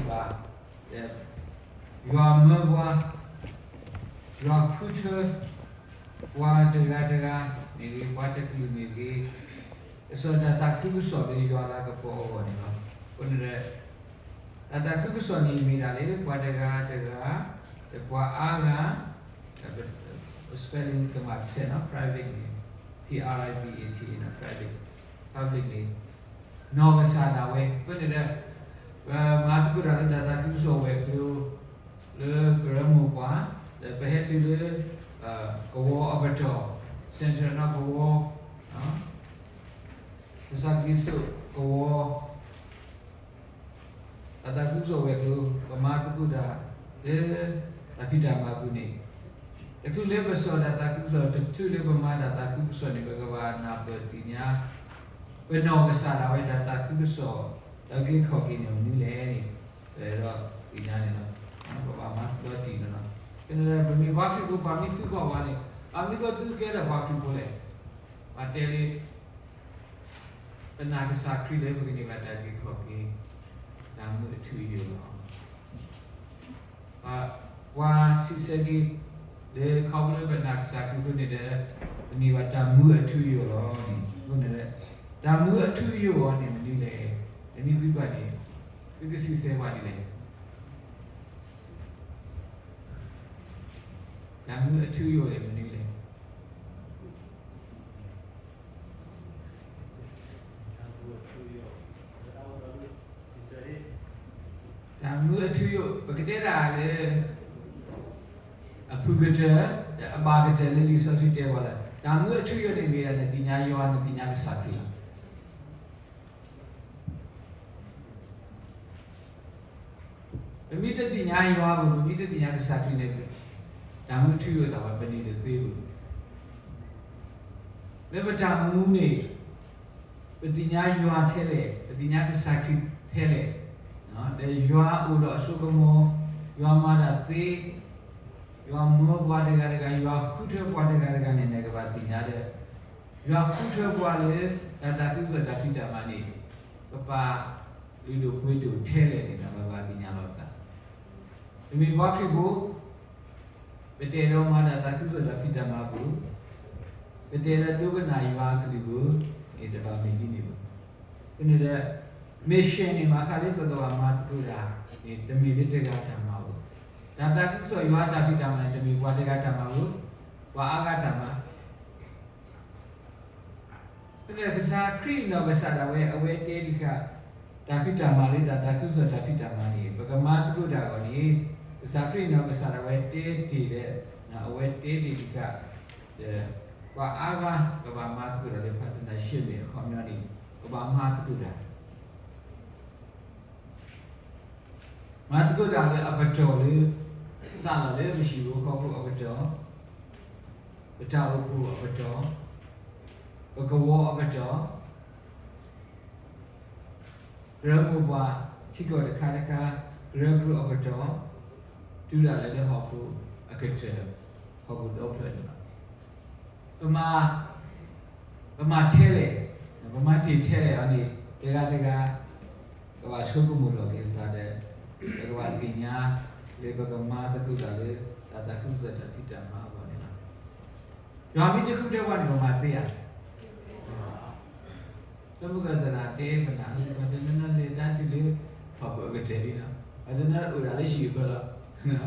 ယွၤမၢပှၤ, ယွၤဃုထၢ ပှၤတဂၤတဂၤမ့ၢ်ဂ့ၤ, ပှၤတကလုာ်မ့ၢ်ဂ့ၤ, ကစီၣ်တၢ်သးခုကစီၣ်လၢယွၤလၤကပီၤအဂီၢ်န့ၣ်လီၤ. အဃိန့ၣ်ဒီး တၢ်သးခုကစီၣ်န့ၣ်မ့ၢ်ဒၣ်လၢပှၤတဂၤတဂၤ, ဒီးပှၤအါဂၤ, spelling ကမၣ်တဆဲးနီၤ, private န့ၣ်, P R I V A T နီၤ, private, public န့ၣ် နီၢ်ကစၢ်ဒၣ်ဝဲ. အဃိန့ၣ်ဒီး ပမၤသကိးတၢ်လၢတၢ်သးခုကစီၣ်ဝဲၤကျိၤ လၢကရၢမိၢ်ပှၢ်, ဒီးပဟဲတုၤလၢ ကဝီၤအပတီၢ်, Central နီၤ, ကဝီၤ ကစၢ်ကလံၤစိးကဝီၤ တၢ်သးခုကစီၣ်ဝဲၤကျိၤ ပမၤသကိးတၢ်လၢတၢ်ဖံးတၢ်မၤအပူၤန့ၣ်, တချုးလၢပကစီၣ်တၢ်သးခုကစီၣ်, တချုးလၢပမၤတၢ်သးခုကစီၣ်န့ၣ် ပကဘၣ်နၢ်ပၢၢ်သ့ၣ်ညါ ပနီၢ်ကစၢ်ဒၣ်ဝဲတၢ်သးခုကစီၣ် ဒီးက့ၤခီၣ်က့ၤန့ၣ်မနုၤလဲၣ်န့ၣ်, ပအဲၣ်ဒိးသ့ၣ်ညါန့ၣ်လီၤ. ပဘၣ်မၤသကိးတၢ်န့ၣ်လီၤ. ဖဲန့ၣ်ဒီး ပမ့ၢ်ပှၤခရံာ်ဖိ ပှၤမ့ၢ်သုးကီၢ်ပှၤန့ၣ်, ပှၤမ့ၢ်ကီၢ်သုးကဲဒီးပှၤခရံာ်ဖိလဲၣ်, ပှၤတဲလၢ ပနာ်ကစၢ်ခရံာ်လၢပကန့ၢ်ဘၣ်တၢ်အုၣ်က့ၤခီၣ်က့ၤ, တၢ်မူအထူအယိာ်လီၤ. ပှၤစံးဆၢက့ၤ လၢခီဖျိလၢပနာ်ကစၢ်ခရံာ်အဃိန့ၣ်ဒီး ပန့ၢ်ဘၣ်တၢ်မူအထူအယိာ်လီၤန့ၣ်, အဃိန့ၣ်ဒီး တၢ်မူအထူအယိာ်အီၤန့ၣ်မနုၤလဲၣ်, ပမ့ၢ်သုကီၢ်န့ၣ် သုကစံးဆၢပှၤဒ်လဲၣ်. တၢ်မူအထူအယိာ်န့ၣ်မနုၤလဲၣ်. တၢ်မူအထူအယိာ် ပကတဲဒၣ်လၢ အဖုၣ်ကတၢၢ် ဒီးအဘၣ်ကတၢၢ်လၢလံာ်စီဆှံတဲဝဲလၢ တၢ်မူအထူအယိာ်န့ၣ်မ့ၢ်ဒၣ် နသ့ၣ်ညါယွၤ နသ့ၣ်ညါကစၢ်ခရံာ်လီၤ. ပမ့ၢ်တသ့ၣ်ညါယွၤဘၣ်, ပမ့ၢ်တသ့ၣ်ညါကစၢ်ခရံာ်န့ၣ် တၢ်မူအထူအယိာ်သ့ၣ်တဖၣ် ပန့ၢ်တသ့ဘၣ်. လၢပတၢ်အိၣ်မူန့ၣ် ပသ့ၣ်ညါယွၤထဲလဲၣ်, ပသ့ၣ်ညါကစၢ်ခရံာ်ထဲလဲၣ်, ဒီးယွၤအိၣ်ဒီးအစိကမီၤ, ယွၤမၤတၢ်သ့, ယွၤမၢပှၤတဂၤတဂၤ, ယွၤဃုထၢပှၤတဂၤတဂၤန့ၣ် နကဘၣ်သ့ၣ်ညါဒီး ယွၤဃုထၢပှၤလၢ တၢ်သးခုကစီၣ်တၢ်ဖံးတၢ်မၤန့ၣ် ပပာ်လုၢ်ဒိၣ်ပှ့ၤဒိၣ်ထဲလဲၣ်န့ၣ် နဘၣ်သ့ၣ်ညါလီၤသး. ပမ့ၢ်ပှၤခရံာ်ဖိ ပတအဲၣ်ဒိးမၤတၢ်သးခုကစီၣ်တၢ်ဖံးတၢ်မၤပူၤ, ပတအဲၣ်ဒိးဒိကနၣ်ယွၤအကလုၢ်ပူၤ, န့ၣ်တဘၣ်မ့ၢ်ဒ်န့ၣ်ဘၣ်. ဖဲန့ၣ်ဒီး mission န့ၣ် ဘၣ်ဃးလၢပကဘၣ်မၤသကိးတၢ်န့ၣ် တမ့ၢ်လၢတဂၤတၢ်မၤဘၣ်. တၢ်သးခုကစီၣ်ယွၤတၢ်ဖံးတၢ်မၤန့ၣ် တမ့ၢ်ပှၤတဂၤတၢ်မၤဘၣ်, ပှၤအါဂၤတၢ်မၤ ဖဲန့ၣ်ကစၢ်ခရံာ်နီၢ်ကစၢ်ဒၣ်ဝဲ အဝဲတဲဒံးဃာ် တၢ်ဖံးတၢ်မၤလၢတၢ်သးခုကစီၣ်တၢ်ဖံးတၢ်မၤန့ၣ် ပကမၤသကိးတၢ်အဂီၢ်န့ၣ် ကစၢ်ခရံာ်နီၢ်ကစၢ်ဒၣ်ဝဲတဲတ့ၢ်ဒီး အဝဲတဲတ့ၢ်ဒံးဃာ် ပှၤအါဂၤကဘၣ်မၤသကိးတၢ်လၢ partnership န့ၣ် အခီပညီန့ၣ် ကဘၣ်မၤသကိးတၢ် မၤသကိးတၢ်လၢအပတီၢ်လၢ စးထီၣ်လၢပဟံၣ်ဖိဃီဖိအပတီၢ်, ပတၢ်အိၣ်ဖှိၣ်အပတီၢ်, ပကဝီၤအပတီၢ်, ကရၢမိၢ်ပှၢ် ထံကီၢ်တခါတခါ ကရၢကရိအပတီၢ်, တုၤဒၣ်လဲာ်လၢဟီၣ်ခိၣ်အကတၢၢ် ဟီၣ်ခိၣ်ဒီဖျၢၣ်န့ၣ်လီၤ. ပမၤ ပမၤထဲလဲၣ်, ပမၤတ့ၢ်ထဲလဲၣ်အီၤန့ၣ် တဂၤတဂၤ ကဘၣ်ဆိကမိၣ်လီၤက့ၤပသးဒီး ပကဘၣ်သ့ၣ်ညါလၢပကမၤသကိးတၢ်လၢ တၢ်သးခုကစီၣ်တၢ်ဖံးတၢ်မၤအဂီၢ်န့ၣ်လီၤ. ယွၤမ့ၢ်တဃုထၢပှၤန့ၣ် ပမၤသ့ဧါ. လၢပကသရၣ်တဲပနၢ်ဟူ ပှၤတနီၤနီၤလဲၤတၢ်တုၤလၢ ဟီၣ်ခိၣ်အကတၢၢ်လံနီၤ, ပှၤတနီၤအိၣ်ဒၣ်လၢဟံၣ်အ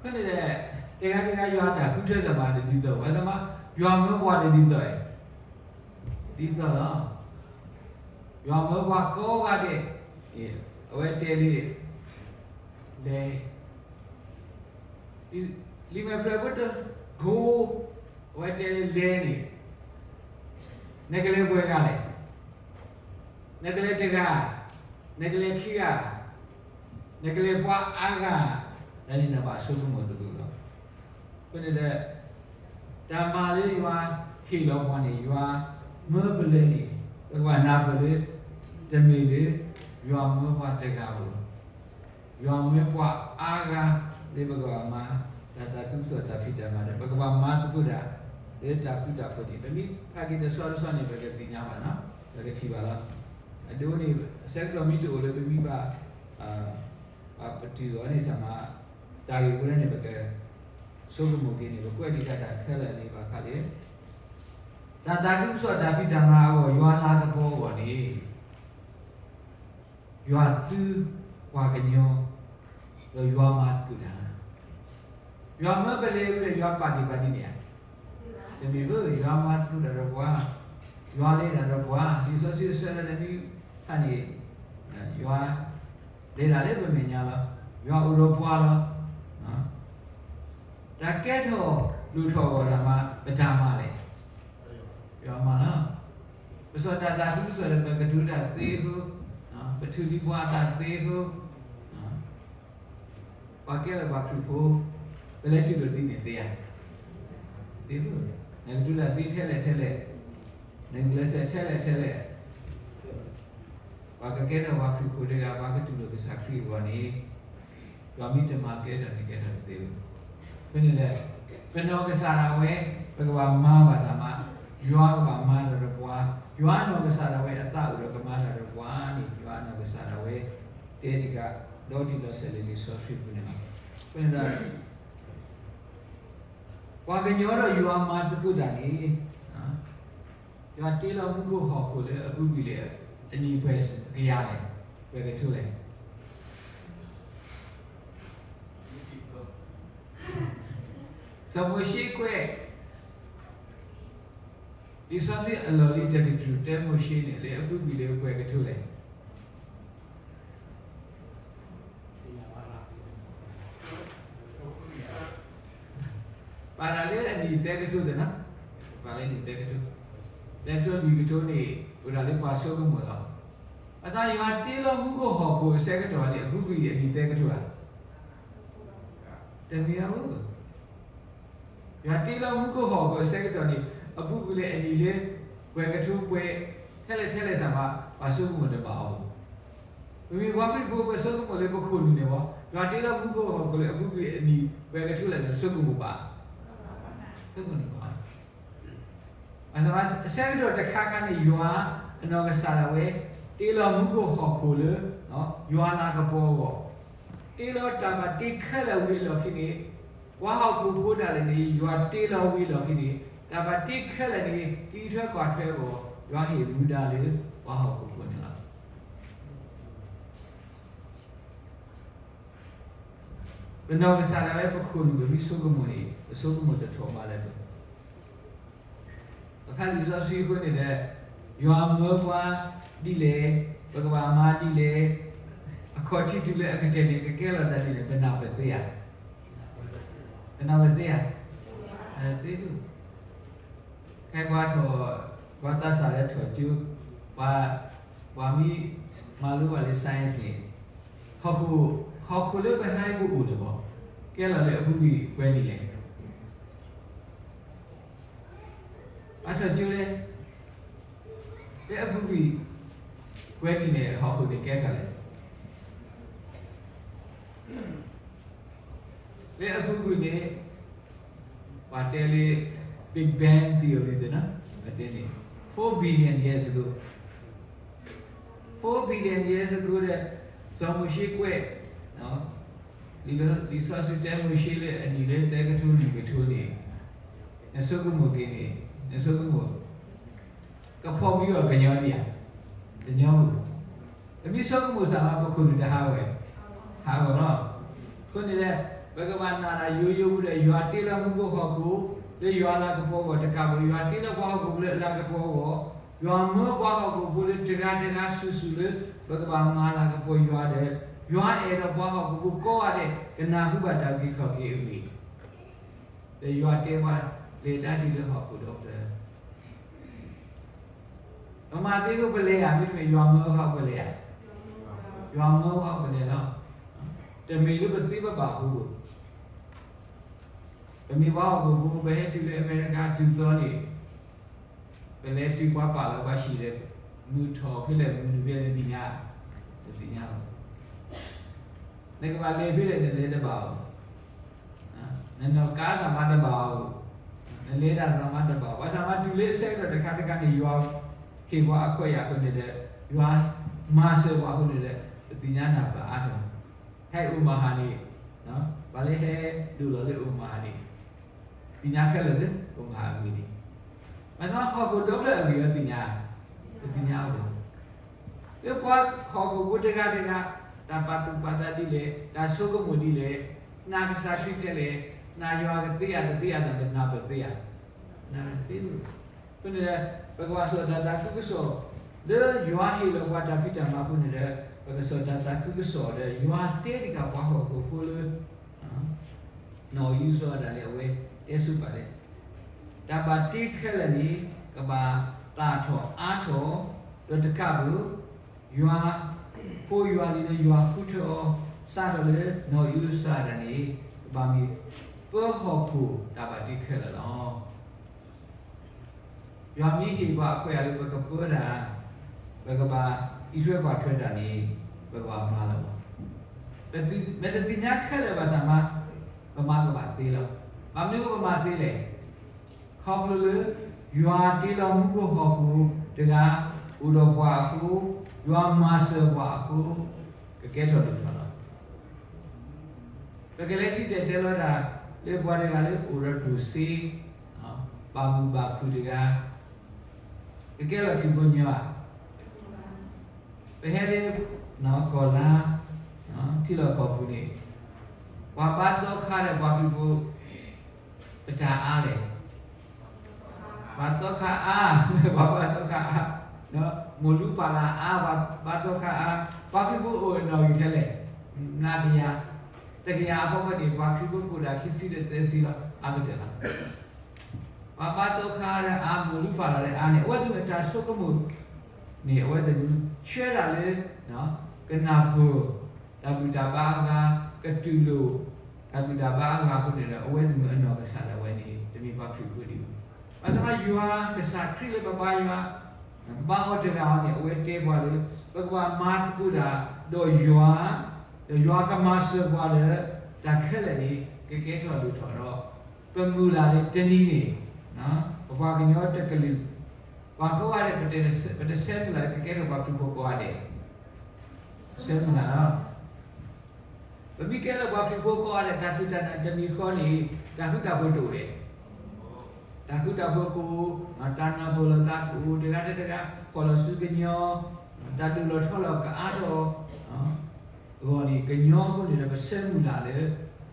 ဖၢလီၤ. အဃိန့ၣ်ဒီး တဂၤတဂၤယွၤတၢ်ဃုထၢသ့ၣ်တဖၣ်တဒ်သိး, ပှၤသ့ၣ်မး ယွၤမၢပှၤတဒ်သိး, ဒ်သိးလီၤ. ယွၤမၢပှၤကိးဂၤဒဲး, အဝဲတဲလံ, လဲၤ လံာ်မဲာ်ဖျၢၣ်ဖိတကိး, အဝဲတဲလံလဲၤန့ၣ်, နကလဲၤပှဲၤဂၤလဲၣ်, နကလဲၤတဂၤ, နကလဲၤခံဂၤ, နကလဲၤပှၤအါဂၤ, တၢ်န့ၣ်နဘၣ်ဆိကမိၣ်တဒူၣ်လီၤ. အဃိန့ၣ်ဒီး တၢ်မၤလၢယွၤဟ့ၣ်လီၤပှၤန့ၣ် ယွၤမၢပလဲၤန့ၣ် ပကဘၣ်နၢ်ပၢၢ်လၢ တမ့ၢ်လၢ ယွၤမၢပှၤတဂၤဧိၤ, ယွၤမၢပှၤအါဂၤလၢပကဘၣ်မၤ တၢ်သးခုကစီၣ်တၢ်ဖံးတၢ်မၤဒီး ပကဘၣ်မၤသကိးတၢ် လၢတၢ်ဃူတၢ်ဖိးန့ၣ် ပမ့ၢ်ဖးက့ၤတဆီတဆီန့ၣ် ပကသ့ၣ်ညါဘၣ်နီၤ, ပကထံၣ်ဘၣ်လီၤ. အဒိန့ၣ် အဆၢကတီၢ်မ့ၢ်တအိၣ်လၢပမ့ၢ်ဘၣ် တုၤအီၤန့ၣ်ဆၣ်မး, တၢ်ဂ့ၢ်ဖိလၢန့ၣ် ပကဆိကမိၣ်က့ၤန့ၣ် ပကွဲးဒံးတၢ်ခဲလၢာ်န့ၣ်ဘၣ်ဃးလၢ တၢ်သးခုကစီၣ်တၢ်ဖံးတၢ်မၤအဂီၢ် ယွၤလၤကပီၤအဂီၢ်န့ၣ် ယွၤသူပှၤကညီ ဒီးယွၤမၤသကိးတၢ်, ယွၤမၢပလဲၤဝံၤဒီး ယွၤပာ်ဒံးပာ်ဒ်န့ၣ်ဧါ. တမ့ၢ်ဘၣ်, ယွၤမၤသကိးတၢ်ဒီးပှၤ, ယွၤလဲၤတၢ်ဒီးပှၤ, လံာ်စီဆှံအဆၢလၢတနွံခါန့ၣ် ယွၤ လဲၤတၢ်လၢပမဲာ်ညါလီၤ. ယွၤအိၣ်ဒီးပှၤလီၤ. တၢ်ကဲထီၣ်လိၣ်ထီၣ်အဂီၢ်တၢ်မၤ ပတၢ်မၤလဲၣ်. ယွၤမၤလီၤ. ပစီၣ်တၢ်သးခုကစီၣ်ဒီး ပကတိၤတၢ်သ့အဃိ, ပထုးလံပှၤအသးသ့အဃိ, ပှၤကဲထီၣ်ပှၤခရံာ်ဖိ, ပလဲၤတူၢ်လိာ်ဒ်န့ၣ်သ့ဧါ. သ့, နကတိၤတၢ်သ့ထဲလဲၣ်ထဲလဲၣ်, နကဂုာ်ကျဲးစၢးထဲလဲၣ်ထဲလဲၣ် ပှၤကကဲထီၣ်ပှၤခရံာ်ဖိတဂၤ ပှၤကတူၢ်လိာ်ကစၢ်ခရံာ်အဂီၢ်န့ၣ်, ယွၤမ့ၢ်တမၤကဲထီၣ်န့ၣ် ကဲထီၣ်တသ့ဘၣ်. ဖဲန့ၣ်ဒီး ပနီၢ်ကစၢ်ဒၣ်ဝဲ ပကဘၣ်မၤဘၣ်ဆၣ်မး, ယွၤကဘၣ်မၤလီၤဒီးပှၤ, ယွၤနီၢ်ကစၢ်ဒၣ်ဝဲအသးအိၣ်ဒီးကမၤတၢ်ဒီးပှၤန့ၣ် ယွၤနီၢ်ကစၢ်ဒၣ်ဝဲ တဲတဂၤ ဒီးတံၢ်လီၤဆဲးလၢလံာ်စီဆှံပူၤန့ၣ်လီၤ. ဖဲန့ၣ်ဒီး ပှၤကညီဒီးယွၤမၤသကိးတၢ်န့ၣ်, ယွၤတ့လီၤမူခိၣ်ဟီၣ်ခိၣ်လၢအပူၤကွံာ်လၢ အနံၣ်ပှဲၤကယၤလဲၣ်, ပှဲၤကထိလဲၣ်. စီၤမိၤၡ့ကွဲး လံာ်စီဆှံအလီၢ်လံၤတကတြူၢ် တဲမိၤၡ့န့ၣ် လၢအပူၤကွံာ်လၢပှဲၤကထိလဲၣ်. ပာ်တၢ်လၢအနံၣ်သၢကထိသ့ၣ်နီၤ, ပာ်လၢအနံၣ်သၢကထိ, သၢကထိလွံၢ်ကထိန့ၣ် အိၣ်ဒၣ်လၢပှၤဆိကမိၣ်လီၤ. အသးယွၤတ့လီၤမူခိၣ်ဟီၣ်ခိၣ်အဆၢကတီၢ်န့ၣ် အပူၤကွံာ်အနံၣ်သၢကထိဧါ. တမ့ၢ်ဧါ. ယွၤတ့လီၤမူခိၣ်ဟီၣ်ခိၣ်အဆၢကတီၢ်န့ၣ် အပူၤကွံာ်လၢအနံၣ်လၢ ပှဲၤကထိပှဲၤ ထဲလဲၣ်ထဲလဲၣ်သးမး ပှၤဆိကမိၣ်တဘၣ်အီၤဘၣ်. ပမ့ၢ်ပှၤခရံာ်ဖိ ပဆိကမိၣ်လၢပခိၣ်နူာ်န့ၣ်ဘၣ်, ယွၤတ့လီၤမူခိၣ်ဟီၣ်ခိၣ်လၢအပူၤကွံာ်အနံၣ်ပှဲၤကထိလဲၣ်န့ၣ် ဆိကမိၣ်ဘၣ်, ဆိကမိၣ်ဘၣ်. အဆၢကတီၢ်တခါခါန့ၣ် ယွၤအနီၢ်ကစၢ်ဒၣ်ဝဲ တ့လီၤမူခိၣ်ဟီၣ်ခိၣ်လၢ ယွၤလၤကပီၤအဂီၢ်, တ့လီၤတၢ်ဘၣ်တ့ခဲလၢာ်ဝံၤအလီၢ်ခံန့ၣ်, ပှၤဟီၣ်ခိၣ်ဖိဒၣ်လဲာ်န့ၣ် ယွၤတ့လီၤဝံၤအလီၢ်ခံန့ၣ် တၢ်ဘၣ်တ့ခဲလၢာ်န့ၣ် ကံထွဲကွၢ်ထွဲအဂီၢ် ယွၤဟ့ၣ်မူဒါလၢပှၤဟီၣ်ခိၣ်ဖိန့ၣ်လီၤ. ပနီၢ်ကစၢ်ဒၣ်ဝဲပခိၣ်နူာ် ပမ့ၢ်ဆိကမိၣ်န့ၣ် ပဆိကမိၣ်တထီၣ်ဘၣ်လၢၤဘၣ်. ပဖးလံာ်စီဆှံအဃိန့ၣ်ဒီး ယွၤမၢပှၤဒ်လဲၣ်, ပကဘၣ်မၤဒ်လဲၣ်, အခီၣ်ထံးတုၤလၢအကတၢၢ်န့ၣ် ကကဲလီၤသးဒ်လဲၣ် ပနၢ်ပၢၢ်သ့ဧါ. ပနၢ်ပၢၢ်သ့ဧါ. သ့ဒိၣ်. ခဲကွၢ်ထီၣ်, ကွၢ်သးစၢ်လၢထီၣ်ကၠိ, ပှၤမ့ၢ်မၤလိဘၣ်လၢ science န့ၣ်, ဟီၣ်ခိၣ်, ဟီၣ်ခိၣ်လၢပဟဲပအိၣ်န့ၣ်ဘၣ်, ကဲလီၤလၢအပူၤကွံာ်ပှဲၤနံၣ်လဲၣ်. အထီၣ်ကၠိလဲၣ်, လၢအပူၤကွံာ်ပှဲၤနံၣ်န့ၣ် ဟီၣ်ခိၣ်န့ၣ်ကဲထီၣ်လဲၣ်. လၢအပူၤကွံာ်န့ၣ် ပှၤတဲလၢ Big Bang Theory သ့ၣ်နီၤ, ပတဲန့ၣ် four billion years ago, four billion years ago ဒီး စီၤမိၤၡ့ကွဲး, လံာ်စီဆှံတဲမိၤၡ့လၢအနံၣ်လၢသၢကထိလွံၢ်ကထိန့ၣ်, နဆိကမိၣ်က့ၤန့ၣ်, နဆိကမိၣ် ကဖီၣ်ကွံာ်အီၤကညီဒံးဧါ, တညီဘၣ်. ပမ့ၢ်ဆိကမိၣ်သးမး ပခိၣ်နူာ်တဟးဂီၤ, ဟးဂီၤလီၤ. အဃိန့ၣ်ဒီး ပကဘၣ်နာ်တၢ်ယိယိပူၤဒီး ယွၤတ့လီၤမူခိၣ်ဟီၣ်ခိၣ် လၢယွၤလၤကပီၤအဂီၢ်တကးဘၣ်, ယွၤတ့လီၤပှၤဟီၣ်ခိၣ်ဖိလၢအလၤကပီၤအဂီၢ်, ယွၤမၢပှၤဟီၣ်ခိၣ်ဖိလၢတဂၤတဂၤစုာ်စုာ်လၢ ပကဘၣ်မၤလၤကပီၤယွၤဒီး ယွၤအဲၣ်ဒိးပှၤဟီၣ်ခိၣ်ဖိကိးဂၤဒဲး ကနၢ်ဟူဘၣ်တၢ်အုၣ်က့ၤခီၣ်က့ၤအဂ့ၢ် ဒီးယွၤတဲပှၤလဲၤတၢ်ဒ်လၢဟီၣ်ခိၣ်ဒီဖျၢၣ်, ပမၤသ့အဃိပလဲၤဧါ, မ့တမ့ၢ်ယွၤမၢအဃိပလဲၤဧါ, ယွၤမၢအဃိပလဲၤလီၤ. တမ့ၢ်လၢပသ့ပဘၣ်အဃိဘၣ်. ပမ့ၢ်ပှၤဟီၣ်ခိၣ်ဖိ ပဟဲတုၤလၢအမဲရကၤတုၤသီန့ၣ် ပလဲၤတုၤပှၤပာ်လီၤပှၤဟံၣ်ဒီး မုၢ်ထီၣ်ဖဲလဲၣ်မုၢ်နုာ်ဖဲလဲၣ် နသ့ၣ်ညါ, နသ့ၣ်ညါလီၤ. နကဘၣ်လဲၤဖဲလဲၣ် နလဲၤတဘၣ်အီၤ, နနီၢ်ကါသးမးတဘၣ်အီၤ, နလဲၤတၢ်သးမးတဘၣ်အီၤ, ဘၣ်ဆၣ်မးတုၤလၢအဆၢကတီၢ်တခါတခါန့ၣ် ယွၤဟ့ၣ်ပှၤအခွဲးယာ်အဃိန့ၣ်ဒီး ယွၤမၤစၢၤပှၤအဃိန့ၣ်ဒီး ပသ့ၣ်ညါနၢ်ပၢၢ်အါထီၣ် ဟဲအိၣ်မၤဟးန့ၣ်, ပှၤလၢဟဲဒိၣ်လီၤလၢအိၣ်မၤဟးန့ၣ်, သ့ၣ်ညါခဲလၢာ်လၢအိၣ်မၤဟးအဂ့ၢ်န့ၣ်, မ့ၢ်သးဟီၣ်ခိၣ်ဒီဖျၢၣ်အဂ့ၢ်အသ့ၣ်ညါ, ပသ့ၣ်ညါအိၣ် လၢပှၤဟီၣ်ခိၣ်ဖိတဂၤတဂၤ, တၢ်ပာ်သူၣ်ပာ်သးဒ်လဲၣ်, တၢ်ဆိကမိၣ်ဒ်လဲၣ်, နာ်ကစၢ်ခရံာ်ထဲလဲၣ်, နာ်ယွၤကသ့ဧါ တသ့ဧါ, တၢ်ပနာ်ပၢၢ်သ့ဧါ, နာ်သ့, အဃိန့ၣ်ဒီး ပကဘၣ်စိာ်တၢ်သးခုကစီၣ်, လၢယွၤဟ့ၣ်လီၤပှၤတၢ်ဖံးတၢ်မၤအဃိန့ၣ်ဒီး ပကစိာ်တၢ်သးခုကစီၣ်ဒီး ယွၤတဲတ့ၢ်ဃာ်ပှၤဟီၣ်ခိၣ်ဖိလၢ နီၢ်အံၣ်စရ့လးဒၣ်လဲာ်အဝဲတဲဆူပာ်လၢ တၢ်ဘၣ်တ့ခဲလၢာ်န့ၣ် ကဘၣ်သၣ်ထီၣ်အါထီၣ်, ဒီးတကးဘၣ် ယွၤ, ဖိယွၤလံၤလၢယွၤဃုထၢအီၤ စးထီၣ်လၢနီၢ်အံၣ်စရ့လးဒၣ်န့ၣ် ကဘၣ်မ့ၢ်ပၢဟီၣ်ခိၣ်တၢ်ဘၣ်တ့ခဲလၢာ်လီၤ. ယွၤမ့ၢ်ဟ့ၣ်ပှၤအခွဲးအယာ်လၢပကပၢတၢ်, ပကဘၣ်အံးထွဲကွၢ်ထွဲတၢ်န့ၣ် ပကဘၣ်မၤလီၤ. မ့ၢ်တသ့ၣ်ညါခဲလၢာ်ဘၣ်ဆၣ်မး, ပမၤကဘၣ်သ့လီၤ. ဘၣ်မနုၤပမၤသ့လဲၣ်. ခီဖျိလၢ ယွၤတ့လီၤမူခိၣ်ဟီၣ်ခိၣ်တဂၤ, အိၣ်ဒီးပှၤအဃိ, ယွၤမၤစၢၤပှၤအဃိ, ကကဲထီၣ်ဒိၣ်ထီၣ်လီၤ. ပကလဲၤစံၣ်တဲၤတဲလီၤတၢ် လၢပှၤတဂၤလၢအိၣ်ဒီးဒိၣ်စ့, ဘၣ်မုာ်ဘၣ်ခုၣ်တဂၤ, ကကဲလီၤခရံာ်ဖိညီဧါ. ပဟဲလၢ ကီၢ်လါ, ထံလီၢ်ကီၢ်ပူၤန့ၣ်, ပှၤဘါသီခါဒီးပှၤခရံာ်ဖိ ပတၢ်အါလဲၣ်. ဘါသီခါအါ, ပှၤဘါသီခါအါ, မိၢ်လူပၢ်လၢ်အါ, ပှၤဘါသီခါအါ, ပှၤခရံာ်ဖိအိၣ်အနီၣ်ဂံၢ်ထဲလဲၣ်, နၤကယၤ, တကယၤအဖီခိၣ်န့ၣ် ပှၤခရံာ်ဖိကအိၣ်ဒၣ်ခံဆံဒီးသၢဆံလီၤ, အါကတၢၢ်လီၤ. ပှၤဘါသီခါဒီးအါ, မိၢ်လူပၢ်လၢ်ဒီးအါန့ၣ် အဝဲသ့ၣ်အတၢ်ဆိကမိၣ်န့ၣ် အဝဲသ့ၣ်ဆၢတၢ်လၢ ကနၢ်ပၢၢ် တၢ်ဘူၣ်တၢ်ဘါအဂၤ, ကတူၢ်လိာ် တၢ်ဘူၣ်တၢ်ဘါအဂၤအဃိန့ၣ်ဒီး အဝဲသ့ၣ်မ့ၢ်အနီၢ်ကစၢ်ဒၣ်ဝဲန့ၣ် တမ့ၢ်ပှၤခရံာ်ဖိဒံးဘၣ်. ဘၣ်ဆၣ်သနာ်က့ ယွၤကစၢ်ခရံာ်လၢပဘါယွၤ, ပဘါအီၤတဂၤအံၤန့ၣ် အဝဲတဲပှၤလၢ ပကဘၣ်မၤသကိးတၢ်ဒီးယွၤ, ဒီးယွၤကမၤစၢၤပှၤလၢ တၢ်ခဲလၢာ်န့ၣ် ကကဲထီၣ်ဒိၣ်ထီၣ်ဒီး ပမုၢ်လၢ်လၢတနံၤန့ၣ် ပပှၤကညီတကလုာ် ပှၤကိးဂၤဒဲး ပတဆၢမုၢ်လၢ်လၢကကဲထီၣ်ပှၤခရံာ်ဖိကိးဂၤဒဲး, ဆၢမုၢ်လၢ်လီၤ. ပမ့ၢ်ကဲထီၣ်ပှၤခရံာ်ဖိကိးဂၤဒဲး တၢ်စူၢ်တၢ်နာ်တမံၤဃီန့ၣ် တၢ်ဃူတၢ်ဖိးတအိၣ်ဝဲ, တၢ်ဃူတၢ်ဖိးကအိၣ်, တၢ်နၢ်ပၢၢ်လိာ်သးကအိၣ်, တဂၤဒီးတဂၤ ဖီၣ်လီၤစုကညီၤ, တၢ်ဒိၣ်လီၤထီလီၤကအါထီၣ် အဂီၢ်န့ၣ် ကညီဖိန့ၣ်ဒီး ပဆၢမုၢ်လၢ်လၢ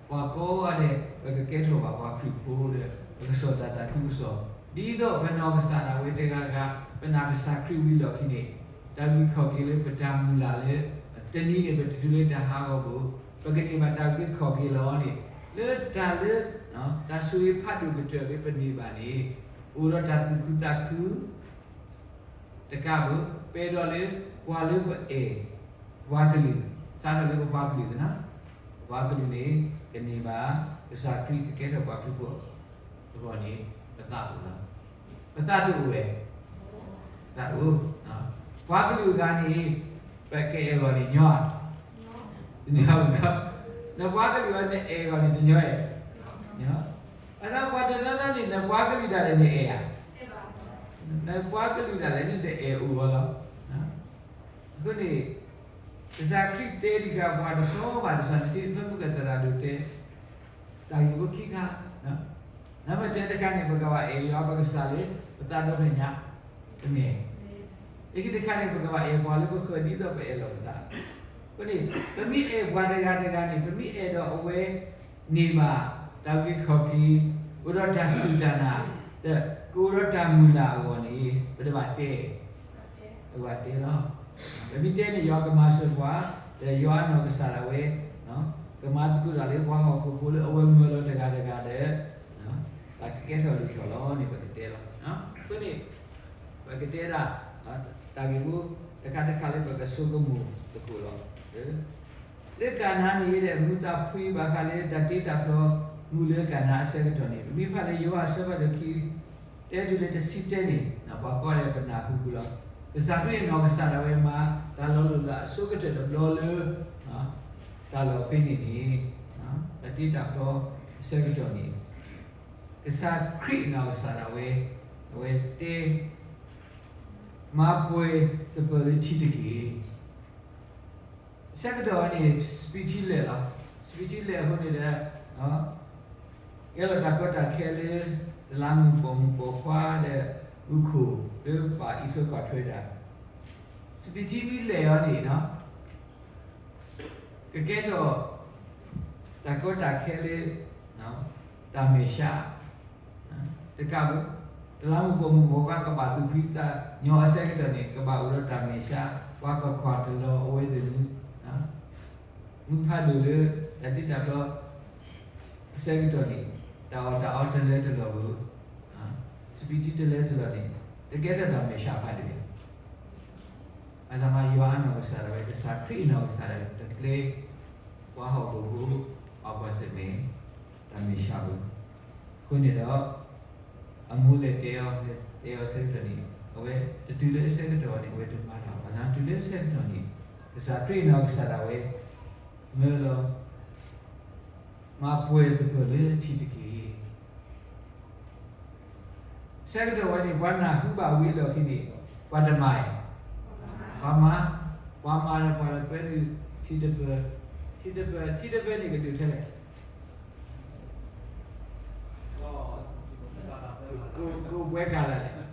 ပှၤကိးဂၤဒဲး ပကကဲထီၣ်ဘၣ်ပှၤခရံာ်ဖိဒီး ပကစိာ်တၢ်သးခုကစီၣ်, ဒ်သိးပနီၢ်ကစၢ်ဒၣ်ဝဲတဂၤတဂၤ ပနာ်ကစၢ်ခရံာ်ဝံၤအလီၢ်ခံန့ၣ် တၢ်ဂုၤခီၣ်က့ၤလၢပတၢ်မုၢ်လၢ်လၢ တနံၤန့ၣ် ပတတုၤလၢတၢ်ဟးဂီၤဘၣ်, ပကန့ၢ်ဘၣ်တၢ်ဂုၤခီၣ်က့ၤလီၤန့ၣ် လၢတၢ်လၢ တၢ်ဆိၣ်ဂ့ၤဖးဒိၣ်ကတၢၢ်လၢပန့ၢ်ဘၣ်န့ၣ် အိၣ်ဒီးတၢ်သူၣ်ခုသးခု တကးဘၣ် ပအဲၣ်ဒိးလၢ ပှၤလၢပအဲၣ် ပှၤကလုာ် စးထီၣ်လၢပပှၤကလုာ်သနာ်, ပပှၤကလုာ်န့ၣ် ကန့ၢ်ဘၣ် ကစၢ်ခရံာ်ကကဲထီၣ်ပှၤခရံာ်ဖိအဂီၢ်န့ၣ် ပသးအိၣ်လီၤ. ပသးတအိၣ်ဝဲ, သးအိၣ်, ပှၤကလုာ်အဂၤန့ၣ် ပကအဲၣ်အဂီၢ်န့ၣ်ညီဧါ, တညီဘၣ်, နပှၤကလုာ်အဂၤနအဲၣ်အဂီၢ်န့ၣ်တညီဧါ, အသးပှၤတနီၤနီၤန့ၣ် နပှၤကလုာ်ဒၣ်လဲာ်နအဲၣ်ဧါ, နပှၤကလုာ်ဒၣ်လဲာ်န့ၣ်တအဲၣ်အဂီၢ်လီၤ. အဃိန့ၣ် ကစၢ်ခရံာ်တဲဒံးဃာ်ပှၤတဆီဘၣ်တဆီန့ၣ် ထံၣ်ဖဲမုၢ်ကသရၣ်ဒိၣ်တဲ တၢ်ဂ့ၢ်ဖိခံခါ, နမ့ၢ်တဲတခါန့ၣ် ပကဘၣ်အဲၣ်ယွၤပကစၢ်လၢ ပသးဒီဖျၢၣ်ညါ, တမ့ၢ်, လၢခံတခါန့ၣ် ပကဘၣ်အဲၣ်ပှၤလၢပဃၢၤဒ်သိးပအဲၣ်လီၤပသး, အဃိန့ၣ် ပမ့ၢ်အဲၣ်ပှၤတဂၤတဂၤန့ၣ် ပမ့ၢ်အဲၣ်ဒိးအဝဲ န့ၢ်ဘၣ် တၢ်ဂုၤခီၣ်က့ၤ, အိၣ်ဒီးတၢ်စူၢ်တၢ်နာ်, ဒီးကအိၣ်ဒီးတၢ်မုၢ်လၢ်အဂီၢ်န့ၣ် ပတဘၣ်တဲ, ပကဘၣ်တဲလီၤ. ပမ့ၢ်တဲန့ၣ် ယွၤကမၤစၢၤပှၤ, ဒီးယွၤအနီၢ်ကစၢ်ဒၣ်ဝဲ ကမၤသကိးတၢ်လၢပှၤဟီၣ်ခိၣ်ဖိလၢအဝဲမၢလီၤတဂၤတဂၤဒီး တၢ်ကကဲထီၣ်ဒိၣ်ထီၣ်လီၤန့ၣ် ပကတဲလီၤ. အဃိန့ၣ် ပကတဲဒၣ် တၢ်ဂ့ၢ်ဖိတခါတခါလၢပကဆိကမိၣ်သကိးလီၤ. လၢကၤနါန့ၣ်ဒီး မူသးဖှံဘၣ်ဃးလၢတၢ်တ့တၢ်ဖျီမူးလၢကၤနါအဆၢကတီၢ်န့ၣ် ပမ့ၢ်ဖးလၢယိၤဟၣ်အဆၢဖးဒိၣ်ခံ တဲတုၤလၢတဆံတၢန့ၣ် ပှၤကိးဂၤဒဲးပနၢ်ဟူလီၤ. ကစၢ်ခရံာ်အနီၢ်ကစၢ်ဒၣ်ဝဲမၤတၢ်လီၤလိၢ်လၢအဆိကတၢၢ်တဘျီလၢ တၢ်လီၢ်ဖဲန့ၣ်န့ၣ် တၢ်တ့တၢ်ဖျီအဆၢကတီၢ်န့ၣ် ကစၢ်ခရံာ်အနီၢ်ကစၢ်ဒၣ်ဝဲ အဝဲတဲ မၤပှဲၤသပၢၤလၢထံတက့ၢ်. ဆၢကတီၢ်ဝဲန့ၣ် စပံးထံလဲၢ်လီၤ. စပံးထံလဲၢ်အဃိန့ၣ်ဒီး ကဲလီၤတၢ်ကီတၢ်ခဲလၢ တလးမူးပိာ်မုၣ်ပိာ်ခွါဒီး မူခိၣ်လၢပှၤအံးထွဲကွၢ်ထွဲတၢ်, စပံးထံမ့ၢ်လဲၢ်အီၤန့ၣ် ကကဲထီၣ် တၢ်ကီတၢ်ခဲလၢ တၢ်မဲာ်ဆှး တကးဘၣ် တလးမူးပိာ်မုၣ်ပိာ်ခွါကဘၣ်သူၣ်ဖှံသးညီအဆၢကတီၢ်န့ၣ် ကဘၣ်အိၣ်ဒီးတၢ်မဲာ်ဆှး ပှၤကကွၢ်တလီၤအဝဲသ့ၣ်မူ, မူဖးဒိၣ်လၢ တၢ်တ့တၢ်ဖျီ အဆၢကတီၢ်န့ၣ် တၢ်အီၣ်တၢ်အီတလၢတလီၤဘၣ်, စပံးထံတလၢတလီၤန့ၣ် တကဲထီၣ်တၢ်မဲာ်ဆှးဖးဒိၣ် အတၢ်မၤယွၤအနီၢ်ကစၢ်ဒၣ်ဝဲ ကစၢ်ခရံာ်အနီၢ်ကစၢ်ဒၣ်ဝဲ တကျဲ ပှၤဟီၣ်ခိၣ်ဖိ အကွၢ်ဆၢၣ်မဲာ် တၢ်မဲာ်ဆှးဘၣ်. အဃိန့ၣ်ဒီး အမူလဲၤတဲအီၤ လဲၤတဲအီၤဆၢကတီၢ်န့ၣ် အဝဲတတုၤလၢအဆၢကတီၢ်န့ၣ် အဝဲတမၤတၢ်ဘၣ်. ဘၣ်ဆၣ်တုၤလၢအဆၢကတီၢ်န့ၣ် ကစၢ်ခရံာ်အနီၢ်ကစၢ်ဒၣ်ဝဲ မၢလီၤ မၤပှဲၤသပၢၤလၢထံတက့ၢ်. ဆၢကတီၢ်ဝဲန့ၣ် ပှၤနၢ်ဟူဘၣ်ဝံၤအလီၢ်ခံန့ၣ် ပှၤတမၤအံၤ, ပှၤမၤ, ပှၤမၤဒီးပှၤလဲၤပၢနုာ်ထံတပၢၤ, ထံတပၢၤ, ထံတပၢၤန့ၣ်ကဒုးထဲလဲၣ်, ကအိၣ်ပှဲၤကၤလၢ်လဲၣ်,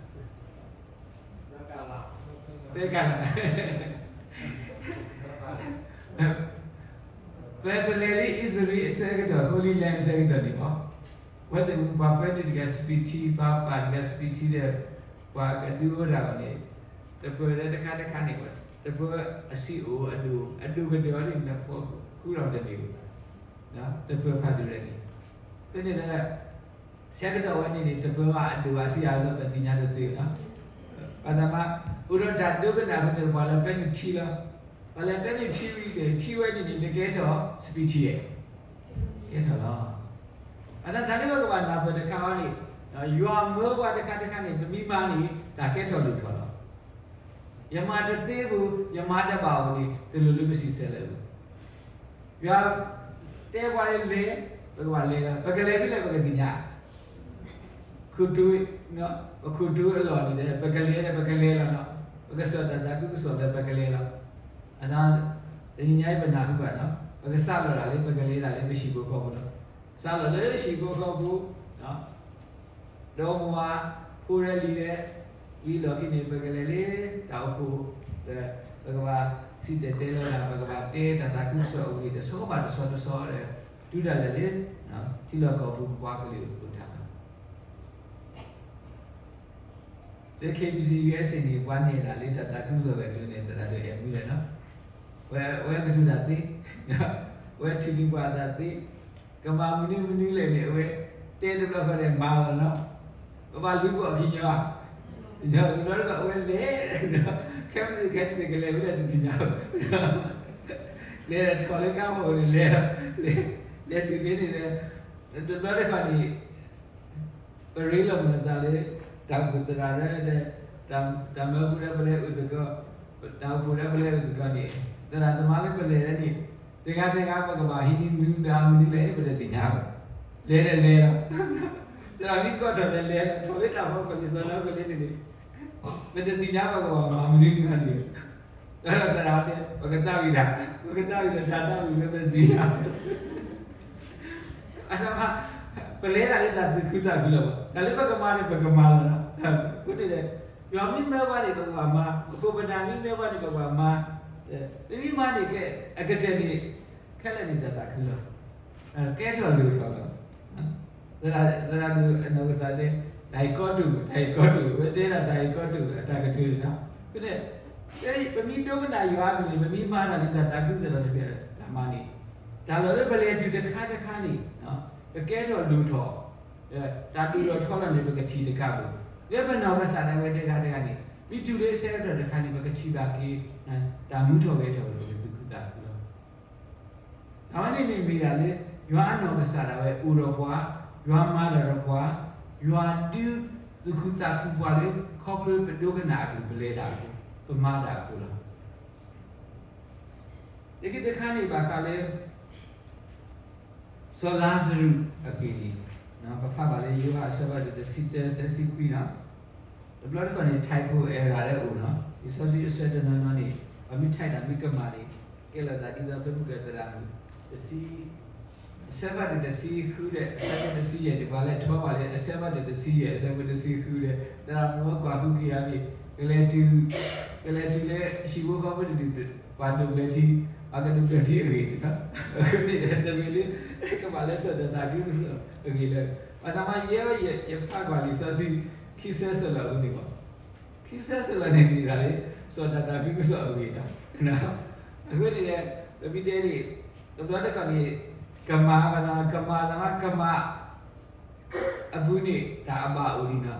ပှဲၤကၤလၢ် ပပလဲၤလၢအံၣ်စရ့လးအဆၢကတီၢ် Holy Land အဆၢကတီၢ်န့ၣ်မ့ၢ် အဝဲသ့ၣ်မ့ၢ်ပှၤပၢနုာ်တဂၤစပံးထံ ပှၤပာ်တဂၤစပံးထံဒီး ပှၤကဒုးအိၣ်တၢ်အီၤန့ၣ် တပၢၤလၢတခါတခါန့ၣ် တပၢၤအဆံးအိၣ်အဒိၣ် အဒိၣ်ကတၢၢ်အီၤန့ၣ် နဖီဃုထီၣ်တမ့ၢ်ဘၣ်, တပၢၤဖးဒိၣ်ဒၣ်န့ၣ် ဖဲန့ၣ်လၢ ဆၢကတီၢ်ဝဲန့ၣ်န့ၣ် တပၢၤဘၣ်အဒိၣ်အဆံးအါလီၤ ပသ့ၣ်ညါတသ့ဘၣ်နီၤ, ဘၣ်ဆၣ်မး အိၣ်ဒီးတၢ်ဒိကနၣ်အဃိန့ၣ် ပှၤလဲၤပၢနုာ်ထံလီၤ, ပှၤလဲၤပၢနုာ်ထံဝံၤန့ၣ် ထံဝဲန့ၣ်န့ၣ် တကဲထီၣ်စပံးထံဧါ, ကဲထီၣ်လီၤ. အတၢ်န့ၣ်လၢပကဘၣ်နၢ်ပၢၢ်တခါအံၤန့ၣ် ယွၤမၢပှၤတခါတခါန့ၣ် ပမ့ၢ်မၤန့ၣ် တၢ်ကဲထီၣ်လိၣ်ထီၣ်လီၤ. ယမၤတသ့ဘၣ် ယမၤတဘၣ်ဘၣ်န့ၣ် တလိၣ်လၢပစံးဆၢလၢၤဘၣ်. ယွၤတဲပှၤလၢလဲၤ ပကဘၣ်လဲၤလီၤ, ပကလဲၤဖဲလဲၣ် ပကသ့ၣ်ညါ, ခိၣ်တိၤ, ပခိၣ်တိၤအလီၢ်န့ၣ်ဒီး ပကလဲၤဒီး ပကလဲၤလီၤနီၤ, ပကစၢၢ်တၢ်သးခုကစီၣ်ဒီး ပကလဲၤလီၤ. အတၢ် တနံၤညါအံၤပနၢ်ဟူဘၣ်နီၤ, ပကစးလီၤဒၣ်လၢ ပကလဲၤဒၣ်လၢပဟံၣ်ဖိဃီဖိလီၤ. စးလီၤလၢဟံၣ်ဖိဃီဖိ ဒီးမိၢ်ဝၤ ဖိရဲလံၤလဲၣ်, ဝံၤအလီၢ်ခံန့ၣ် ပကလဲၤလၢတၢ်အိၣ်ဖှိၣ်, ဒီးပကဘၣ်စံၣ်တဲၤတဲလီၤတၢ်, ပကဘၣ်တဲတၢ်သးခုကစီၣ်အဂ့ၢ် တဆီဘၣ်တဆီတဆီဒီး တုၤဒၣ်လဲာ်လၢ ထံလီၢ်ကီၢ်ပူၤ ပပှၤကလုာ်အတၢ် လၢ KBC USA န့ၣ် ပှၤန့ၢ်ဒၣ်လၢတၢ်သးခုကစီၣ်ဝဲၤကျိၤန့ၣ် သရၣ်ဒိၣ်အဲၣ်မူလဲၣ်နီၤ, ဝဲ ဝဲကတူၢ်တၢ်သ့, ဝဲထုးန့ၢ်ပှၤအသးသ့, ကမၤမနုၤမနုၤလဲၣ်န့ၣ် အဝဲတဲတဘျီဃီန့ၣ် မၤလီၤနီၤ, ပဘၣ်လူၤပိာ်ခံညီ, တဘျီတခီၣ်အဝဲလဲၤ, ခဲမုၢ်ဆ့ၣ်ခဲမုၢ်ဆ့ၣ်ကလဲၤဝဲဒၣ်တသ့ၣ်ညါ, လဲၤထီၣ်လၢကါဖီန့ၣ်လဲၤ, လဲၤတုၤဖဲန့ၣ်ဒီး တဘျီတခီၣ်န့ၣ် ပရ့လိာ်မုာ်လိာ်သးလၢ တၢ်အိၣ်ဖှိၣ်သရၣ်ဒီး တၢ်မၢဖိဒီးပလဲၤအုၣ်သကိး, တၢ်အိၣ်ဖှိၣ်ဒီးပလဲၤအုၣ်သကိးန့ၣ် သရၣ်သမါလၢပလဲၤလၢန့ၣ် တဂၤတဂၤပကဘၣ်ဟံးန့ၢ်မနုၤမနုၤလဲၣ်န့ၣ် ပတသ့ၣ်ညါဘၣ်, လဲၤဒီးလဲၤလီၤ, သရၣ်မ့ၢ်ကိးထီၣ်ဒီးလဲၤ ထီၣ်လၢတၢ်ဖီခိၣ်လံာ်စီဆှံကလ့န့ၣ်န့ၣ် ပတသ့ၣ်ညါပကဘၣ်မၤမနုၤမနုၤန့ၣ် ဒီးသရၣ်တဲ ပကသးဝံၣ်တၢ်, ပကသးဝံၣ်ဒီးတၢ်သးဝံၣ်လၢပသ့ၣ်ညါ အသးမး ပလဲၤဒၣ်လၢတၢ်သူၣ်ခုသးခုလီၤဘၣ်, တၢ်လၢပကမၤန့ၣ် ပကမၤလီၤနီၤ, အဃိန့ၣ်ဒီး ယွၤမ့ၢ်မၢပှၤန့ၣ် ပကဘၣ်မၤ, ပခိၣ်ပနၢ်မ့ၢ်မၢပှၤန့ၣ် ပကဘၣ်မၤ, ပမ့ၢ်မၤန့ၣ် အကတၢၢ်န့ၣ် ခဲလၢာ်န့ၣ်တၢ်သးခုလီၤ, ကဲထီၣ်လိၣ်ထီၣ်လီၤ. သရၣ်ဒိၣ်အနီၢ်ကစၢ်တဲ တၢ်အံၤကီဒိၣ်, တၢ်အံၤကီဒိၣ်, ဝဲတဲဒၣ်တၢ်အံၤကီဒိၣ် အတၢ်ကတၢၢ်န့ၣ်လီၤ. အဃိန့ၣ် ပမ့ၢ်ဒိကနၣ်ယွၤအကလုၢ်န့ၣ် ပမ့ၢ်မၤတၢ်န့ၣ် တၢ်သးခုကစီၣ်ဒီးတဖျၢၣ်တၢ်မၤန့ၣ်, တၢ်လီၢ်လၢပလဲၤတုၤတခါတခါန့ၣ် ကကဲထီၣ်လိၣ်ထီၣ်, တၢ်ဒိၣ်ထီၣ်ထီထီၣ်န့ၣ် ပကထံၣ်တခါဘၣ်, လၢပနီၢ်ကစၢ်ဒၣ်ဝဲတဂၤတဂၤန့ၣ် မ့ၢ်တုၤလၢဆၢကတီၢ်တခါန့ၣ် ပကထံၣ်ဘၣ်က့ၤ တၢ်မူထီၣ်ဂဲၤထီၣ် ပကသူၣ်ခုသးခုလီၤ. အဝဲန့ၣ်မ့ၢ်မ့ၢ်ဒၣ်လၢ ယွၤအနီၢ်ကစၢ်ဒၣ်ဝဲအိၣ်ဒီးပှၤ, ယွၤမၤလီၤဒီးပှၤ, ယွၤဒုးသူၣ်ခုသးခုပှၤလၢ ခီဖျိပဒိကနၣ်အကလုၢ် ပလဲၤတၢ်အဃိ, ပမၤတၢ်အဃိလီၤ. လၢခံတခါန့ၣ်ဘၣ်ဃးလၢ စီၤလၤစရူးအဂ့ၢ်န့ၣ်, ပဖးဘၣ်လၢယိၤဟၣ်အဆၢဖးဒိၣ်တဆံတၢ သၢဆံခွံနီၤ, တဘျီတခီၣ်န့ၣ် typo error လၢအိၣ်နီၤ, လံာ်စီဆှံအဆၢတနီၤနီၤန့ၣ် ပှၤမ့ၢ် type တၢ်မ့ၢ်ကမၣ်န့ၣ် ကဲလီၤသးဒ်သိးဖဲမုၢ်ကၢၤသရၣ်မုၣ် တဆံ, အဆၢဖးဒိၣ်တဆံဃုဒီး အဆၢဖိတဆံယဲၢ်န့ၣ် ပှၤလဲၤထီၣ်ဘၣ်လၢ အဆၢဖးဒိၣ်တဆံယဲၢ် အဆၢဖိတဆံဃုဒီး သရၣ်မုၣ်အကွၢ်ဃုက့ၤအီၤန့ၣ် ကလဲၤတုၤ, ကလဲၤတုၤလၢဟံၣ်ဖိဃီဖိတဒူၣ် ပှၤဒိးဘျၢထံ, ပှၤကဒိးဘျၢထံအဂ့ၢ်န့ၣ်လီၤ. အဃိန့ၣ် တမ့ၢ်လၢ ကဘၣ်လၢစီၤဒၤသးကံကစီၣ်အဂ့ၢ်လၢ ပှၤသးမါယဲအံၤ ယဖးကွၢ်လံာ်စီဆှံ ခံဆၢစလီၤအဃိန့ၣ်လီၤ. ခံဆၢစလီၤန့ၣ်မ့ၢ်ဒၣ်လၢ စီၤဒၤသးကံကစီၣ်အဂ့ၢ်လီၤ. အဃိန့ၣ်ဒီး ပမ့ၢ်တဲန့ၣ် တဘျီတခီၣ်န့ၣ် ကမၤ ပှၤသးမါ ကမၤ သးမါ ကမၤ အပူၤန့ၣ် တၢ်အဘၣ်အိၣ်လံ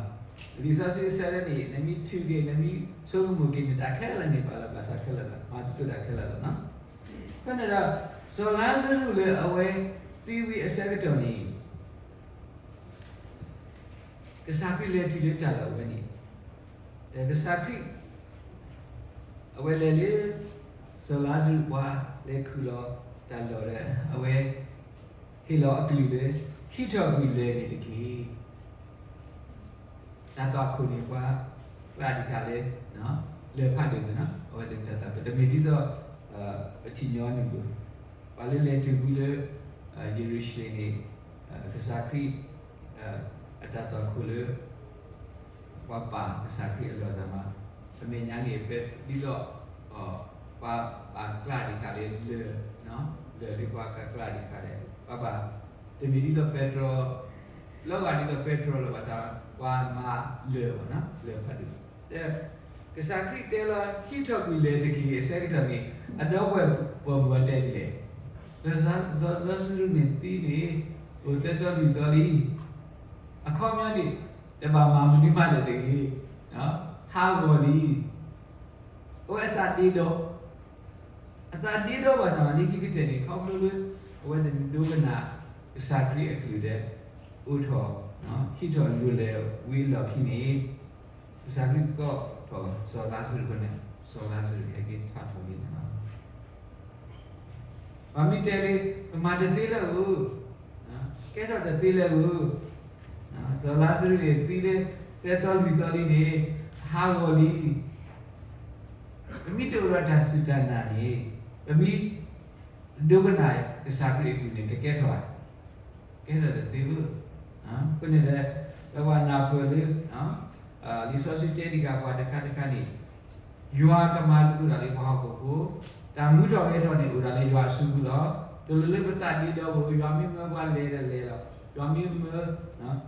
နီၤ. လံာ်စီဆှံအဆၢလၢန့ၣ် နမ့ၢ်ထုးက့ၤ နမ့ၢ်ဆိကမိၣ်က့ၤန့ၣ် တၢ်ခဲလၢာ်န့ၣ် ပာ်လီၤဘၣ်ဆၣ်ခဲလၢာ်လီၤ. မၤသကိးတၢ်ခဲလၢာ်လီၤနီၤ. အဃိန့ၣ်ဒီး စီၤလါစရူးလၢအဝဲသံဝံၤအဆၢကတီၢ်န့ၣ် ကစၢ်ခရံာ်လဲၤတုၤလၢတၢ်လီၢ်အဝဲန့ၣ်, ဒီးကစၢ်ခရံာ် အဝဲလဲၤလၢ စီၤလါစရူးပှၤလဲၤခုၣ်လီၤတၢ်လီၢ်ဒီး အဝဲ ဟ့ၣ်လီၤအကလုၢ်လၢ ဟံးထီၣ်ကွံာ်လၢၢ်န့ၣ်တက့ၢ်. တၢ်သွၣ်ခိၣ်န့ၣ် ပှၤကျးဒံးဃာ်လၢ လၢၢ်ဖးဒိၣ်န့ၣ်လီၤ. အဝဲသ့ၣ်တၢ်သွၣ်ခိၣ် တမ့ၢ်ဒ်သိး ပထံၣ်ညီနုၢ်ပူၤ ပှၤလၢလဲၤတုၤကွံာ်လၢ ယရူၤၡလ့ၣ်န့ၣ် ကစၢ်ခရံာ် အတၢ်သွၣ်ခိၣ်လၢ ပှၤပာ်ကစၢ်ခရံာ်အလီၢ်တၢ်မၤ, အမဲာ်ညါန့ၣ် ပဒ်သိး ပှၤဘၣ်ကျးဒံးဃာ်လၢလၢၢ်, လၢၢ်လၢပှၤကကျးဒံးဃာ်ဒီး ပှၤဘၣ် တမ့ၢ်ဒ်သိးပဲတြီ လီၤဂာ်ဒ်သိးပဲတြီလၢၤဘၣ်တၢ် ပှၤမၤလၢၢ်ဘၣ်နီၤ လၢၢ်ဖးဒိၣ်, ဒီး ကစၢ်ခရံာ်တဲလီၤ ဟံးထီၣ်ကွံာ်လၢၢ်တက့ၢ်အဆၢကတီၢ်န့ၣ် အဒီပုၢ်ဝဲၢ်ပှၤမုၢ်အတဲဒ်လဲၣ်, လီၤစရူးန့ၣ်သံန့ၣ် အိၣ်သၢသီလွံၢ်သီလံ, အခီပညီန့ၣ် တဘၣ်မၤမနုၤမးလၢၤတဂ့ၤ, ဟးဂီၤလံ, အဝဲအသးဒ့ဒီး အသးဒ့ဒီဘၣ်ဆၣ်လၢခံကတၢၢ်န့ၣ် ခီဖျိလၢ အဝဲသ့ၣ်ဒိကနၣ် ကစၢ်ခရံာ်အကလုၢ်ဒီး အိးထီၣ် ဟံးထီၣ်လိၤလၢာ်ဝံၤအလီၢ်ခံန့ၣ် ကစၢ်ခရံာ်ကိးထီၣ်စီၤလါစရူးအဃိန့ၣ် စီၤလါစရူးဟဲက့ၤထီၣ်ထီၣ်က့ၤန့ၣ်လီၤ. ပမ့ၢ်တဲလၢ ပမၤတသ့လၢၤဧိၤ, ကဲထီၣ်တသ့လၢၤဧိၤ, စီၤလါစရူးန့ၣ် သံလၢသၢသီလွံၢ်သီလံန့ၣ် ဟးဂီၤလံ. ပမ့ၢ်တအိၣ်ဒီးတၢ်စူၢ်တၢ်နာ်န့ၣ် ပမ့ၢ်ဒိကနၣ်ကစၢ်ခရံာ်အကလုၢ်န့ၣ် ကကဲထီၣ်ဧါ, ကဲထီၣ်တသ့ဘၣ်. အဃိန့ၣ်ဒီး ပဘၣ်နၢ်ပၢၢ်လၢ လံာ်စီဆှံတဲဒံးဃာ်ပှၤတခါတခါန့ၣ် ယွၤကမၤသကိးတၢ်လၢပှၤဟီၣ်ခိၣ်ဖိ, တၢ်မူထီၣ်ဂဲၤထီၣ်န့ၣ် အိၣ်ဒၣ်လၢယွၤအစုပူၤလီၤ. တလိၣ်လၢပသးဒ့ဒီဘၣ်, ယွၤမ့ၢ်မၢပှၤလဲၤဒီးလဲၤလီၤ, ယွၤမ့ၢ်မၢ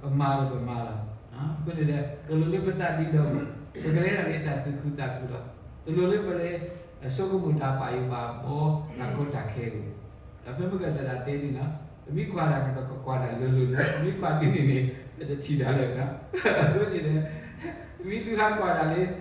ပမၤဒီးပမၤလီၤ. အဃိန့ၣ်ဒီး တလိၣ်လၢပသးဒ့ဒီဘၣ်, ပကလဲၤတၢ်လၢတၢ်သူၣ်ခုသးခုလီၤ. တလိၣ်လၢပလဲၤ ဆိကမိၣ်တၢ်ပာ်ယိၣ်ပာ်ဘီ တၢ်ကီတၢ်ခဲအဂီၢ်, ဒီးဖဲမုၢ်ကၢၤသရၣ်တဲန့ၣ်လီၤ, ပမ့ၢ်ကွၢ်တၢ်န့ၣ် ပကကွၢ်တၢ်လိၤလိၤလီၤ, ပမ့ၢ်ကွၢ်ဒ်န့ၣ်န့ၣ် ပတထံၣ်တၢ်လၢၤဘၣ်. အဃိန့ၣ်ဒီး ပမ့ၢ်သုဟးကွၢ်တၢ်လၢ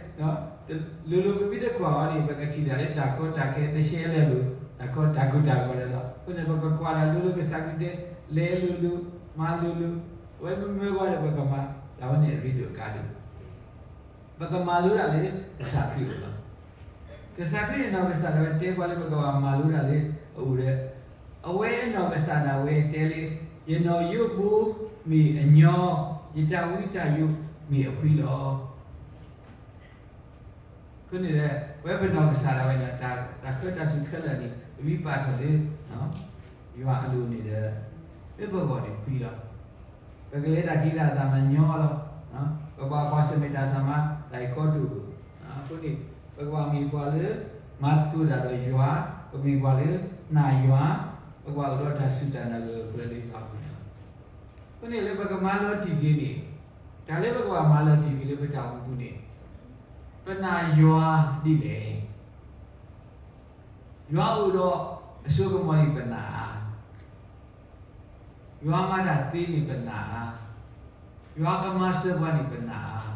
လိၤလိၤ ပမ့ၢ်တကွၢ်အီၤန့ၣ် ပကထံၣ်တၢ်လၢတၢ်ကီတၢ်ခဲတရှဲလဲၣ်ဘၣ်, တၢ်ကီတၢ်ခိၣ်တၢ်ဂီၤဒီးလီၤ. အဃိန့ၣ် ပကကွၢ်တၢ်လိၤလိၤ ကစၢ်ခရံာ်တဲ လဲၤလိၤလိၤ မၤလိၤလိၤ, အဝဲမ့ၢ်မၢပှၤဒီးပကမၤ, တၢ်ဝဲန့ၣ်အရ့ဒိၣ်အကါဒိၣ် ပကမၤလိတၢ်လၢကစၢ်ခရံာ်အအိၣ်လီၤ. ကစၢ်ခရံာ်အနီၢ်ကစၢ်ဒၣ်ဝဲတဲပှၤလၢ ပကဘၣ်မၤလိတၢ်လၢအအိၣ်ဒီး အဝဲအနီၢ်ကစၢ်ဒၣ်ဝဲတဲလၢ ယနီၢ်ယိးဘိမ့ၢ်အညီ, ယတၢ်ဝံတၢ်ယိးမ့ၢ်အဖှံလီၤ. အဃိန့ၣ်ဒီး ပဝဲပနီၢ်ကစၢ်ဒၣ်ဝဲန့ၣ် တၢ်ဆၢတၢ်ဆူၣ်ခဲလၢာ်န့ၣ် ပမ့ၢ်ပာ်ထီၣ်လၢ ယွၤအလိၤန့ၣ်ဒီး လၢပဂီၢ်န့ၣ်ဖှံလီၤ. ပကလဲၤတၢ်က့ၤတၢ်သးမၤညီလီၤ. ပကဘၣ်ကွၢ်ဆၢၣ်မဲာ်တၢ်သးမၤ တၢ်အံၤကီဒိၣ်ဘၣ်. အဃိန့ၣ် ပကဘၣ်မ့ၢ်ပှၤလၢ မၤသကိးတၢ်ဒီးယွၤ, ပမ့ၢ်ပှၤလၢနာ်ယွၤ, ပကဘၣ်အိၣ်ဒီးတၢ်စူၢ်တၢ်နာ်ဂၢၢ်ကျၢၤလၢယွၤအပူၤန့ၣ်လီၤ. အဃိန့ၣ်လၢပကမၤလီၤတံၢ်က့ၤန့ၣ်, တၢ်လၢပကဘၣ်မၤလီၤတံၢ်က့ၤလၢပတၢ်အိၣ်မူပူၤန့ၣ်, ပနာ်ယွၤဒ်လဲၣ်. ယွၤအိၣ်ဒီးအစိကမီၤန့ၣ်ပနာ်ဧါ. ယွၤမၤတၢ်သ့န့ၣ်ပနာ်ဧါ. ယွၤကမၤစၢၤပှၤန့ၣ်ပနာ်ဧါ.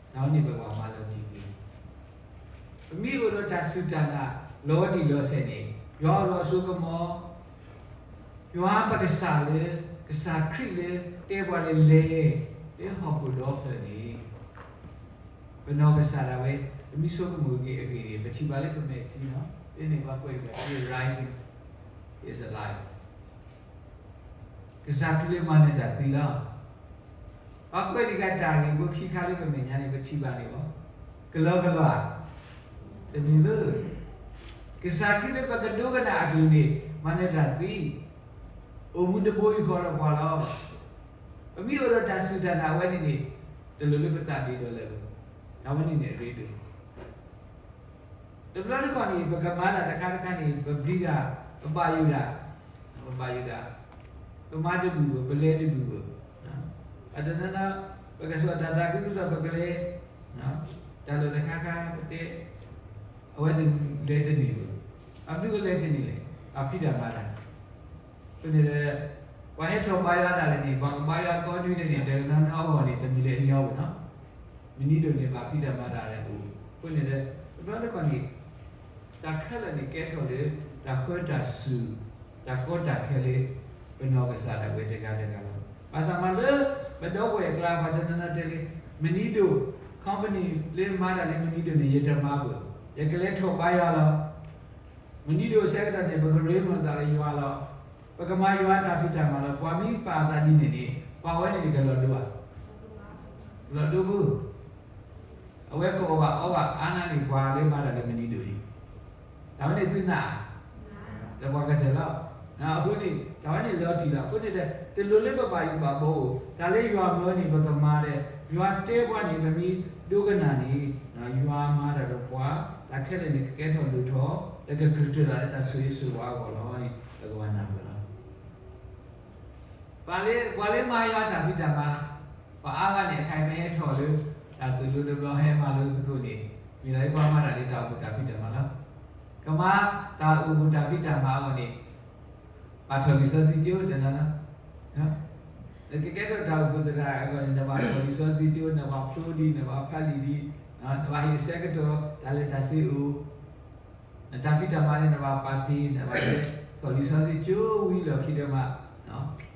တၢ်ဝဲန့ၣ်ပကဘၣ်မၤလီၤတံၢ်က့ၤ ပမ့ၢ်အိၣ်ဒီးတၢ်စူၢ်တၢ်နာ် လီၤတံၢ်လီၤဆဲးန့ၣ် ယွၤအိၣ်ဒီးအစိကမီၤ, ယွၤပကစၢ်လၢ ကစၢ်ခရံာ်လၢ တဲပှၤလၢလဲၤ လၢဟီၣ်ခိၣ်ဒီဖျၢၣ်န့ၣ် ပနီၢ်ကစၢ်ဒၣ်ဝဲ ပမ့ၢ်ဆိကမိၣ်က့ၤအဂ့ၢ်န့ၣ် ပထံၣ်ဘၣ်လၢပမဲာ်ချံနီၤ, လၢန့ၣ်ပှၤကွဲးတဂၤ He is rising, He is alive. ကစၢ်ခရံာ်လၢမၤနၢၤတၢ်သံလီၤ. ပှၤကွဲးတဂၤတၢ်ဂ့ၢ်ဖိခံခါလၢပမဲာ်ညါန့ၣ် ပထံၣ်ဘၣ်န့ၣ်လီၤ. ကလီကလီဧါ. တမ့ၢ်ဘၣ်. ကစၢ်ခရံာ်လၢပကဒိကနၣ်အကလုၢ်န့ၣ် မၤနၢၤတၢ်သံ, အိၣ်မူတဘိယူၢ်ဃီဒီးပှၤလီၤ. ပမ့ၢ်အိၣ်ဒီးတၢ်စူၢ်တၢ်နာ်အဝဲန့ၣ်န့ၣ် တလိၣ်လၢပသးဒ့ဒီးလၢၤဘၣ်. တၢ်ဝဲန့ၣ်န့ၣ်အရ့ဒိၣ် တဘျီတခီၣ်န့ၣ် ပကမၤတၢ်တခါတခါန့ၣ် ပပျံၤတၢ်, ပဘၣ်ယိၣ်တၢ်, ပဘၣ်ယိၣ်တၢ်, ပမၤတဘူၣ်ဘၣ်, ပလဲၤတဘူၣ်ဘၣ်. အတနီၤနီၤ ပကစီၣ်တၢ်သးခုကစီၣ် ပကလဲၤ, တၢ်လၢာ်တခါခါပတဲ, အဝဲသ့ၣ်လဲၤတန့ၢ်ဘၣ်. အဘျုးကလဲၤတန့ၢ်လဲၣ်, အဖံးတၢ်မၤတၢ် အဃိန့ၣ်ဒီး ပှၤဟဲထီၣ်ဘါယွၤတၢ်လဲၣ်န့ၣ် ပှၤကဘါယွၤကိးနွံဒဲးန့ၣ် တနီၤနီၤအဂီၢ်န့ၣ် တမ့ၢ်လၢအညီဘၣ်နီၤ, မနုၤဒိၣ်န့ၣ် ဘၣ်ဖံးတၢ်မၤတၢ်လဲၣ်အိၣ်. အဃိန့ၣ်ဒီး တဘျီတခီၣ်န့ၣ် တၢ်ခဲလၢာ်န့ၣ်ကဲထီၣ်လၢ တၢ်ဃၢတၢ်စူၢ်, တၢ်ကီတၢ်ခဲလၢ ပနီၢ်ကစၢ်ဒၣ်ဝဲတဂၤတဂၤလီၤ. ဘၣ်ဆၣ်မးလၢ ပဒီပုၢ်ဝဲၢ်အကျါ ပှၤတနီၤနီၤတဲလၢ မနုၤဒိၣ် company လၢမၤတၢ်လၢမနုၤဒိၣ်န့ၣ် ယတမၤဘၣ်, ယကလဲၤထီၣ်ဘါယွၤလီၤ. မနုၤဒိၣ်အဆၢကတီၢ်န့ၣ် ပကရ့လိာ်သးလၢယွၤလီၤ. ပကမၤယွၤတၢ်ဖံးတၢ်မၤလီၤ. ပှၤမ့ၢ်ပာ်အသးဒ်န့ၣ်န့ၣ် ပှၤဝဲန့ၣ်န့ၣ်ကလီၤဒိဧါ, လီၤဒိဘၣ်. အဝဲကအီၣ်ဘၣ်အီဘၣ်အါန့ၢ်န့ၣ် ပှၤလၢမၤတၢ်လၢမနုၤဒိၣ်န့ၣ် တၢ်ဝဲန့ၣ်သုနာ်ဧါ, ဒီးပှၤကတၢၢ်လီၤ. အဃိန့ၣ် တၢ်ဝဲန့ၣ်လီၤတံၢ်လီၤ. အဃိန့ၣ်ဒီး တလိၣ်လၢပဘၣ်ယိၣ်ဘၣ်ဘီအိၣ်, တၢ်လၢယွၤမၢန့ၣ် ပကမၤဒီး ယွၤတဲပှၤန့ၣ် ပမ့ၢ်ဒိကနၣ်န့ၣ် ယွၤမၤတၢ်ဒီးပှၤ, တၢ်ခဲလၢာ်န့ၣ်ကကဲထီၣ်လိၣ်ထီၣ်, ဒီးကကတၢၢ်တၢ်လၢတၢ်ဆိၣ်ဂ့ၤဆိၣ်ဝါအဂီၢ်လီၤန့ၣ် ပကဘၣ်နၢ်ပၢၢ်လီၤ. ပှၤလၢမၤယွၤတၢ်ဖံးတၢ်မၤ, ပှၤအါဂၤန့ၣ် အခဲအံၤပဟဲထီၣ်လၢ တၢ်သိၣ်လိတဘျီဟဲမၤလိသကိးန့ၣ် မ့ၢ်လၢပှၤမၤတၢ်လၢတၢ်အိၣ်ဖှိၣ်တၢ်ဖံးတၢ်မၤလီၤ. ကမၤတၢ်အိၣ်ဖှိၣ်တၢ်ဖံးတၢ်မၤအဂီၢ်န့ၣ် ဘၣ်ထီၣ်လံာ်စီဆှံကၠိတနီၤနီၤ, ကကဲထီၣ်တၢ်အိၣ်ဖှိၣ်သရၣ်အဂီၢ်န့ၣ် နဘၣ်ထီၣ်လံာ်စီဆှံကၠိ, နဘၣ်ဖျိဒံး, နဘၣ်ဖးလံာ်ဒံး, နဘၣ်ဟ့ၣ်ဆၢကတီၢ်တၢ်လၢတၢ်စ့အိၣ် နတၢ်ဖံးတၢ်မၤန့ၣ် နဘၣ်ပာ်တ့ၢ်, နဘၣ်လဲၤထီၣ်လံာ်စီဆှံကၠိဝံၤလီၢ်ခံဒီးမး,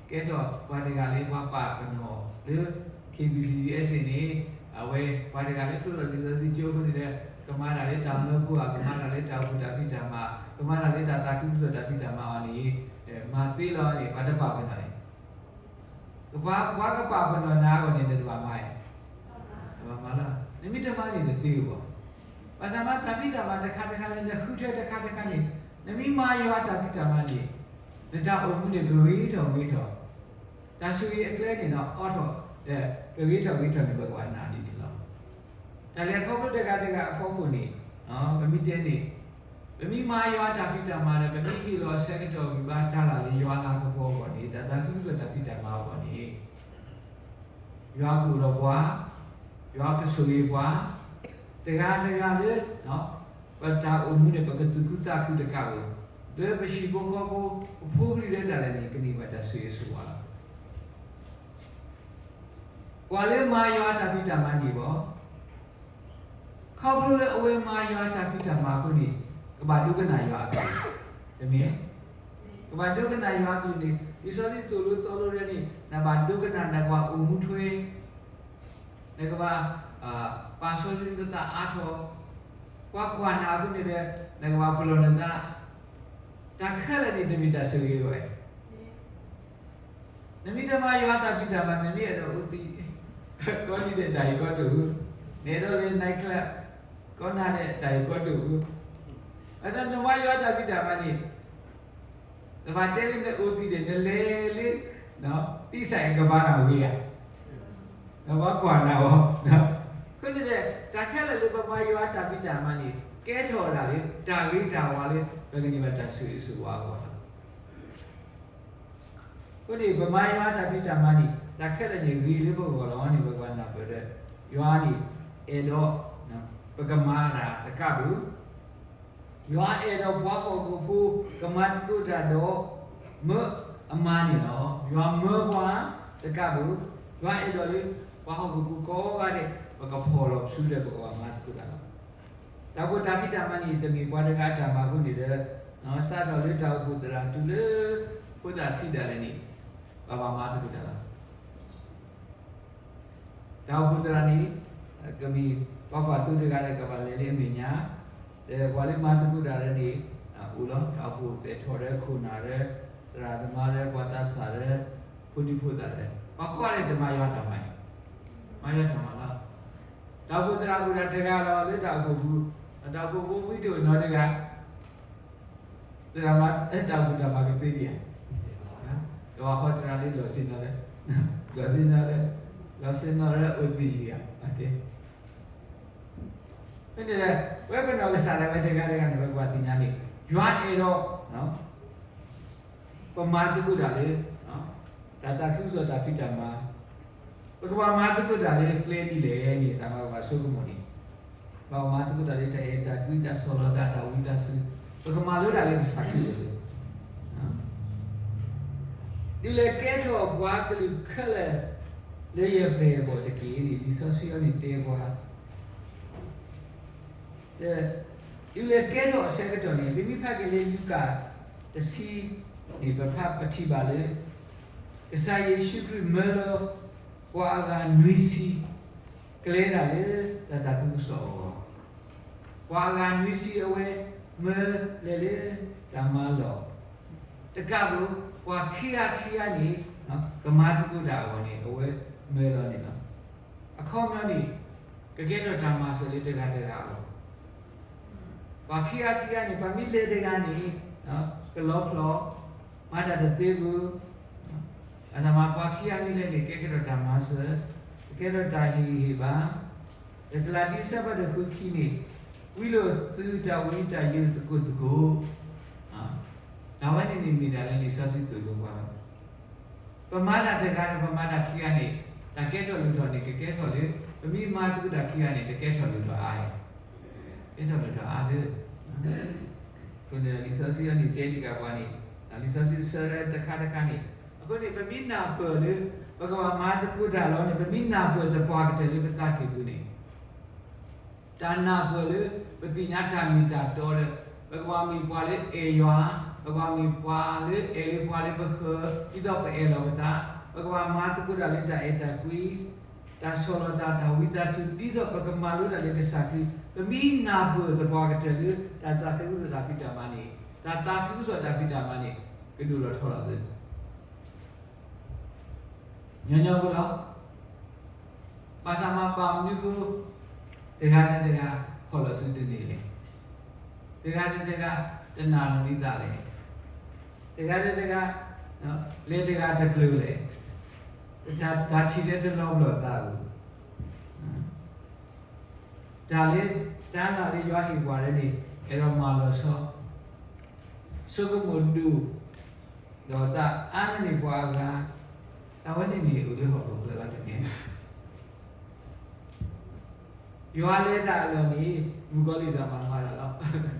ကဲထီၣ်ပှၤတဂၤလၢပှၤပာ်ပနီၣ်လၢ K B C U S A န့ၣ်, အဝဲပှၤတဂၤလၢဖျိလီၤလံာ်စီဆှံကၠိအဃိန့ၣ်ဒီး ကမၤတၢ်လၢတၢ်မၢဖိဧါ, ကမၤတၢ်လၢတၢ်အိၣ်ဖှိၣ်တၢ်ဖံးတၢ်မၤ, ကမၤတၢ်လၢတၢ်သးခုကစီၣ်တၢ်ဖံးတၢ်မၤအီၤန့ၣ် မၤသ့လီၤန့ၣ် ပှၤတပာ်ပနီၣ်န့ၣ် ကပှၤ ပှၤကပာ်ပနီၣ်နၤအဂီၢ်န့ၣ် နတဘၣ်မၤ, တဘၣ်မၤလီၤ. နမ့ၢ်တမၤန့ၣ် နသ့ဂ့ၤဘၣ်. ဘၣ်ဆၣ်မးတၢ်ဖံးတၢ်မၤတခါတခါလၢ နဃုထၢတခါတခါန့ၣ်, နမ့ၢ်မၤယွၤတၢ်ဖံးတၢ်မၤန့ၣ်, နတၢ်အိၣ်မူန့ၣ် ကဂ့ၤထီၣ်ဂ့ၤထီၣ်, တၢ်ဆိၣ်ဂ့ၤအကျဲန့ၣ်ဒီး အိးထီၣ်, ကဂ့ၤထီၣ်ဂ့ၤထီၣ်န့ၣ် ပကဘၣ်နာ်ဒ်န့ၣ်လီၤ. တၢ်လဲၤခီဖျိတဂၤတဂၤအဖီခိၣ်န့ၣ်, ပမ့ၢ်တဲန့ၣ်, ပမ့ၢ်မၤယွၤတၢ်ဖံးတၢ်မၤဒီး ပမ့ၢ်ဟ့ၣ်လီၤဆၢကတီၢ်ဂံၢ်ဘါတၢ်လၢ်လၢယွၤအလၤကပီၤအဂီၢ်န့ၣ် တၢ်သးခုကစီၣ်တၢ်ဖံးတၢ်မၤအဂီၢ်န့ၣ် ယွၤကအိၣ်ဒီးပှၤ, ယွၤကဆိၣ်ဂ့ၤပှၤ, တဂၤတဂၤလၢ ပတၢ်အိၣ်မူန့ၣ် ပကသူၣ်ခုသးခုတကးဘၣ်, လၢပဟံၣ်ဖိဃီဖိ ပဖိပလံၤလၢတၢ်လဲၤန့ၣ် ကန့ၢ်ဘၣ်တၢ်ဆိၣ်ဂ့ၤဆိၣ်ဝါလီၤ. ပှၤလၢမၤယွၤတၢ်ဖံးတၢ်မၤန့ၣ်ဘၣ် ခီဖျိလၢအဝဲမၤယွၤတၢ်ဖံးတၢ်မၤအဃိန့ၣ် ကဘၣ်ဒိကနၣ်ယွၤအကလုၢ်, တမ့ၢ်, ကဘၣ်ဒိကနၣ်ယွၤအကလုၢ်န့ၣ် လံာ်စီဆှံသိၣ်လိသီလိဒ်န့ၣ် နဘၣ်ဒိကနၣ် နကဘၣ်အိၣ်မူထွဲ, နကဘၣ် ပာ်စီဆှံနသးအါထီၣ်, ပှၤကွၢ်နၤအဃိန့ၣ်ဒီး နကဘၣ်ပလီၢ်နသး, တၢ်ခဲလၢာ်န့ၣ် တမ့ၢ်တၢ်ဆိၣ်ဂ့ၤဝဲ နမ့ၢ်တမၤယွၤတၢ်ဖံးတၢ်မၤ နမ့ၢ်အဲၣ်ဒိးအိၣ်သံ, ကိးနံၤဒဲးတၢ်အံၤကိးတအိၣ်, နအဲၣ်ဒိးလဲၤ night club ကိးနၤဒဲးတၢ်အံၤကိးတအိၣ်, အဃိနမၤယွၤတၢ်ဖံးတၢ်မၤန့ၣ် နဘၣ်တဲလၢနအိၣ်သံဒီး နလဲၤလၢ သံစဲးကဘါနၤဂ့ၤဧါ, နဘၣ်ကွၢ်နၤအီၤ, အဃိန့ၣ်ဒီး တၢ်ခဲလၢာ်လၢပမၤယွၤတၢ်ဖံးတၢ်မၤန့ၣ် ကဲထီၣ်ဝဲဒၣ်လၢ တၢ်ဂ့ၤတၢ်ဝါလၢ ပကန့ၢ်ဘၣ်တၢ်ဆိၣ်ဂ့ၤဆိၣ်ဝါအဂီၢ်လီၤ. အဃိန့ၣ် ပမၤယွၤတၢ်ဖံးတၢ်မၤန့ၣ် တၢ်ခဲလၢာ်န့ၣ်ဂ့ၤလၢပဂီၢ်လီၤန့ၣ် ပကဘၣ်နၢ်ပၢၢ်ဒီး ယွၤန့ၣ် အဲၣ်ဒိး ပကမၤတၢ်တကးဘၣ်, ယွၤအဲၣ်ဒိးပှၤဟီၣ်ခိၣ်ဖိ ကမၤသကိးတၢ်ဒီး မၢအမၤန့ၣ်လီၤ. ယွၤမၢပှၤတကးဘၣ်, ယွၤအဲၣ်ဒိးလၢ ပှၤဟီၣ်ခိၣ်ဖိကိးဂၤဒဲး ပကဖီၣ်လီၤဆူဒီး ပကဘၣ်မၤသကိးတၢ်လီၤ. တၢ်အိၣ်ဖှိၣ်တၢ်ဖံးတၢ်မၤန့ၣ် တမ့ၢ်ပှၤတဂၤအတၢ်မၤအဃိန့ၣ်ဒီး စးထီၣ်လၢတၢ်အိၣ်ဖှိၣ်သရၣ်တုၤလၢ ဖိသၣ်ဆံးဒၣ်လဲာ်န့ၣ် ပဘၣ်မၤသကိးတၢ်လီၤ. တၢ်အိၣ်ဖှိၣ်သရၣ်န့ၣ် ကမ့ၢ်ပှၤကွၢ်သိတဂၤဒီး ကဘၣ်လဲၤလၢအမဲာ်ညါ, ဒီးပှၤလၢမၤသကိးတၢ်ဒီးန့ၣ် အိၣ်လီၤ. တၢ်အိၣ်ဖှိၣ်ပဲာ်ထီၣ်ဒီးခိၣ်နၢ်ဒီး သရၣ်သမါဒီး ပှၤသးစၢ်ဒီး ဖိဒံဖိသၣ်ဒီး ပှၤကိးဂၤဒဲးတမၤယွၤတၢ်မၤ, မၤယွၤတၢ်မၤလီၤ. တၢ်အိၣ်ဖှိၣ်သရၣ်အိၣ်ဒၣ်တဂၤလီၤ လၢတၢ်အိၣ်ဖှိၣ်ပူၤ, တၢ်အိၣ်ဖှိၣ်ဖိဝံတအိၣ်နီတဂၤ, တၢ်မၤ တၢ်ဘူၣ်တၢ်ဘါကသ့ဒံးဧါ, ကဘၣ်ဃီတရၤလၢလီၤဆ့နီၤရဲ, လီၤဆ့နီၤရဲ, လီၤဆ့နီၤရဲအိၣ်သ့ၣ်လံဧါ, ဖဲန့ၣ် ဝဲပနီၢ်ကစၢ်ဒၣ်ဝဲတဂၤတဂၤန့ၣ် ပကဘၣ်သ့ၣ်ညါန့ၣ် ယွၤအဲၣ်ဒိး ပမၤသကိးတၢ်လၢ တၢ်သးခုကစီၣ်တၢ်ဖံးတၢ်မၤ, ပကဘၣ်မၤသကိးတၢ်လၢကျဲဒ်လဲၣ်န့ၣ် တၢ်မၤကဘၣ်ဆိကမိၣ်န့ၣ်, ဘၣ်မၤသကိးတၢ်လၢတၢ်အဲၣ်တၢ်ကွံ တၢ်ဆီၣ်လီၤသး တၢ်ဝံသးစူၤ, ပကမၤလိတၢ်လၢကစၢ်ခရံာ်အဂီၢ်လၢ ဒုးလဲၤကဲထီၣ်ပှၤကလုာ်ခဲလၢာ် လၢယပျဲၢ်အဂီၢ်တက့ၢ်န့ၣ် လံာ်စီဆှံအံၤန့ၣ်တဲပှၤ ဒုးလဲၤကဲထီၣ်အဆၢကတီၢ်န့ၣ် ပမ့ၢ်ဖးက့ၤလၢလူၤကၣ်တဆံန့ၣ် ပဖးပထံၣ်ဘၣ်လၢ ကစၢ်ယ့ၣ်ၡူးခရံာ်မၢလီၤ ပှၤအဂၤနွံဆံ ကျဲဒၣ်လၢတၢ်သးခုကစီၣ်အဂီၢ်, ပှၤအဂၤနွံဆံအဝဲမၢလဲၤလၢတၢ်မၤလီၢ်, တကးဘၣ် ပှၤခံဂၤခံဂၤန့ၣ် ကမၤသကိးတၢ်အဂီၢ်န့ၣ် အဝဲမၢလီၤန့ၣ်လီၤ. အခီပညီန့ၣ် ကကဲထီၣ်တၢ်မၤစၢၤလၢတဂၤတဂၤအဂီၢ် ပှၤခံဂၤခံဂၤန့ၣ် ပှၤမ့ၢ်လဲၤတဂၤန့ၣ် ကလီဖျိး မၤတၢ်တသ့ဘၣ်, အသးမၤပှၤခံဂၤမ့ၢ်လဲၤန့ၣ် ကဲကဲထီၣ်တၢ်မၤစၢၤ, ကကဲထီၣ်တၢ်ဟ့ၣ်ဂံၢ်ဟ့ၣ်ဘါ, ဒီးကလၤတံ အဆၢဖးဒိၣ်ဃုခံန့ၣ် ဝံလိာ်သုတၢ်ဝံတၢ်ယိာ်သကိးသကိး, တၢ်ဝဲန့ၣ်န့ၣ်မ့ၢ်ဒၣ်လၢလံာ်စီဆှံသိၣ်လိပှၤလီၤ. ပမၤတၢ်တဂၤဒီးပမၤတၢ်ခံဂၤန့ၣ် တၢ်ကဲထီၣ်လိၣ်ထီၣ်န့ၣ် ကကဲထီၣ်လၢ ပမ့ၢ်မၤသကိးတၢ်ခံဂၤန့ၣ် တကဲထီၣ်လိၣ်ထီၣ်အါ, ကဲထီၣ်လိၣ်ထီၣ်အါသၢ အဃိန့ၣ်ဒီးလံာ်စီဆှံအံၤန့ၣ်တဲဒံးကးပှၤန့ၣ် လံာ်စီဆှံဆၢတခါတခါန့ၣ် အဃိန့ၣ် ပမ့ၢ်နၢ်ပၢၢ်လၢ ပကဘၣ်မၤသကိးတၢ်လီၤန့ၣ် ပမ့ၢ်နၢ်ပၢၢ်သပှၢ်ကတၢၢ်လၢပသးကံၢ်ပူၤန့ၣ် တၢ်နၢ်ပၢၢ်လၢ ပသ့ၣ်ညါတၢ်မ့ၢ်တၢ်တီဒီး ပကဘၣ်မ့ၢ်ပှၤလၢအဲၣ်ယွၤ, ပကဘၣ်မ့ၢ်ပှၤလၢအဲၣ်လၢပှၤလၢပဃၢၤ ဒ်သိးပအဲၣ်လီၤပသး, ပကဘၣ်မၤသကိးတၢ်လၢတၢ်အဲၣ်တၢ်ကွံ, တၢ်ဆီၣ်လီၤသး တၢ်ဝံသးစူၤ ဒ်သိးပကမၤလိတၢ်လၢကစၢ်ခရံာ် ပမ့ၢ်နၢ်ပၢၢ်သပှၢ်ကတၢၢ်လၢ တၢ်သးခုကစီၣ်တၢ်ဖံးတၢ်မၤန့ၣ် တၢ်သးခုကစီၣ်တၢ်ဖံးတၢ်မၤန့ၣ် ကဒိၣ်လီၤထီလီၤသ့ ညီညီဖိလီၤ. ဘၣ်သးမၤပာ်မနုၤဃိ တဂၤဒီးတဂၤ ဖီၣ်လီၤစုတန့ၢ်လဲၣ်, တဂၤဒီးတဂၤ တနာ်လီၤဒ်သးလဲၣ်, တဂၤဒီးတဂၤ လဲၤတဂၤတကျိၤလဲၣ်, တၢ်ထံၣ်လၢတလီၤပလိာ်သးဘၣ်. တၢ်လၢ တၢ်လၢယွၤဟ့ၣ်ပှၤလၢန့ၣ် အဲၣ်ဒိးမၤလီၤဆီ ဆိကမိၣ်ဒိၣ် ဒီးသးအါန့ၢ်ပှၤအဂၤ တၢ်ဝဲန့ၣ်န့ၣ် အိၣ်လၢဟီၣ်ခိၣ်ချၢလီၤတက့ၢ်. ယွၤလဲၤတၢ်အလီၢ်န့ၣ် မုၣ်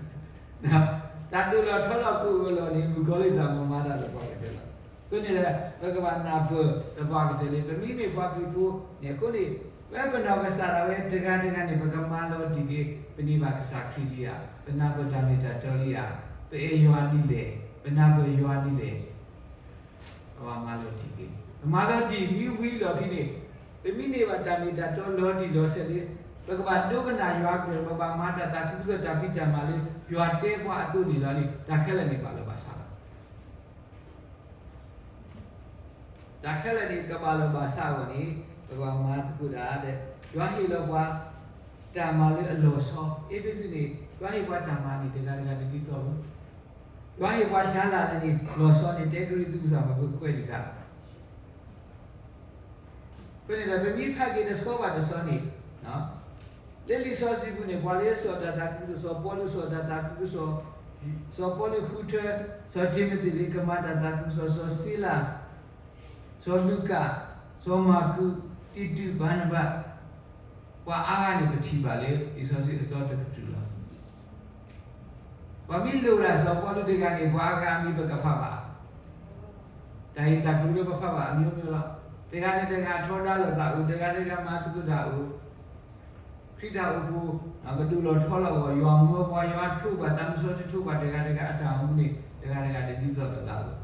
ကီၤလံၢ်သးမၤမၤတၢ်လီၤ. တၢ်ဒိၣ်လီၤထီလီၤကိးအလီၢ်န့ၣ် မုၣ်ကီၤလံၢ်သးမၤမၤတၢ်သပှၢ်ကတၢၢ်လီၤ. အဃိန့ၣ်ဒီး ပကဘၣ်နၢ်ပၢၢ်သပှၢ်ကတၢၢ်လၢ ပမ့မ့ၢ်ပှၤခရံာ်ဖိန့ၣ် အဃိန့ၣ် ပပနီၢ်ကစၢ်ဒၣ်ဝဲတဂၤတဂၤန့ၣ် ပကမၤလီၤတံၢ်က့ၤ ပန့ၢ်ဘၣ်ကစၢ်ခရံာ်လံဧါ, ပနၢ်ပၢၢ်တၢ်မ့ၢ်တၢ်တီလံဧါ, ပအဲၣ်ယွၤဒ်လဲၣ်, ပနၢ်ပၢၢ်ယွၤဒ်လဲၣ် ပဘၣ်မၤလီၤတံၢ်က့ၤ, ပမၤလီၤတံၢ်မ့ၢ်ဝံၤလီၢ်ခံန့ၣ် ပမ့ၢ်န့ၢ်ဘၣ်တၢ်မ့ၢ်တၢ်တီလီၤတံၢ်လီၤဆဲးလၢ ပကဘၣ်ဒိကနၣ်ယွၤကလုၢ် ပကဘၣ်မၤတၢ်သးခုကစီၣ်တၢ်ဖံးတၢ်မၤလၢ ယွၤတဲပှၤအသိးန့ၣ်လီၤန့ၣ် တၢ်ခဲလၢာ်န့ၣ်ဘၣ်လီၤဘၣ်ဆၣ်လီၤ. တၢ်ခဲလၢာ်န့ၣ် ကဘၣ်လီၤဘၣ်ဆၣ်အဂီၢ်န့ၣ် ပကဘၣ်မၤသကိးတၢ်ဒီး ယွၤဟ့ၣ်လီၤပှၤ တၢ်မၤလၢအလီၤဆီ, အ့းဖ့းစူးန့ၣ် ယွၤဟ့ၣ်ပှၤတၢ်မၤန့ၣ် တဂၤတဂၤတဒ်သိးဘၣ်. ယွၤဟ့ၣ်ပှၤတၢ်လၢ်န့ၣ် လီၤဆီန့ၣ် တဲကရံၣ်သူးစၢ်မုၢ်ဖိခွဲးဒံးဃာ် အဃိန့ၣ်ဒီး ပမ့ၢ်ဖးက့ၤတဆီဘၣ်တဆီန့ၣ် လၢလံာ်စီဆှံပူၤန့ၣ် ပှၤလၢစီၤတၢ်သးခုကစီၣ် စီၤပီလူးစီၤတၢ်သးခုကစီၣ် စီၤပီလူးဃုထၢ စီၤတံၤမသ့းလၢကမၤတၢ်သးခုကစီၣ် စီၤစံလၤ စီၤလူၤကၣ် စီၤမၢ်ကူး တံတူး ဘၤနဘး ပှၤအါဂၤန့ၣ် ပထံၣ်ဘၣ်လၢ လံာ်စီဆှံအသီတကတြူၢ်လီၤ. ပှၤမ့ၢ်လိၣ်ဒၣ်စီၤပီလူးတဂၤန့ၣ် ပှၤအါဂၤအမံၤပကဖးဘၣ်, တၢ်ဂ့ၢ်တၢ်ကျိၤလၢပဖးဘၣ် အမျိုးမျိုးလီၤ. တဂၤဒီးတဂၤထီဒါလိာ်သးအိၣ်, တဂၤဒီးတဂၤမၤသကိးတၢ်အိၣ်, ခရံာ်တၢ်အိၣ်ဖှိၣ် ကဒိၣ်လီၤထီလီၤအဂီၢ် ယွၤမၢပှၤ ယွၤထိးဘၣ် သးမုၢ်စီဆှံထိးဘၣ်တဂၤတဂၤအတၢ်အိၣ်မူန့ၣ် တဂၤတဂၤတဒ်သိးလိာ်သးဘၣ်.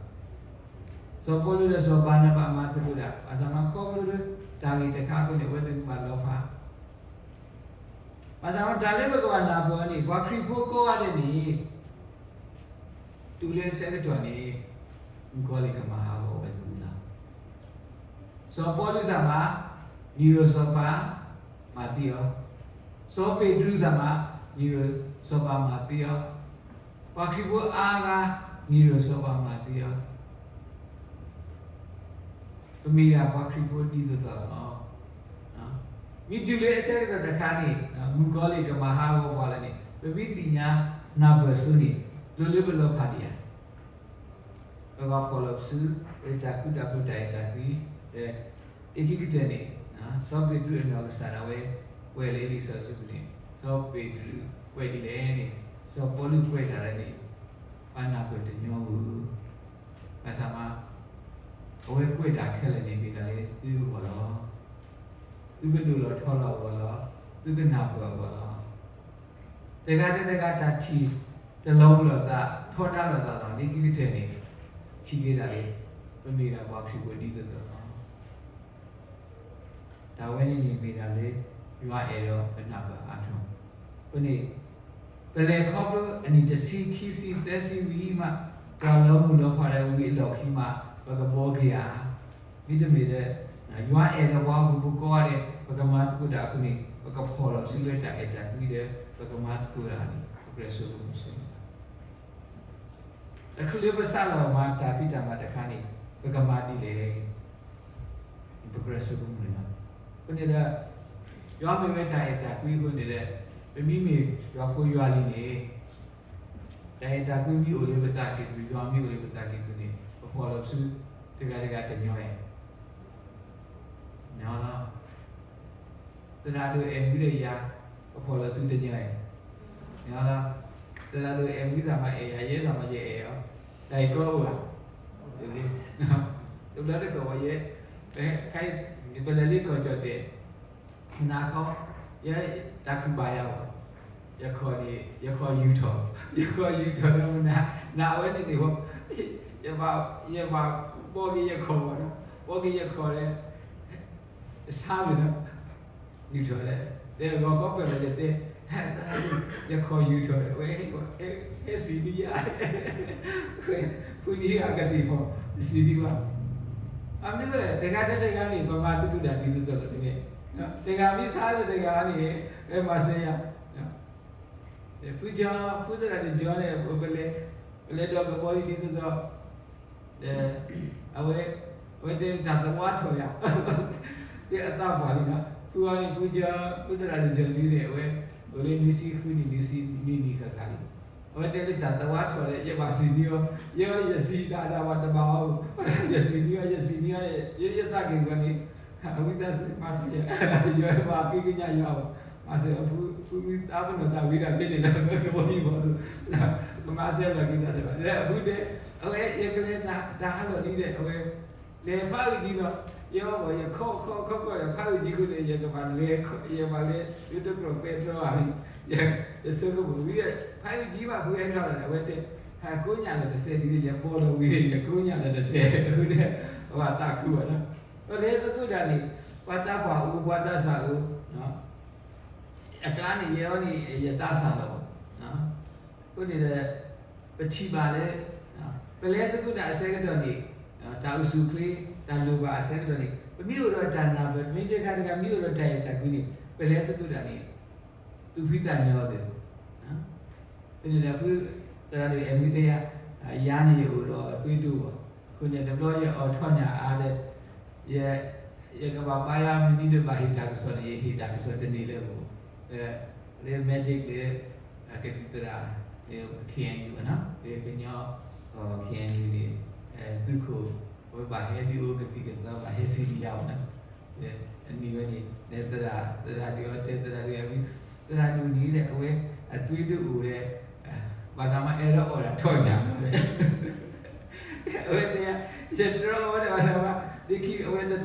စီၤပီလူးဒီးစီၤဘၤနဘးမၤသကိးတၢ် ဘၣ်ဆၣ်မၤခီဖျိလၢ တၢ်ဂ့ၢ်တခါအဃိန့ၣ် အဝဲသ့ၣ်ကဘၣ်လီၤဖး ဘၣ်ဆၣ်တၢ်လၢပကဘၣ်နၢ်ပၢၢ်န့ၣ် ပှၤခရံာ်ဖိကိးဂၤဒဲးန့ၣ် တုၤလၢဆၢကတီၢ်န့ၣ် မုၣ်ကီၤလံၢ်ကမၤဟးဂီၤဝဲသ့ၣ်လီၤ. စီၤပီလူးစၢ်မၤ နံၤရိၤစီၤပၤမၤသံအီၤ, စီၤပ့းတရူးစၢ်မၤ နံၤရိၤစီၤပၤမၤသံအီၤ, ပှၤခရံာ်ဖိအါဂၤ နံၤဒိၣ်စီၤပၤမၤသံအီၤ, ပမ့ၢ်ဒၣ်ပှၤခရံာ်ဖိဒ်သိးသိးလီၤ. မ့ၢ်တုၤလၢအဆၢကတီၢ်တခါန့ၣ် မုၣ်ကီၤလံၢ်ကမၤဟးဂီၤပှၤလၢန့ၣ် ပမ့ၢ်သ့ၣ်ညါနၢ်ပၢၢ်ဆိန့ၣ် လိၤလၢပလီၤဖးဒံးဧါ. ပကဖီၣ်လီၤပစု လၢတၢ်ဃူတၢ်ဖိးတၢ်အဲၣ်တၢ်ကွံ, ဒီး အခံကတၢၢ်န့ၣ် စီၤပ့းတရူးအနီၢ်ကစၢ်ဒၣ်ဝဲ ကွဲးလၢလံာ်စီဆှံပူၤန့ၣ် စီၤပ့းတရူးကွဲးဒ်လဲၣ်န့ၣ် စီၤပီလူးကွဲးတၢ်လၢန့ၣ် ပှၤနၢ်ပၢၢ်တညီဘၣ်. ဘၣ်ဆၣ်မး အဝဲကွဲးတၢ်ခဲလၢာ်န့ၣ် မ့ၢ်တၢ်လၢသုအဂီၢ်လီၤ. သုကဒိၣ်လီၤထီလီၤအဂီၢ်လီၤ. သုကနၢ်ပၢၢ်အဂီၢ်လီၤ. တဂၤဒီးတဂၤတၢ်ထံၣ်တလီၤလိာ်သး ထီဒါလိာ်သးလီၤ. လၢခံကတၢၢ်န့ၣ် ထံၣ်က့ၤဒၣ်လၢ ပမ့ၢ်ဒၣ်ပှၤခရံာ်ဖိဒ်သိးသိးလီၤ. တၢ်ဝဲန့ၣ်န့ၣ်မ့ၢ်ဒၣ်လၢ ယွၤအဲၣ်ဒိးပနၢ်ပၢၢ်အါထီၣ်. အဃိန့ၣ် ပလဲၤခီဖျိအနံၣ်တဆံခံဆံသၢဆံဝံၤမး ပှၤလီၤမုၢ်လီၤဖးဒီးဝံၤအလီၢ်ခံမး ပကဘှီက့ၤဧါ. မ့တမ့ၢ်ဒီး ယွၤအဲၣ်ဒိးပှၤဟီၣ်ခိၣ်ဖိကိးဂၤဒဲး ပကမၤသကိးတၢ်အဃိန့ၣ် ပကဖီၣ်လီၤပစုလၢတၢ်အဲၣ်တၢ်ကွံဒီး ပကမၤသကိးတၢ်န့ၣ် ပကြၢးဆိကမိၣ်ဆိကမိၣ် တချုးလၢပစးထီၣ်မၤတၢ်ဖံးတၢ်မၤတခါန့ၣ် ပကမၤဒ်လဲၣ် ပကြၢးဆိကမိၣ်န့ၣ်လီၤ. အဃိန့ၣ်ဒီး ယွၤမ့ၢ်ဝဲတၢ်အဲၣ်တၢ်ကွံအဃိန့ၣ်ဒီး ပမ့မ့ၢ်ယွၤဖိယွၤလံၤန့ၣ် တၢ်အဲၣ်တၢ်ကွံမ့ၢ်အိၣ်လၢပသးကံၢ်ပူၤ ယွၤမ့ၢ်အိၣ်လၢပသးကံၢ်ပူၤန့ၣ် ပဖီၣ်လီၤပစု တဂၤတဂၤတညီဧါ. န့ၣ်လီၤ. သရၣ်ဒိၣ်အဲၣ်မူဒီးယၤ ပဖီၣ်လီၤပစုတညီဧါ. န့ၣ်လီၤ. သရၣ်ဒိၣ်အဲၣ်မူသးမးအဲၣ်ယၤ ယဲသးမးယအဲၣ်အီၤ တၢ်အံၤကီအိၣ်ဧါ. တဘျီတခီၣ်ဝဲယဲ ခဲအံၤ ပလဲၤလၢကီၢ်ကၠီၣ်တဲာ် မနၤခီ ယဲတၢ်ခုၣ်ဘၣ်ယၤဘၣ် ယခီၣ်န့ၣ် ယခီၣ်ယူၤထီၣ် ယခီၣ်ယူၤထီၣ်ဒီးမနၤ နၤအဝဲန့ၣ်န့ၣ် ယဘၣ် ယဘၣ်ဘှီက့ၤယခီၣ်ဘၣ်နီၤ ဘှီက့ၤယခီၣ်ဒီး တဆါမ့ၢ်နီၤ ယူၤထီၣ်ဒီး တဲဂီၤခီပၢၢ်လီၤယတဲ သရၣ်ဒိၣ် ယခီၣ်ယူၤထီၣ်ဒီး အဝဲ ဟဲစံးဒ်ယၤ ဖုနံၤဟံးအကသံၣ်ဖီၣ် စံးဒ်ဘၣ် အမ့ၢ်လဲၣ် တဂၤဒီးတဂၤန့ၣ် ပမၤသကိးတၢ်ဒ်သိးသိးလီၤတက့ၢ်. တဂၤမ့ၢ်ဆါလၢတဂၤန့ၣ် မၤစၢၤယၤ ဖုကၠီ ဖုသရၣ်ဒိၣ်ကၠီန့ၣ် ပလဲၤ ပလဲၤဒီးကဘီယူၤဒ်သိးသိး ဒီး အဝဲ အဝဲတဲတၢ်သဝါထီၣ်ယၤ ဖဲအသးပှၢ်လံနီၤ ဖုအီၤန့ၣ် ဖုကၠီ ဖုသရၣ်ဒိၣ်ကၠီဒုန့ၣ် အဝဲ အိၣ်လၢနွံဆံဃုနံၣ် နွံဆံနွံနံၣ်ဃၣ်ဃၣ်လံ အဝဲတဲလၢတၢ်သဝါထီၣ်ဒီး ယဘၣ်စံးန့ၢ်အီၤ ယဲယစံးတၢ်ဒၣ်ဝဲတဘၣ်အီၤ ယစံးန့ၢ်အီၤ ယစံးန့ၢ်အီၤ ယဲယသးက့ၤပှၤန့ၣ် အဝံသးစူၤမၤစၢၤယၤ ယွၤဘၣ်ဃ့ကညးယွၤအီၤ မၤစၢၤအဖု ဖုမုၢ်သးပနီၣ်သးဝံၤဒၣ်ဖဲန့ၣ်လီၤ ကဘီယူၤဘီၣ် ကမၤစၢၤလီၤက့ၤသးလၢၤဘၣ် လၢအဖုတဲ အဝဲယကလဲၤတၢ်ဟးလီၢ်လံဒီး အဝဲ လဲၤဖးအုၣ်ကံလီၤ ယဲအီၤဘၣ် ယခီခီခီခီဒီး ဖးအုၣ်ကံဃိန့ၣ် ယကဘၣ်လဲၤ ယဘၣ်လဲၤ ယတကြၢးပဲတြီဘၣ်န့ၣ် ယဆိကမိၣ်ဝံၤ ဖးအုၣ်ကံဘၣ်ဖုဟဲထီၣ်လီၤဒီး အဝဲတဲ ဟဲကိးညၣ်လီၤတစဲးဒ်န့ၣ် ယဘီလီၤဝံၤန့ၣ် ယကိးညၣ်လီၤတစဲး အဃိန့ၣ် အဝဲသးခုဘၣ်နီၤ ပလဲၤသကိးတၢ်န့ၣ် ပှၤသးပှၢ်အိၣ် ပှၤသးစၢ်အိၣ် အကျါန့ၣ် ယဲအီၤန့ၣ် ယသးစၢ်လီၤဘၣ် အဃိန့ၣ်ဒီး ပထံၣ်ဘၣ်လၢ ပလဲၤသကိးတၢ်အဆၢကတီၢ်န့ၣ် တၢ်အိၣ်ဆူၣ်အိၣ်ချ့ တၢ်လိၣ်ဘၣ်အဆၢကတီၢ်န့ၣ် ပမ့ၢ်အိၣ်ဒီးတၢ်နၢ်ပၢၢ် ပမ့ၢ်တဂၤတဂၤမ့ၢ်အိၣ်ဒီးတၢ်အဲၣ်တၢ်ကွံန့ၣ် ပလဲၤသကိးတၢ်န့ၣ် သူၣ်ဖှံသးညီလီၤသ့ၣ် ဖဲန့ၣ်ဒီးဖုသရၣ်ဒိၣ်အဲၣ်မူတဲယၤ ယၤန့ၣ်ယအိၣ်ဒီးအသွံၣ်ဒိၣ်ဘၣ် အဃိန့ၣ်တဘျီယအီၣ်ထီၣ်ညၣ်အါဒီး ယ ယကဘၣ်ပာ်ယၤမနုၤဒီးဘၣ်ဟ့ၣ်တၢ်ကစီၣ်န့ၣ် ယဟ့ၣ်တၢ်ကစီၣ်တန့ၢ်လၢၤဘၣ် လၢ medic လၢ ကသံၣ်သရၣ် လၢ ခ့ၣ်အဲၣ်ယူၣ် ဘၣ်နီၤ လၢကညီ ခ့ၣ်အဲၣ်ယူၣ်န့ၣ် သုးခိၣ် အဝဲဘၣ်ဟဲဒုးအိၣ်ကသံၣ်ကသီ ဘၣ်ဟဲစံးလံယၤဘၣ်နီၤ အနံၤဝဲန့ၣ် လၢသရၣ် သရၣ်ဒုးအီၤတဲသရၣ်ဒုးအီၤ သရၣ်ဒုးန့ၣ်ဒီး အဝဲအသွံၣ်ဒိၣ်အိၣ်ဒီး ဘၣ်သးမးအဲၣ်ဒိးအီၣ်တၢ်ထီၣ်ညၣ်လီၤ အဝဲတဲ ယတြီအီၤဒီး ဘၣ်သးမး လၢခံအဝဲတတြီယၤဒီး အဝဲအီ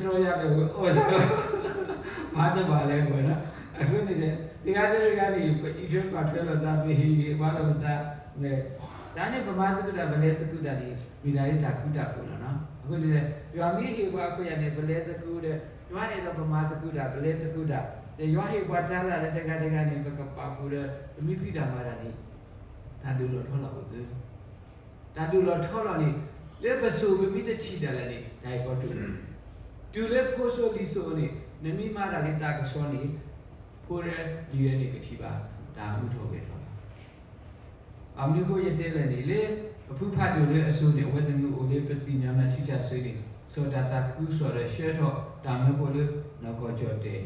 ၣ်စ့ၢ်ကီး မၤတဘၣ်လၢၤဘၣ်နီၤ အဃိန့ၣ်ဒီး တဂၤဒီးတဂၤန့ၣ် ပအံးထွဲကွၢ်ထွဲလိာ်သး ပဟ့ၣ်ဂံၢ်ဟ့ၣ်ဘါလိာ်ပသး တၢ်န့ၣ်ပမၤသကိးတၢ် ပလဲၤသကိးတၢ်န့ၣ် မ့ၢ်ဒၣ်လၢတၢ်ဃူတၢ်ဖိးလီၤနီၤ အဃိန့ၣ်ဒီး ယွၤမ့ၢ်ဟ့ၣ်ပှၤအခွဲးယာ်န့ၣ် ပလဲၤသကိးဒီး ယွၤအဲၣ်ဒိးပမၤသကိးတၢ် ပလဲၤသကိးတၢ် ဒီးယွၤဟ့ၣ်ပှၤတၢ်လၢ်လၢတဂၤတဂၤန့ၣ် ပကပာ်ဖှိၣ်ဒီး ပမ့ၢ်ဖံးတၢ်မၤတၢ်န့ၣ် တၢ်ဒိၣ်လီၤထီလီၤအိၣ်သ့ တၢ်ဒိၣ်လီၤထီလီၤန့ၣ် လၢပစိၤပမ့ၢ်တထံၣ်ဒၣ်လဲာ်န့ၣ် တၢ်အံၤကီတိာ်လီၤ. တုၤလၢဖိစိၤလံၤစိၤန့ၣ် နမ့ၢ်မၤတၢ်လၢတၢ်ကဆှီန့ၣ် ဖိရဲလံၤရဲန့ၣ်ကထံၣ်ဘၣ် တၢ်မုာ်ထီၣ်ဂဲၤထီၣ်လီၤ. ဘၣ်မနုၤအဃိယတဲလဲၣ်န့ၣ် လၢပဖုဖးဒိၣ်လၢအစိၤန့ၣ် အဝဲသ့ၣ်မ့ၢ်အိၣ်လၢပသ့ၣ်ညါနၢ်ထံတၢ်စၢၤန့ၣ် စီၤတၢ်သးခုကစီၣ်ဒီးဆှၢထီၣ်တၢ်မၢဖိလၢနီၢ်ကီၢ်ကၠီၣ်တဲၣ်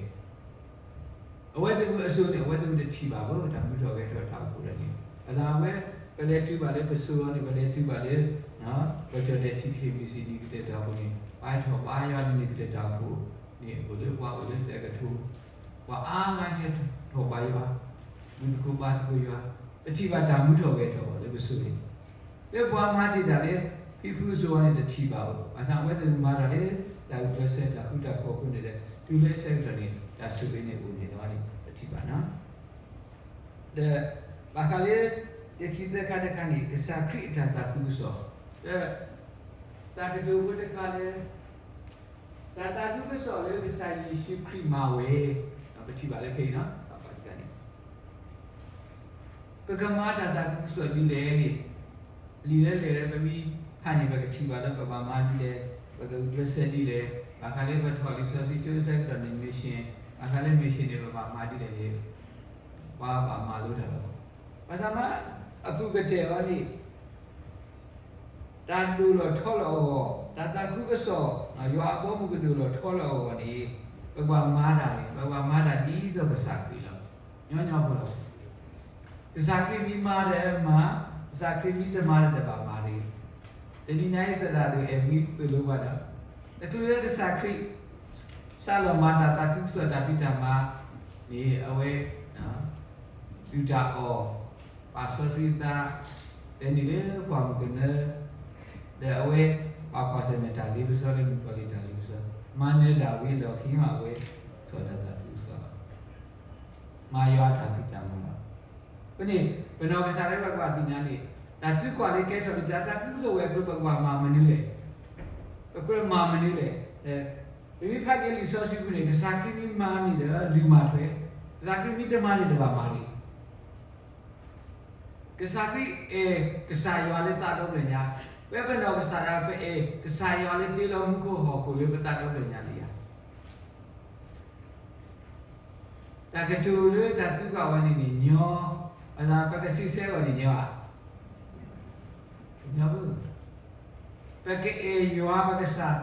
အဝဲသ့ၣ်မ့ၢ်အစိၤန့ၣ် အဝဲသ့ၣ်မ့ၢ်တထံၣ်ဘၣ်ဘၣ် တၢ်မူထီၣ်ဂဲၤထီၣ်တၢ်အိၣ်ဖှိၣ်ဒီးန့ၣ် အသးဝဲ ပလဲၤတုၤဘၣ်လၢပစိၤအံၤန့ၣ် ပလဲၤတုၤဘၣ်လၢ ကီၢ်ကၠီၣ်တဲၣ် ထံခ့ၣ်ဘံစံ နံၣ်ကတၢၢ်တၢ်အိၣ်ဖှိၣ်န့ၣ် ပဟဲထီၣ်ဘါယွၤန့ၣ် နံၣ်ကတၢၢ်တၢ်အိၣ်ဖှိၣ်န့ၣ် အိၣ်လၢပှၤအိၣ်လၢသၢကထိ ပှၤအါဂၤဟဲထီၣ်ဘါယွၤ ဘူၣ်သကိးဘါသကိးယွၤ ပထံၣ်ဘၣ်တၢ်မူထီၣ်ဂဲၤထီၣ်လၢပစိၤန့ၣ် လၢပှၤမၤတ့ၢ်တၢ်လၢ ဖံဖုအစိၤအံၤန့ၣ် တထံၣ်ဘၣ်အီၤ ဘၣ်ဆၣ်အဝဲသ့ၣ်မၤတၢ်လၢ တၢ်ဂုာ်ကျဲးစၢးတၢ်ဃူတၢ်ဖိးအဃိန့ၣ်ဒီး တုၤလၢအဆၢကတီၢ်န့ၣ် တၢ်ဆိၣ်ဂ့ၤန့ၣ်အိၣ်န့ၣ်လီၤန့ၣ် ပထံၣ်ဘၣ်နီၤ ဒီး ဘၣ်ဃးလၢ ယခံသၢခါတခါန့ၣ် ကစၢ်ခရံာ်အတၢ်သးခုကစီၣ် ဒီး တၢ်ကတိၤဖိတခါလၢ တၢ်သးခုကစီၣ်လၢကစၢ်ယ့ၣ်ၡူးခရံာ်မၤဝဲ ပထံၣ်ဘၣ်လၢဖဲအံၤနီၤ ဘၣ်ဃးတခါန့ၣ် ပကမၤတၢ်သးခုကစီၣ်ဒ်လဲၣ်န့ၣ် လံာ်လဲၢ်လဲၢ်လၢပမ့ၢ်ဖးန့ၣ် ပကထံၣ်ဘၣ်လၢပဘၣ်မၤဒ်လဲၣ် ပကဂုာ်ကျဲးစၢးဒ်လဲၣ် ဘၣ်ဃးလၢပထီၣ်လံာ်စီဆှံကၠိဆၢကတီၢ်န့ၣ် mission ဘၣ်ဃးလၢ mission န့ၣ် ပဘၣ်မၤဒ်လဲၣ်န့ၣ် ပှၤဘၣ်မၤလိတၢ်လီၤ. ပှၤသးမါ အဃုာ်ကတၢၢ်အီၤန့ၣ် တၢ်ဒိၣ်လီၤထီလီၤအဂီၢ် တၢ်သးခုကစီၣ် ယွၤအဘီအမုၢ်ကဒိၣ်လီၤထီလီၤအဂီၢ်န့ၣ် ပကဘၣ်မၤတၢ်န့ၣ် ပကဘၣ်မၤတၢ်ဒ်သိးကစၢ်ခရံာ်လီၤ. ညီညီဖိလီၤ. ကစၢ်ခရံာ်မ့ၢ်မၤဒီးမၤ, ကစၢ်ခရံာ်မ့ၢ်တမၤဒီးတဘၣ်မၤတဂ့ၤ. တနံၤညါအံၤသရၣ်ဒိၣ်အဲၣ်မ့ၢ်သိၣ်လိပှၤဒီး တချုးလၢကစၢ်ခရံာ် စးလီၤမၤတၢ်သးခုကစီၣ်တၢ်ဖံးတၢ်မၤန့ၣ် အဝဲ ဒုၣ်တၢ်အီၣ်, ပာ်စီဆှံသး, လဲၤနုာ်လၢပှၢ်မုၢ်ကနၢ, ဒီးအဝဲ ပာ်ကွၢ်ဆၢၣ်မဲာ်တၢ်လ့ပစီလၢမုၣ်ကီၤလံၢ်တၢ်လ့ပစီ, မၤနၢၤဒၣ်ဝံၤအလီၢ်ခံမး အဝဲ စီၤတၢ်သးခုကစီၣ်လီၤ. မၤယွၤအတၢ်ဖံးတၢ်မၤလီၤ. အဃိန့ၣ် ပနီၢ်ကစၢ်ဒၣ်ဝဲပကဘၣ်သ့ၣ်ညါန့ၣ် တၢ်သံကွၢ်လၢကဲထီၣ်လံ တၢ်သးခုကစီၣ်ဝဲအကျိၤ ပကဘၣ်မၤမနုၤလဲၣ်. ပကြၢးမၤမနုၤလဲၣ်. ပမ့ၢ်ဖးက့ၤလံာ်စီဆှံပူၤန့ၣ် ကစၢ်ခရံာ်မ့ၢ်မၤန့ၣ်ဒီး လုၢ်မၤထွဲ, ကစၢ်ခရံာ်မ့ၢ်တမၤန့ၣ် တဘၣ်မၤတဂ့ၤ. ကစၢ်ခရံာ်အဲၣ်ကစၢ်ယွၤလၢသးဒီဖျၢၣ်ညါ, ပဝဲပနီၢ်ကစၢ်ဒၣ်ဝဲ ပအဲၣ်ကစၢ်ယွၤလၢတ့လီၤမူခိၣ်ဟီၣ်ခိၣ်လၢပသးဒီဖျၢၣ်ညါလံဧါ. တၢ်ကတိၤလၢတၢ်သံကွၢ်ဝဲန့ၣ်န့ၣ်ညီ, ပသးပကစံးဆၢအီၤန့ၣ်ညီဧါ. ညီဘၣ်. ပကအဲၣ်ယွၤပကစၢ် ဒ်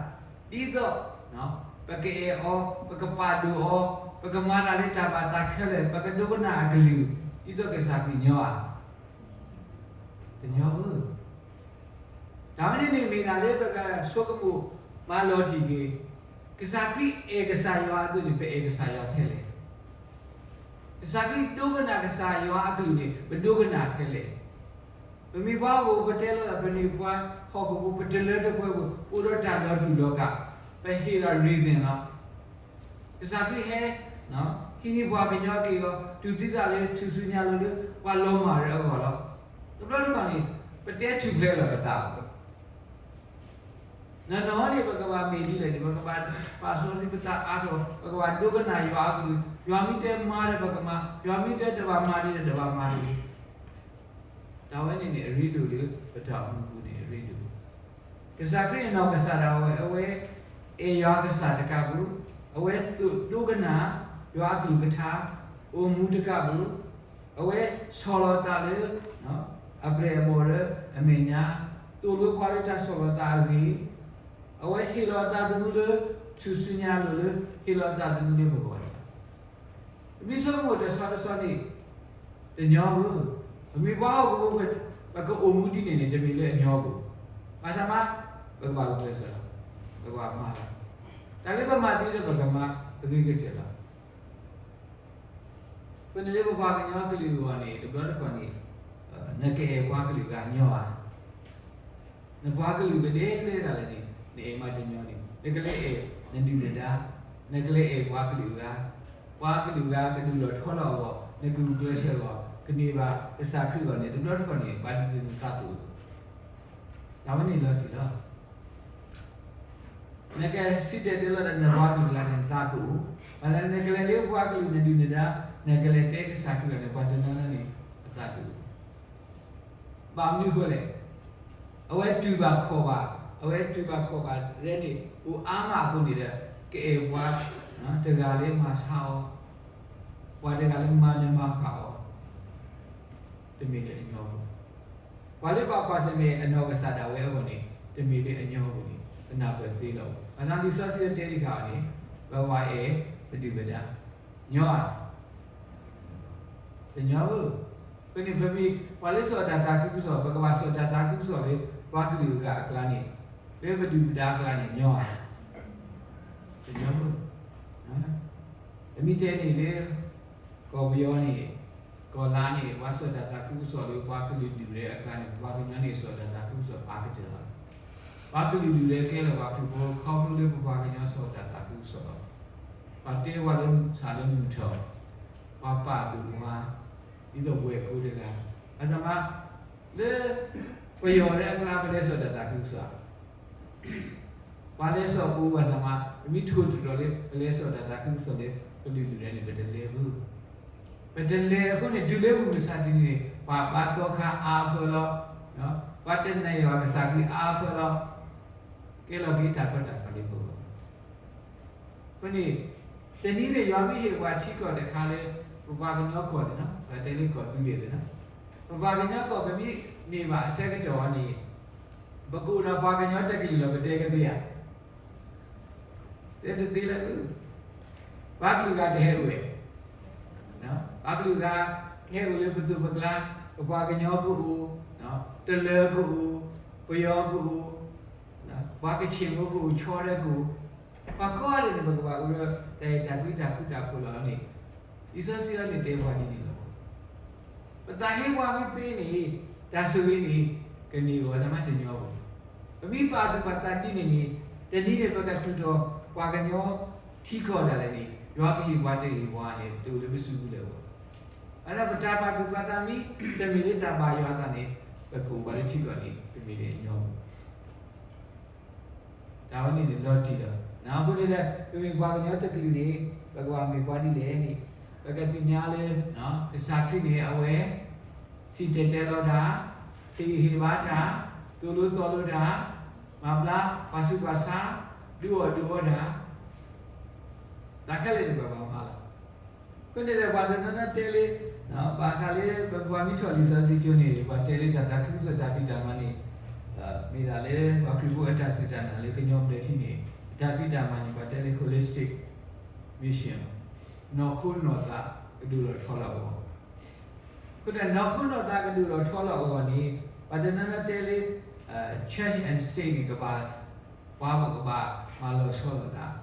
သိး ပကအဲၣ်အီၤ, ပကပာ်ဒိၣ်အီၤ, ပကမၤတၢ်လၢတၢ်ဘၣ်သးခဲလၢာ်, ပကဒိကနၣ်အကလုၢ်, ဒ်သိးကစၢ်ခရံာ်ညီဧါ. တညီဘၣ်. တၢ်ဝဲန့ၣ်န့ၣ်မ့ၢ်ဒၣ်လၢပကဆိကမိၣ်မၤလီၤတံၢ်က့ၤ, ကစၢ်ခရံာ်အဲၣ်ကစၢ်ယွၤအသိးန့ၣ် ပအဲၣ်ကစၢ်ယွၤခဲလၢာ်. ကစၢ်ခရံာ်ဒိကနၣ်ကစၢ်ယွၤအကလုၢ်န့ၣ် ပဒိကနၣ်ခဲလၢာ်. ပမ့ၢ်ပှၤဟီၣ်ခိၣ်ဖိ ပတဲလီၤသး ပမ့ၢ်ပှၤဟီၣ်ခိၣ်ဖိ ပတလၢတပှဲၤဘၣ် အိၣ်ဒီးတၢ်လီၤတူာ်လီၤကာ်, ပဟ့ၣ်ဒီး reason လီၤ. ကစၢ်ခရံာ်ဟဲ ဟံးန့ၢ်ပှၤကညီက့ၤအီၤ တူၢ်သံသးလၢထူၣ်စုညါလိၤလၢ ပှၤလီၤမၢ်ရၢအဂီၢ်လီၤ. တဘျီတဘျီန့ၣ် ပတဲထူၣ်ဖျဲးလီၤပသး နီၢ်နီၢ်န့ၣ် ပကဘၣ်မ့ၢ်ဒ်လဲၣ်န့ၣ် ပကဘၣ်ပာ်စီဆှံပသးအါထီၣ်, ပကဘၣ်ဒိကနၣ်ယွၤအကလုၢ်, ယွၤမ့ၢ်တဲမၤဒီးပကမၤ, ယွၤမ့ၢ်တဲတဘၣ်မၤန့ၣ်ဒီးတဘၣ်မၤတဂ့ၤ. တၢ်ဝဲန့ၣ်န့ၣ် အရ့ဒိၣ်လၢပတၢ်အိၣ်မူပူၤန့ၣ် အရ့ဒိၣ်. ကစၢ်ခရံာ်အနီၢ်ကစၢ်ဒၣ်ဝဲ အဝဲအဲၣ်ယွၤကစၢ်တကးဘၣ်, အဝဲသိးဒိကနၣ် ယွၤအကလုၢ်ကထါ, အိၣ်မူတကးဘၣ်, အဝဲဆီၣ်လီၤသးလၢ အပျဲၢ်အဘီၣ်လၢအမဲာ်ညါ, သိၣ်လိပှၤလၢတၢ်ဆီၣ်လီၤသးအဂ့ၢ်, အဝဲဟ့ၣ်လီၤအသးသမူလၢ ထူၣ်စုညါအလိၤလၢ ဟ့ၣ်လီၤအသးသမူလၢပဂီၢ်တဖၣ်. ပမ့ၢ်ဆိကမိၣ်တဆီတဆီန့ၣ် တညီဘၣ်. ပမ့ၢ်ပှၤဟီၣ်ခိၣ်ဖိ ပကအိၣ်မူဒ်န့ၣ်န့ၣ် တမ့ၢ်လၢအညီဘၣ်. ဘၣ်ဆၣ်မး ပကဘၣ်ဂုာ်ကျဲးစၢးလီၤ. ပကဘၣ်မၤလီၤ. တၢ်လၢပမၤသ့ဒီးပကမၤ ပဂ့ၤကတၢၢ်လီၤ. ပန့ၣ်လၢပပှၤကညီကလုာ်အဂီၢ်န့ၣ် တဘျီတခီၣ်န့ၣ် နကအဲၣ်ပှၤကလုာ်ဂၤညီဧါ. နပှၤကလုာ်ကဒဲကဒဲဒၣ်လဲာ်န့ၣ် နအဲၣ်မးတညီန့ၣ် နကလဲၤအဲၣ်နဒုၣ်နဒါ, နကလဲၤအဲၣ်ပှၤကလုာ်ဂၤ, ပှၤကလုာ်ဂၤကဒိၣ်လီၤထီလီၤအဂီၢ် နကဂုာ်ကျဲးစၢးအဂီၢ် ကန့ၢ်ဘၣ်ကစၢ်ခရံာ်အဂီၢ်န့ၣ် တဘျီတခီၣ်န့ၣ် ဘၣ်ဒ်သိးနသးကအိၣ် တၢ်ဝဲန့ၣ်လီၤတံၢ်လီၤ. နကစံၣ်တဲၤတဲလီၤဒီးနပှၤကလုာ်ဂၤန့ၣ် နသးကအိၣ်, ဘၣ်ဆၣ်နကလဲၤလၢပှၤကလုာ်နဒုၣ်နဒါ, နကလဲၤတဲကစၢ်ခရံာ်အဂီၢ်န့ၣ် ပှၤတနီၤနီၤန့ၣ် အသးကအိၣ် ဘၣ်မနုၤအဃိလဲၣ်. အဝဲတူၢ်ဘၣ်ခီၣ်ဘၣ်, အဝဲတူၢ်ဘၣ်ခီၣ်ဘၣ်ရဲန့ၣ် အိၣ်အါမးအဃိန့ၣ်ဒီး ကအဲၣ်ပှၤတဂၤလၢမၤဆါအီၤ, ပှၤတဂၤလၢမၤနၢၤမၤဃၣ်အီၤ, တမ့ၢ်လၢအညီဘၣ်. ပှၤလၢဘၣ်ကွၢ်ဆၢၣ်မဲာ်အနီၢ်ကစၢ်ဒၣ်ဝဲအဂီၢ်န့ၣ် တမ့ၢ်လၢအညီပူၤန့ၣ် ပနၢ်ပၢၢ်သ့လီၤ. ဘၣ်ဆၣ်လံာ်စီဆှံတဲတခါအံၤန့ၣ် ပဝဲအဲၣ်ပဒုၣ်ပဒါ ညီဧါ, တညီဘၣ်. ဖဲန့ၣ်ပမ့ၢ်ပှၤလၢစီၤတၢ်သးခုကစီၣ် ပကဘၣ်စီၤတၢ်သးခုကစီၣ်လၢ ပှၤကလုာ်အဂၤအကျါန့ၣ်, လၢပဒုၣ်ပဒါအကျါန့ၣ် ညီဧါ, တညီဘၣ်. ပမ့ၢ်တဲန့ၣ်လၢ ကီၢ်ပယီၤန့ၣ် ကီၢ်လါန့ၣ် ပှၤစီၤတၢ်သးခုကစီၣ်လၢ ပှၤကလုာ်ဒူၣ်ရဲၣ်အကျါန့ၣ် ပပှၤကညီန့ၣ် စီၤတၢ်သးခုကစီၣ်အါကတၢၢ်လီၤ. ပှၤကလုာ်ဒူၣ်ရဲၣ်ကဲလၢပှၤခရံာ်ဖိ ခီဖျိလၢပပှၤကညီစီၤတၢ်သးခုကစီၣ်လီၤ. ပှၤတဲပှၤလၢဆၣ်လၢမုၢ်ထီၣ်, ပှၤပာ်ဒိၣ်ပှၤ, ဒ်သိးဝဲၢ်ကိတဂၤ, အသးမး, လၢပယီၤရဲၣ်အကျါ ပလဲစီၤတၢ်သးခုကစီၣ် ပှၤလဲစီၤပူၤဘၣ်သးမး, ပမ့ၢ်ထိၣ်သတြီၤလၢ ပလဲစီၤတၢ်သးခုကစီၣ်လၢ ကလုာ်ဒူၣ်ရဲၣ်န့ၣ် ပတလဲဘၣ်. ပတလဲအဃိန့ၣ် တုၤလၢမုၢ်မဆါတနံၤန့ၣ် ပှၤဘါသီခါအါဖၢလီၤ, ပှၤတနာ်ယွၤကစၢ်ခရံာ်အါဖၢလီၤ, ကဲလီၤက့ၤတၢ်ပၢတၢ်ပြးလၢပဂီၢ် အဃိန့ၣ်, တနံၤန့ၣ်ယွၤမ့ၢ်ဟ့ၣ်ပှၤထံကီၢ်တခါလၢ ပပှၤကညီကီၢ်န့ၣ်လီၤ. ပတဲလၢကီၢ်သူလ့ၤန့ၣ်လီၤ. ပပှၤကညီကီၢ် ပမ့ၢ်န့ၢ်ဘၣ်အဆၢကတီၢ်အံၤန့ၣ်, ပကအိၣ်ဒီးပှၤကညီတကလုာ်လီၤ ပတဲကသ့ဧါ. တဲတသ့လၢၤ. ပှၤကလုာ်ဂၤတဟဲအိၣ်ဝဲ, ပှၤကလုာ်ဂၤ ဟဲအိၣ်လၢပသိးပကျါ, ပပှၤကညီကအိၣ်, တလၢကအိၣ်, ပယီၤကအိၣ်, ပှၤကဆ့ၣ်ဖိကအိၣ်, ခၠီရဲကအိၣ်, ပှၤကိးဂၤဒဲးန့ၣ် ပကဘၣ်အိၣ်ဒီးတၢ်အဲၣ်တၢ်ကွံတၢ်ဃူတၢ်ဖိးလီၤန့ၣ်, လံာ်စီဆှံအံၤန့ၣ်တဲပှၤဒ်န့ၣ်လီၤ. ပသးဟ့ပှၤမ့ၢ်သ့န့ၣ်, တၢ်ဆိၣ်ဂ့ၤန့ၣ် ကန့ၢ်အီၤသးမးတညီဘၣ်. ပမ့ၢ်ပာ်သူၣ်ပာ်သးဒ်န့ၣ်န့ၣ်, တနံၤန့ၣ် ပကသူၣ်ထီၣ်ပှၤကညီထံကီၢ်ဒၣ်လဲာ်န့ၣ် ယွၤကဟ့ၣ်ပှၤတဟ့ၣ်ပှၤန့ၣ် တအိၣ်လၢပစုပူၤလၢၤဘၣ်. အဃိဒီးပတၢ်ပာ်သူၣ်ပာ်သးမ့ၢ်တမ့ၢ်လၢတၢ်ဘၣ်ယွၤအသးန့ၣ်, ပကအိၣ်ပှၤလၢထံကီၢ်န့ၣ် တမ့ၢ်လၢအညီဘၣ်. တၢ်ဝဲန့ၣ်န့ၣ်လီၤတံၢ်လီၤ. အဃိန့ၣ်ဒီး ပမ့ၢ်ပှၤကညီတကလုာ်န့ၣ် ပကဘၣ်မ့ၢ်ပှၤဒ်လဲၣ်န့ၣ်, ပကသ့ၣ်ညါလၢ ကစၢ်ခရံာ်န့ၣ် အဝဲ စံၣ်တဲၤတဲလီၤတၢ်, ဟ့ၣ်ဂံၢ်ဟ့ၣ်ဘါတၢ်, သိၣ်လိသီလိတၢ်, မၤဘျါပှၤဆူးပှၤဆါ, ဒုးအီၣ်ဒုးအီတၢ်, တၢ်ခဲလၢာ်န့ၣ်ပဘၣ်မၤလီၤ. အဃိန့ၣ်ဒီး ပှၤတနီၤနီၤတဲလၢ ဘၣ်ဃးလၢပပှၤမ့ၢ်ထီၣ်လံာ်စီဆှံကၠိန့ၣ် ပှၤတဲလၢတၢ်သးခုကစီၣ်တၢ်ဖံးတၢ်မၤန့ၣ် မ့ၢ်ဒၣ်လၢပှၤခရံာ်ဖိအတၢ်စူၢ်တၢ်နာ်လၢကညီဘျၢထံန့ၣ် တၢ်ဖံးတၢ်မၤန့ၣ် ပှၤတဲလၢ holistic mission လီၤ. နီၢ်ခိနီၢ်သးကဒိၣ်လီၤထီလီၤအဂီၢ်, အဃိဒီးနီၢ်ခိနီၢ်သးကဒိၣ်လီၤထီလီၤအဂီၢ်န့ၣ် ပှၤတနီၤနီၤတဲလၢ church and state န့ၣ် ကဘၣ် ပှၤဘၣ်ကဘၣ်မၤလီၤဆီလိာ်သး,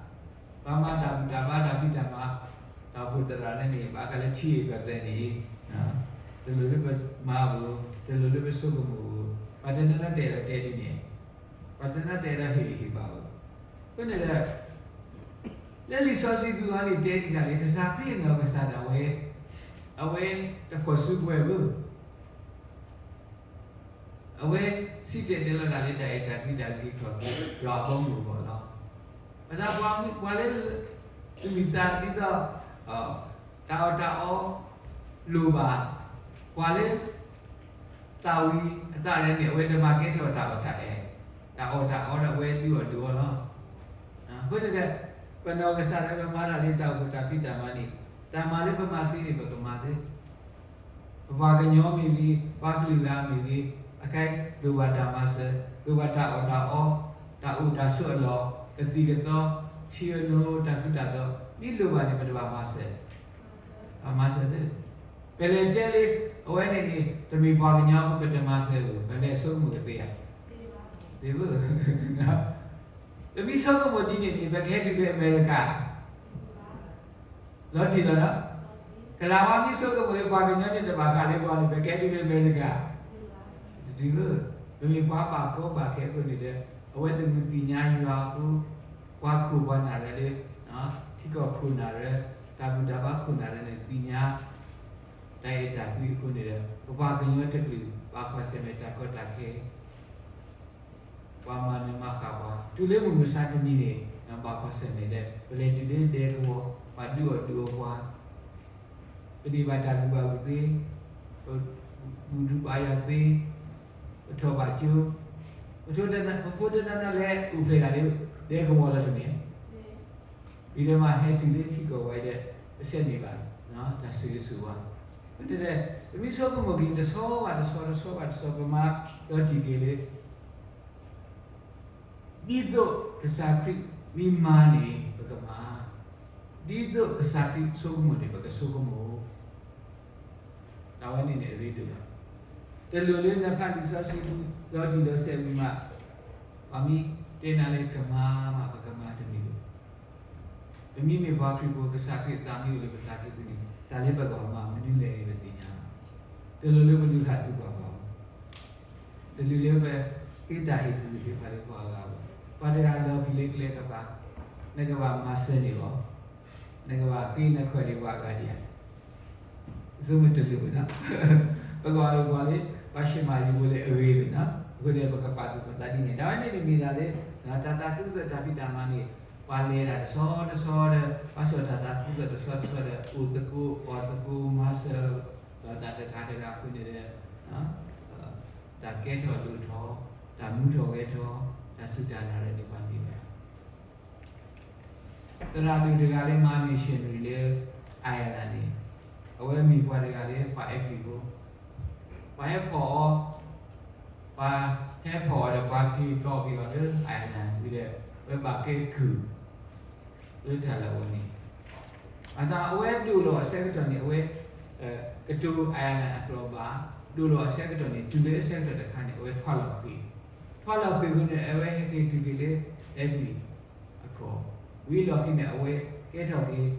ပှၤမၤတၢ်ဘူၣ်တၢ်ဘါတၢ်ဖံးတၢ်မၤ တၢ်အိၣ်ဖှိၣ်သရၣ်န့ၣ်န့ၣ် ဘၣ်ဃးလၢထံဂုၤကီၢ်ဂၤန့ၣ် တလိၣ်လၢပမၤဘၣ်, တလိၣ်လၢပဆိကမိၣ်ဘၣ်, ပှၤတနီၤနီၤတဲဒီးတဲဒ်န့ၣ်, ပှၤတနီၤနီၤတဲဒီးဟ့ၣ်ဂံၢ်ဟ့ၣ်ဘါဘၣ်. အဃိန့ၣ်ဒီး လၢလံာ်စီဆှံပူၤအံၤန့ၣ်တဲဒ်လဲၣ်, ကစၢ်ခရံာ်အနီၢ်ကစၢ်ဒၣ်ဝဲ အဝဲတဖီၣ်စုကဝဲၤဘၣ်. အဝဲစံၣ်တဲၤတဲလီၤတၢ်လၢတၢ်အဲၣ်တၢ်ကွံတၢ်အုၣ်က့ၤခီၣ်က့ၤ ယွၤအဘီအမုၢ်အဂီၢ်လီၤ. ဘၣ်ဆၣ်ပှၤလၢ တမ့ၢ်သးဒ်သိး တၢ်အီၣ်တၢ်အီလိၣ်ဘၣ်, ပှၤလၢ သးဝံၤအသးရဲၣ်န့ၣ် အဝဲတမၤကဲထီၣ်တၢ်အီၣ်တၢ်အီ, တၢ်အီၣ်တၢ်အီဒီးအဝဲဒုးအီၣ်ဒုးအီလီၤ. အဃိန့ၣ်ဒီး ပနီၢ်ကစၢ်ဒၣ်ဝဲပမၤတၢ်လၢတၢ်အိၣ်ဖှိၣ်တၢ်ဖံးတၢ်မၤန့ၣ် တၢ်မၤလၢပမၤသ့န့ၣ် ပကမၤသ့ ပပှၤကညီမ့ၢ်ဂ့ၤ, ပှၤကလုာ်ဂၤမ့ၢ်ဂ့ၤ, အခဲအံၤ လိၣ်ဘၣ်တၢ်မၤစၢၤ, လိၣ်ဘၣ်တၢ်အီၣ်တၢ်အီ, တၢ်အိၣ်တၢ်ဆိးအလီၢ်, ကသံၣ်ကသီ, ထံအနိ, တၢ်ထူးတၢ်တီၤ, မ့ၢ်လိၣ်ဘၣ်န့ၣ် ပတဘၣ်မၤစၢၤ, ဘၣ်မၤစၢၤသ့. ပလဲၤတဲလၢ အဝဲန့ၣ်န့ၣ် တမ့ၢ်ပှၤကညီအဃိ ပတမၤစၢၤဘၣ်, ပလဲၤဆိကမိၣ်ကသ့ဧါ, သ့ဘၣ်. ပမ့ၢ်ဆိကမိၣ်ဒ်န့ၣ်န့ၣ် ပကဟဲတုၤလၢအမဲရကၤ လီၤတံၢ်လီၤနီၤ. ကလၤဝါမ့ၢ်ဆိကမိၣ်လၢပှၤကညီန့ၣ်တဘၣ်ဃးလၢပှၤန့ၣ် ပကဟဲတုၤလၢအမဲရကၤ, တတုၤဘၣ်. ပမ့ၢ်ပှၤဘၣ်ကီဘၣ်ခဲအဃိန့ၣ်ဒီး အဝဲသ့ၣ်မုၢ်သ့ၣ်ညါယွၤအဃိ, ပှၤခိၣ်ပှၤနၢ်ရၢလၢ ထံကီၢ်ခိၣ်နၢ်ရၢ, တၢ်ဘူၣ်တၢ်ဘါခိၣ်နၢ်ရၢန့ၣ် သ့ၣ်ညါ တၢ်အဲၣ်တၢ်ကွံအဃိန့ၣ်ဒီး ပပှၤကညီတကလုာ် ဘၣ်ကွၢ်ဆၢၣ်မဲာ်တၢ်ကီတၢ်ခဲ ပှၤမၤနၢၤမၤဃၣ်ပှၤ, တုၤလၢမုၢ်မဆါတနံၤန့ၣ် ဘၣ်ကွၢ်ဆၢၣ်မဲာ်ဒီး ပလဲၤတုၤလၢဒဲကဝီၤ ပှၤဒုးအီၣ်ဒုးအီပှၤ, ပန့ၢ်ဘၣ်တၢ်ကူၣ်ဘၣ်ကူၣ်သ့, ပဘူၣ်ဒူပာ်ယွၤသ့, ပထီၣ်ဘၣ်ကၠိ, ပဖိတနီၤနီၤလဲၤအိၣ်ဖျဲၣ်တၢ်လၢ ဒဲကဝီၤလီၤတမ့ၢ် ဝံၤဒီးမးဟဲတုၤလၢထံကီၢ်ဝဲဒီး ပဆဲးန့ၢ်ဘၣ် တၢ်ဆိၣ်ဂ့ၤဆိၣ်ဝါ, ဒီး ပမ့ၢ်ဆိကမိၣ်က့ၤ တဆီဘၣ်တဆီ တဆီဘၣ်တဆီ ပမၤဒီးတံၢ်က့ၤလၢ ဒ်သိးကစၢ်ခရံာ်မ့ၢ်မၤန့ၣ် ပကမၤ, ဒ်သိးကစၢ်ခရံာ်ဆိကမိၣ်န့ၣ် ပကဆိကမိၣ်, တၢ်ဝဲန့ၣ်န့ၣ် အရ့ဒိၣ်လီၤ. တလိၣ်လၢနဖးလံာ်စီဆှံပူၤ လီၤတံၢ်လီၤဆဲးဝံၤမး, ပှၤမ့ၢ်တဲနၤလၢကမၤမး ပကမၤတမ့ၢ်ဘၣ်. ပမ့မ့ၢ်ပှၤခရံာ်ဖိ ကစၢ်ခရံာ်အသးမ့ၢ်အိၣ်လၢပသးကံၢ်ပူၤန့ၣ် တၢ်လၢပကဘၣ်မၤမနုၤလဲၣ်န့ၣ် ပသ့ၣ်ညါလီၤ. တလိၣ်လၢပလုၢ်ဟးသူၣ်ပှၤဘၣ်, တလိၣ်လၢပဃ့တၢ်ဟ့ၣ်ကူၣ်ဟ့ၣ်ဖးလၢပှၤအဂၤဘၣ်. ပှၤတဂၤလီၤက့ၤလၢကျဲကပၤ, နကဘၣ်မၤစၢၤန့ၢ်အီၤ, နကဘၣ်ဃ့နခွဲးလၢပှၤအဂၤဒံးဧါ. ဆိကမိၣ်တလိၣ်ဘၣ်နီၤ, ပကဘၣ်အိၣ်ပှၤလၢ ပှၤရှ့ၣ်မၤရံဖိလၢအဂ့ၤဘၣ်နီၤ. အဃိန့ၣ် ပကပာ်သူၣ်ပသးဒ်န့ၣ် တၢ်ဝဲန့ၣ်န့ၣ်မ့ၢ်ဒၣ်လၢ တၢ်သးခုကစီၣ်တၢ်ဖံးတၢ်မၤန့ၣ် ပှၤလဲၤဒၣ်တဆီတဆီဒီး ပှၤစီၣ်တၢ်သးခုကစီၣ်တဆီတဆီဒီး အိၣ်သကိးအီၣ်သကိး မၤစၢၤဒီးတၢ်တဂၤတဂၤအဃိန့ၣ်ဒီး တၢ်ကဲထီၣ်လိၣ်ထီၣ်, တၢ်မူထီၣ်ဂဲၤထီၣ်, တၢ်စူၢ်တၢ်နာ်ဒီးန့ၣ် ပှၤမ့ၢ်ဝဲဒၣ် သရၣ်ဒိၣ်တဂၤလၢမၤ missionary လၢ Ireland န့ၣ်, အဝဲမ့ၢ်ပှၤတဂၤလၢပှၤအဲၣ်ကလံၤဖိ, ပှၤဟဲဖီၣ်အီၤ, ပှၤဟဲဖီၣ်အီၤဒီးပှၤက့ၤကီးက့ၤအီၤလၢ Ireland ဝံၤဒီး အဝဲဘၣ်ကဲကုၢ် လၢတၢ်လၢအဝဲန့ၣ်, အသးအဝဲဒိၣ်လီၤအဆၢကတီၢ်န့ၣ် အဝဲ ကတိၤ Ireland အကျိာ်ဘၣ်, ဒိၣ်လီၤအဆၢကတီၢ်န့ၣ် တုၤလၢအဆၢကတီၢ်တခါန့ၣ် အဝဲထွဲလီၤဃ့ၢ်, ထွဲလီၤဃ့ၢ်ဝံၤန့ၣ် အဝဲဟဲက့ၤတုၤက့ၤလၢ အဲကလံး အကီၢ်, ဝံၤလီၢ်ခံန့ၣ် အဝဲကဲထီၣ်က့ၤ တၢ်အိၣ်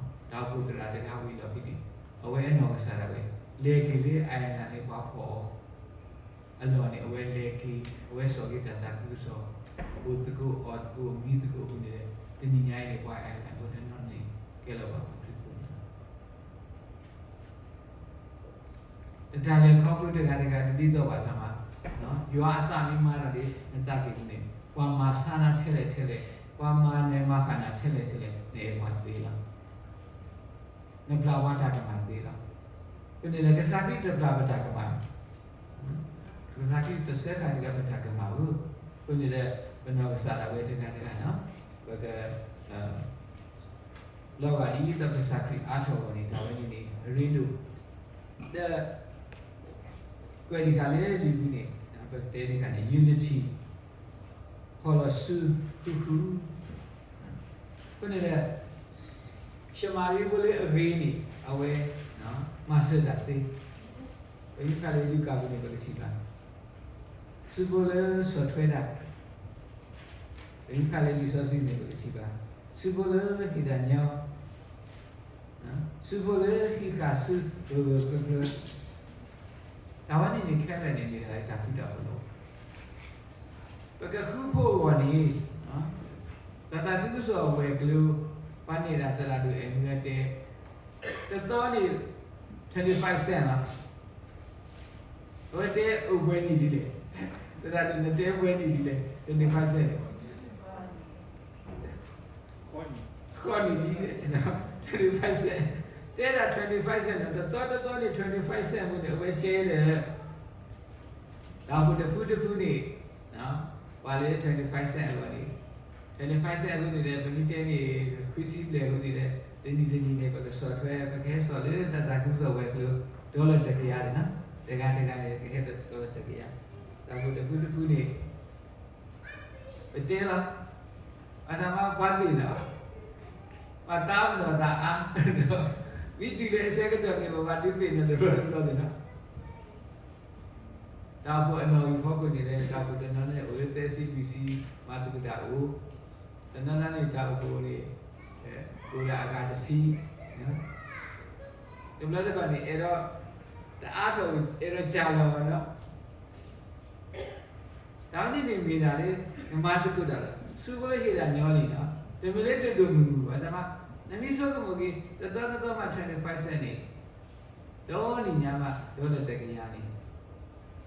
ဖှိၣ်သရၣ်တဂၤဝံၤလီၢ်ခံန့ၣ် အဝဲအနီၢ်ကစၢ်ဒၣ်ဝဲ လဲၤက့ၤလၢ Ireland န့ၣ် ပှၤဖီၣ်အီၤ အလီၢ်န့ၣ် အဝဲလဲၤက့ၤ အဝဲစိာ်က့ၤတၢ်သးခုကစီၣ်, အိၣ်သကိးအီၣ်သကိးမံသကိးအဃိန့ၣ်ဒီး တနံၤညါအံၤန့ၣ် ပှၤ Ireland ဖိတနီၤန့ၣ် ကဲလီၤပှၤခရံာ်ဖိန့ၣ်လီၤ. နတၢ်လဲၤခီဖျိတဂၤတဂၤ တဒ်သိးဘၣ်သးမး, ယွၤအသးမ့ၢ်မၤတၢ်ဒီး နသးကံၢ်ပူၤန့ၣ် ပှၤမၤဆါနၤထဲလဲၣ်ထဲလဲၣ်, ပှၤမၤနၢၤမၤဃၣ်နၤထဲလဲၣ်ထဲလဲၣ် နအဲၣ်ပှၤသ့လီၤ. နပျၢ်ပှၤတၢ်ကမၣ်သ့လီၤ. အဃိန့ၣ်ဒီး ကစၢ်ခရံာ်တပျၢ်ပတၢ်ကမၣ်, ကစၢ်ခရံာ်တစၢဃာ်တဂၤပတၢ်ကမၣ်ဘၣ်. အဃိန့ၣ်ဒီး ပနီၢ်ကစၢ်ဒၣ်ဝဲတဂၤတဂၤန့ၣ် ပက လီၤဂာ်ဒ်သိးကစၢ်ခရံာ်အါထီၣ်အဂီၢ်န့ၣ် တၢ်ဝဲန့ၣ်န့ၣ် အရ့ဒိၣ်, ဒီး ကွဲးဒံးဃာ်လၢလံာ်ပူၤန့ၣ် ပကတဲဒံးဃာ်န့ၣ် unity, ဖီၣ်လီၤစုဃုဃု, အဃိန့ၣ်ဒီး ရှမၤရံဖိလၢအဂ့ၤန့ၣ် အဝဲ မၤစၢၤတၢ်သ့, ပမ့ၢ်ဖးလၢလူၤကၣ်ပူၤန့ၣ် ပကထံၣ်ဘၣ် စုဖိလၢဆီၣ်ထွဲတၢ်, ပမ့ၢ်ဖးလၢလံာ်စီဆှံန့ၣ် ပကထံၣ်ဘၣ် စုဖိလၢဟ့ၣ်တၢ်ညီ, စုဖိလၢဟံးဃာ်စု ဂၢၢ်ဂၢၢ်ကျၢၤကျၢၤ, တၢ်ဝဲန့ၣ်န့ၣ် ခဲလၢာ်န့ၣ် မ့ၢ်ဒၣ်တၢ်ဃူတၢ်ဖိးလီၤ. ပကဃုဖိအဂီၢ်န့ၣ် တၢ်သးခုကစီၣ်အဝဲၤကျိၤ ပှၤနဲၣ်ဒၣ်သရၣ်ဒိၣ်အဲၣ်မူအတဲ တသီန့ၣ် twenty five cent လီၤ. အဝဲတဲအိၣ်ပှဲၤနံၣ်ဒ်လဲၣ်, သရၣ်ဒိၣ်နတဲပှဲၤနံၣ်ဒ်လဲၣ် twenty five cent န့ၣ် ဃီနံၣ်ဒ်လဲၣ် twenty five cent, တဲဒၣ် twenty five cent န့ၣ် တသီတသီန့ၣ် twenty five cent အဃိန့ၣ် အဝဲတဲဒီး တၢ်အိၣ်ဖှိၣ်တဖုတဖုန့ၣ် ပှၤလၢ twenty five cent အဂီၢ်န့ၣ် twenty five cent အဃိန့ၣ်ဒီး ပမ့ၢ်တဲန့ၣ် ဃုဆံဘျဲၣ်အဃိန့ၣ်ဒီး တနံၤတနံၤန့ၣ် ပကဆီၣ်ထွဲ ပကဟဲဆီၣ်လၢတၢ်သးခုကစီၣ်ဝဲၤကျိၤ dollar တကယၤန့ၣ်နီၤ, တဂၤတဂၤန့ၣ် ကဟဲ dollar တကယၤ, တၢ်အိၣ်ဖှိၣ်တဖုတဖုန့ၣ် ပတဲလီၤ, အသးမ့ၢ်ပှၤသ့ၣ်နီၣ်, ပှၤသးပ့ၤနီၣ်သးအါ, မ့ၢ်တုၤလၢအဆၢကတီၢ်န့ၣ် ပဘၣ်ဒုးသ့ၣ်နီၣ်တဘျီတဘျီသ့ၣ်နီၣ်, တၢ်အိၣ်ဖှိၣ်အနီၣ်ဂံၢ်ဖီခိၣ်န့ၣ်လဲၣ် တၢ်အိၣ်ဖှိၣ်တနီၤန့ၣ် အိၣ်လၢသၢဆံလွံၢ်ဆံ မၤသကိးတၢ်အိၣ်, တနီၤနီၤန့ၣ် တၢ်အိၣ်ဖှိၣ်န့ၣ် အိၣ်ဒၣ်အဂၤတဆံ, တဘျီတခီၣ်န့ၣ် အဲၣ်ဒိး တအါထီၣ် အဲၣ်ဒိးစၢ်လီၤနီၤ တၢ်ဝဲန့ၣ်န့ၣ်မ့ၢ်ဒၣ်လၢ နမၤသကိးတၢ်လီၤ. စုဖိလၢဟ့ၣ်ဒၣ်ညီန့ၣ်နီၤ, တမ့ၢ်လၢဒိၣ်ဒိၣ်မုၢ်မုၢ်ဘၣ်, တမ့ၢ်, နမ့ၢ်ဆိကမိၣ်က့ၤ တသီတသီမး twenty five cent န့ၣ်, ဒီနံၤညါမး dollar တကယၤန့ၣ်,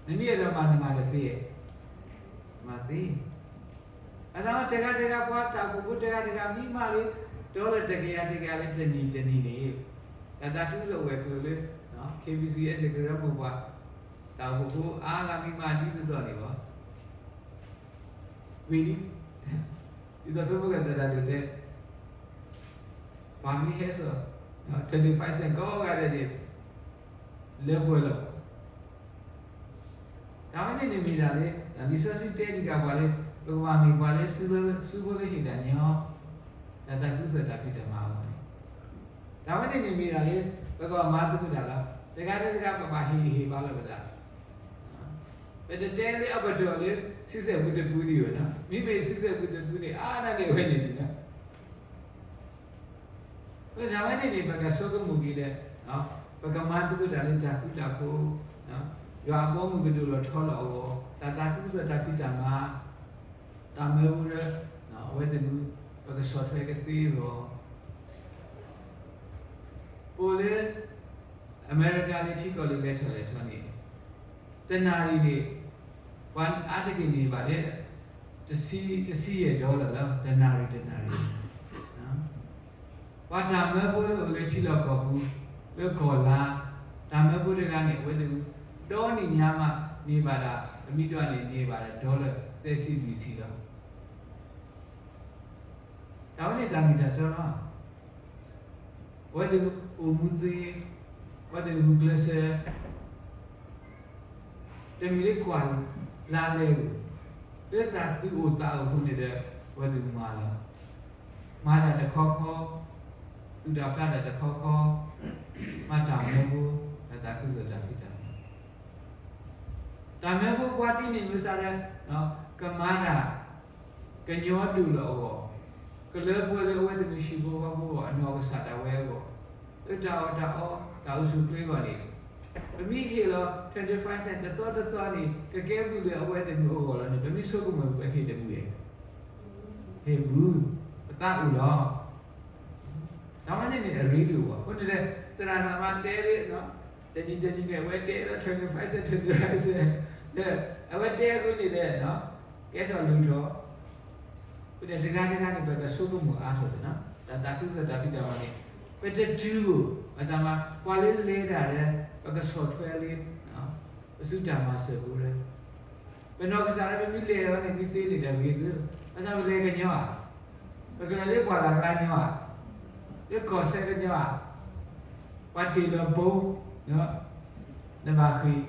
နမ့ၢ်အဲၣ်ဒိးမၤနမၤတသ့, မၤသ့. အသးမ့ၢ်တဂၤတဂၤ ပှၤတၢ်အိၣ်ဖှိၣ်ဖိတဂၤတဂၤမ့ၢ်မးလၢ dollar တကယၤတကယၤလၢတနံၤတနံၤန့ၣ်, တၢ်သးခုကစီၣ်ဝဲၤကျိၤလၢ KBC အဲၣ်စ့ၣ်ကရၢမိၢ်ပှၢ် တၢ်အိၣ်ဖှိၣ်ဖိအါဂၤမ့ၢ်မးဒ်သိးသိးန့ၣ်လီၤ. ဝံၤလံ, ဒ်သိးဖိမုၣ်ကသရၣ်ဒိၣ်တဲ, ပှၤမ့ၢ်ဟဲစိာ် twenty five cent ကိးဂၤဒဲးန့ၣ်, လၢပှဲၤလီၤ. တၢ်ဝဲန့ၣ်န့ၣ်မ့ၢ်ဒၣ်လၢ လံာ်စီဆှံတဲတံၢ်ဃာ်ပှၤလၢ ပကဘၣ်မ့ၢ်ပှၤလၢ စုဖိလၢဟ့ၣ်တၢ်ညီ, ဒီးတၢ်သးခုကစီၣ်တၢ်ဖံးတၢ်မၤအဂီၢ်န့ၣ်, တၢ်ဝဲန့ၣ်န့ၣ်မ့ၢ်ဒၣ်လၢ ပကဘၣ်မၤသကိးတၢ်လီၤ. တဂၤလၢတဂၤ ပဘၣ်ဟ့ၣ်ဂံၢ်ဟ့ၣ်ဘါလိာ်ပသး. ပတတဲလၢအပတီၢ်လၢ ဆံဆဲၣ်ပူၤတပူၤဒံးဘၣ်နီၤ, မ့မ့ၢ်ဆံဆဲၣ်ပူၤတပူၤန့ၣ် အါဒၣ်န့ၣ်ဝဲန့ၣ်န့ၣ်လီၤ. တၢ်ဝဲန့ၣ်န့ၣ် ပကဆိကမိၣ်က့ၤလၢ ပကမၤသကိးတၢ်လၢတၢ်ဃူတၢ်ဖိး, ယွၤအဘီအမုၢ်ကဒိၣ်လီၤထီလီၤအဂီၢ်, တၢ်သးခုကစီၣ်တၢ်ဖံးတၢ်မၤ, တၢ်မၢဖိလၢ အဝဲသ့ၣ်မုၢ် ပကဆီၣ်ထွဲကသ့အဂီၢ်, အိၣ်လၢ အမဲရကၤလၢထံကီၢ်လၢလဲၤထီၣ်လဲၤထီန့ၣ် တနၣ်ရံၣ်န့ၣ် ပှၤအါတက့ၢ်န့ၢ်ဘၣ်လၢ တဆံ, တဆံယဲၢ်ဒီလၢ်လၢ တနၣ်ရံၣ်တနၣ်ရံၣ်, ပှၤတၢ်မၢဖိလၢအိၣ်လၢထံလီၢ်ကီၢ်ပူၤ လၢကီၢ်လါ, တၢ်မၢဖိတဂၤန့ၣ် အဝဲသ့ၣ် ဒီနံၣ်ညါမးန့ၢ်ဘၣ်ဒၣ် ပမ့ၢ်ဒွးန့ၣ်န့ၢ်ဘၣ်ဒၣ်ဒီလၢ်သၢဆံလွံၢ်ဆံလီၤ. တၢ်ဝဲန့ၣ်တၢ်မ့ၢ်တၢ်တီလီၤ. အဝဲသ့ၣ်အိၣ်မူသ့, အဝဲသ့ၣ်ဂုာ်ကျဲးစၢး တမ့ၢ်လၢကွၢ်လါလဲပူၤ, လၢတၢ်သူၣ်အိၣ်သးအိၣ်အဃိန့ၣ်ဒီး အဝဲသ့ၣ်မၤလီၤ. မၤတၢ်တခီခီ, သူၣ်တၢ်ဖျးတၢ်တခီခီ, မၤတၢ်မၢဖိ, တၢ်သးခုကစီၣ်တၢ်ဖံးတၢ်မၤ တၢ်မၢဖိပှၤဒ်န့ၣ်မ့ၢ်စ့ၢ်ဒီး ကမၤတၢ် ကညီဒိၣ်လၢအဂီၢ်, ကလၢပှဲၤလၢအဝဲသ့ၣ်မ့ၢ်ဟံၣ်ဖိဃီဖိအဂီၢ်, အနီၢ်ကစၢ်ဒၣ်ဝဲအဂီၢ်, လၢတၢ်အီၣ်တၢ်အီ, တၢ်အိၣ်ဆူၣ်အိၣ်ချ့အဂီၢ်န့ၣ်, ပမ့ၢ်ဟ့ၣ်လီၤ twenty-five cent တသီတသီန့ၣ် ကကဲဘျုးလၢအဝဲသ့ၣ်မ့ၢ်အဂီၢ်လီၤန့ၣ် ပမ့ၢ်ဆိကမိၣ်ပဟ့ၣ်တဘျုး, ဟ့ၣ်ဘျုး, ပသးအိၣ်လီၤ. တၢ်ဝဲန့ၣ်န့ၣ် အရ့ဒိၣ်ဘၣ်. အဃိန့ၣ်ဒီး သရၣ်သမါတဲလၢ တနံၤတနံၤန့ၣ် အဝဲတဲလီၤ twenty-five cent, twenty-five cent, ဒီး အဝဲတဲအဃိန့ၣ်ဒီး ကဲထီၣ်လိၣ်ထီၣ်, အဃိန့ၣ်တဂၤတဂၤန့ၣ် ပကဆိကမိၣ်အါထီၣ်သ့ၣ်နီၤ, တၢ်သးခုကစီၣ်တၢ်ဖံးတၢ်မၤန့ၣ် ပတတုၤအိၣ်, ပသးမါ ပှၤလၢလဲၤတၢ်ဒီး ပကဆီၣ်ထွဲလၢ ပစုတၢ်မၤစၢၤဖိဒီး ပနီၢ်ကစၢ်ဒီး ပမ့ၢ်လဲၤလီၤန့ၣ် မ့ၢ်သ့န့ၣ်ဒီးဂ့ၤသု, ပသးပလဲၤကညီဧါ, ပကလဲၤလၢပှၢ်လၢ်ကျါညီဧါ, လၢကီၢ်စဲၣ်ကညီဧါ, ပှၤတ့ၢ်လီၤဘိ, နဘၣ်ဃ့ၢ်,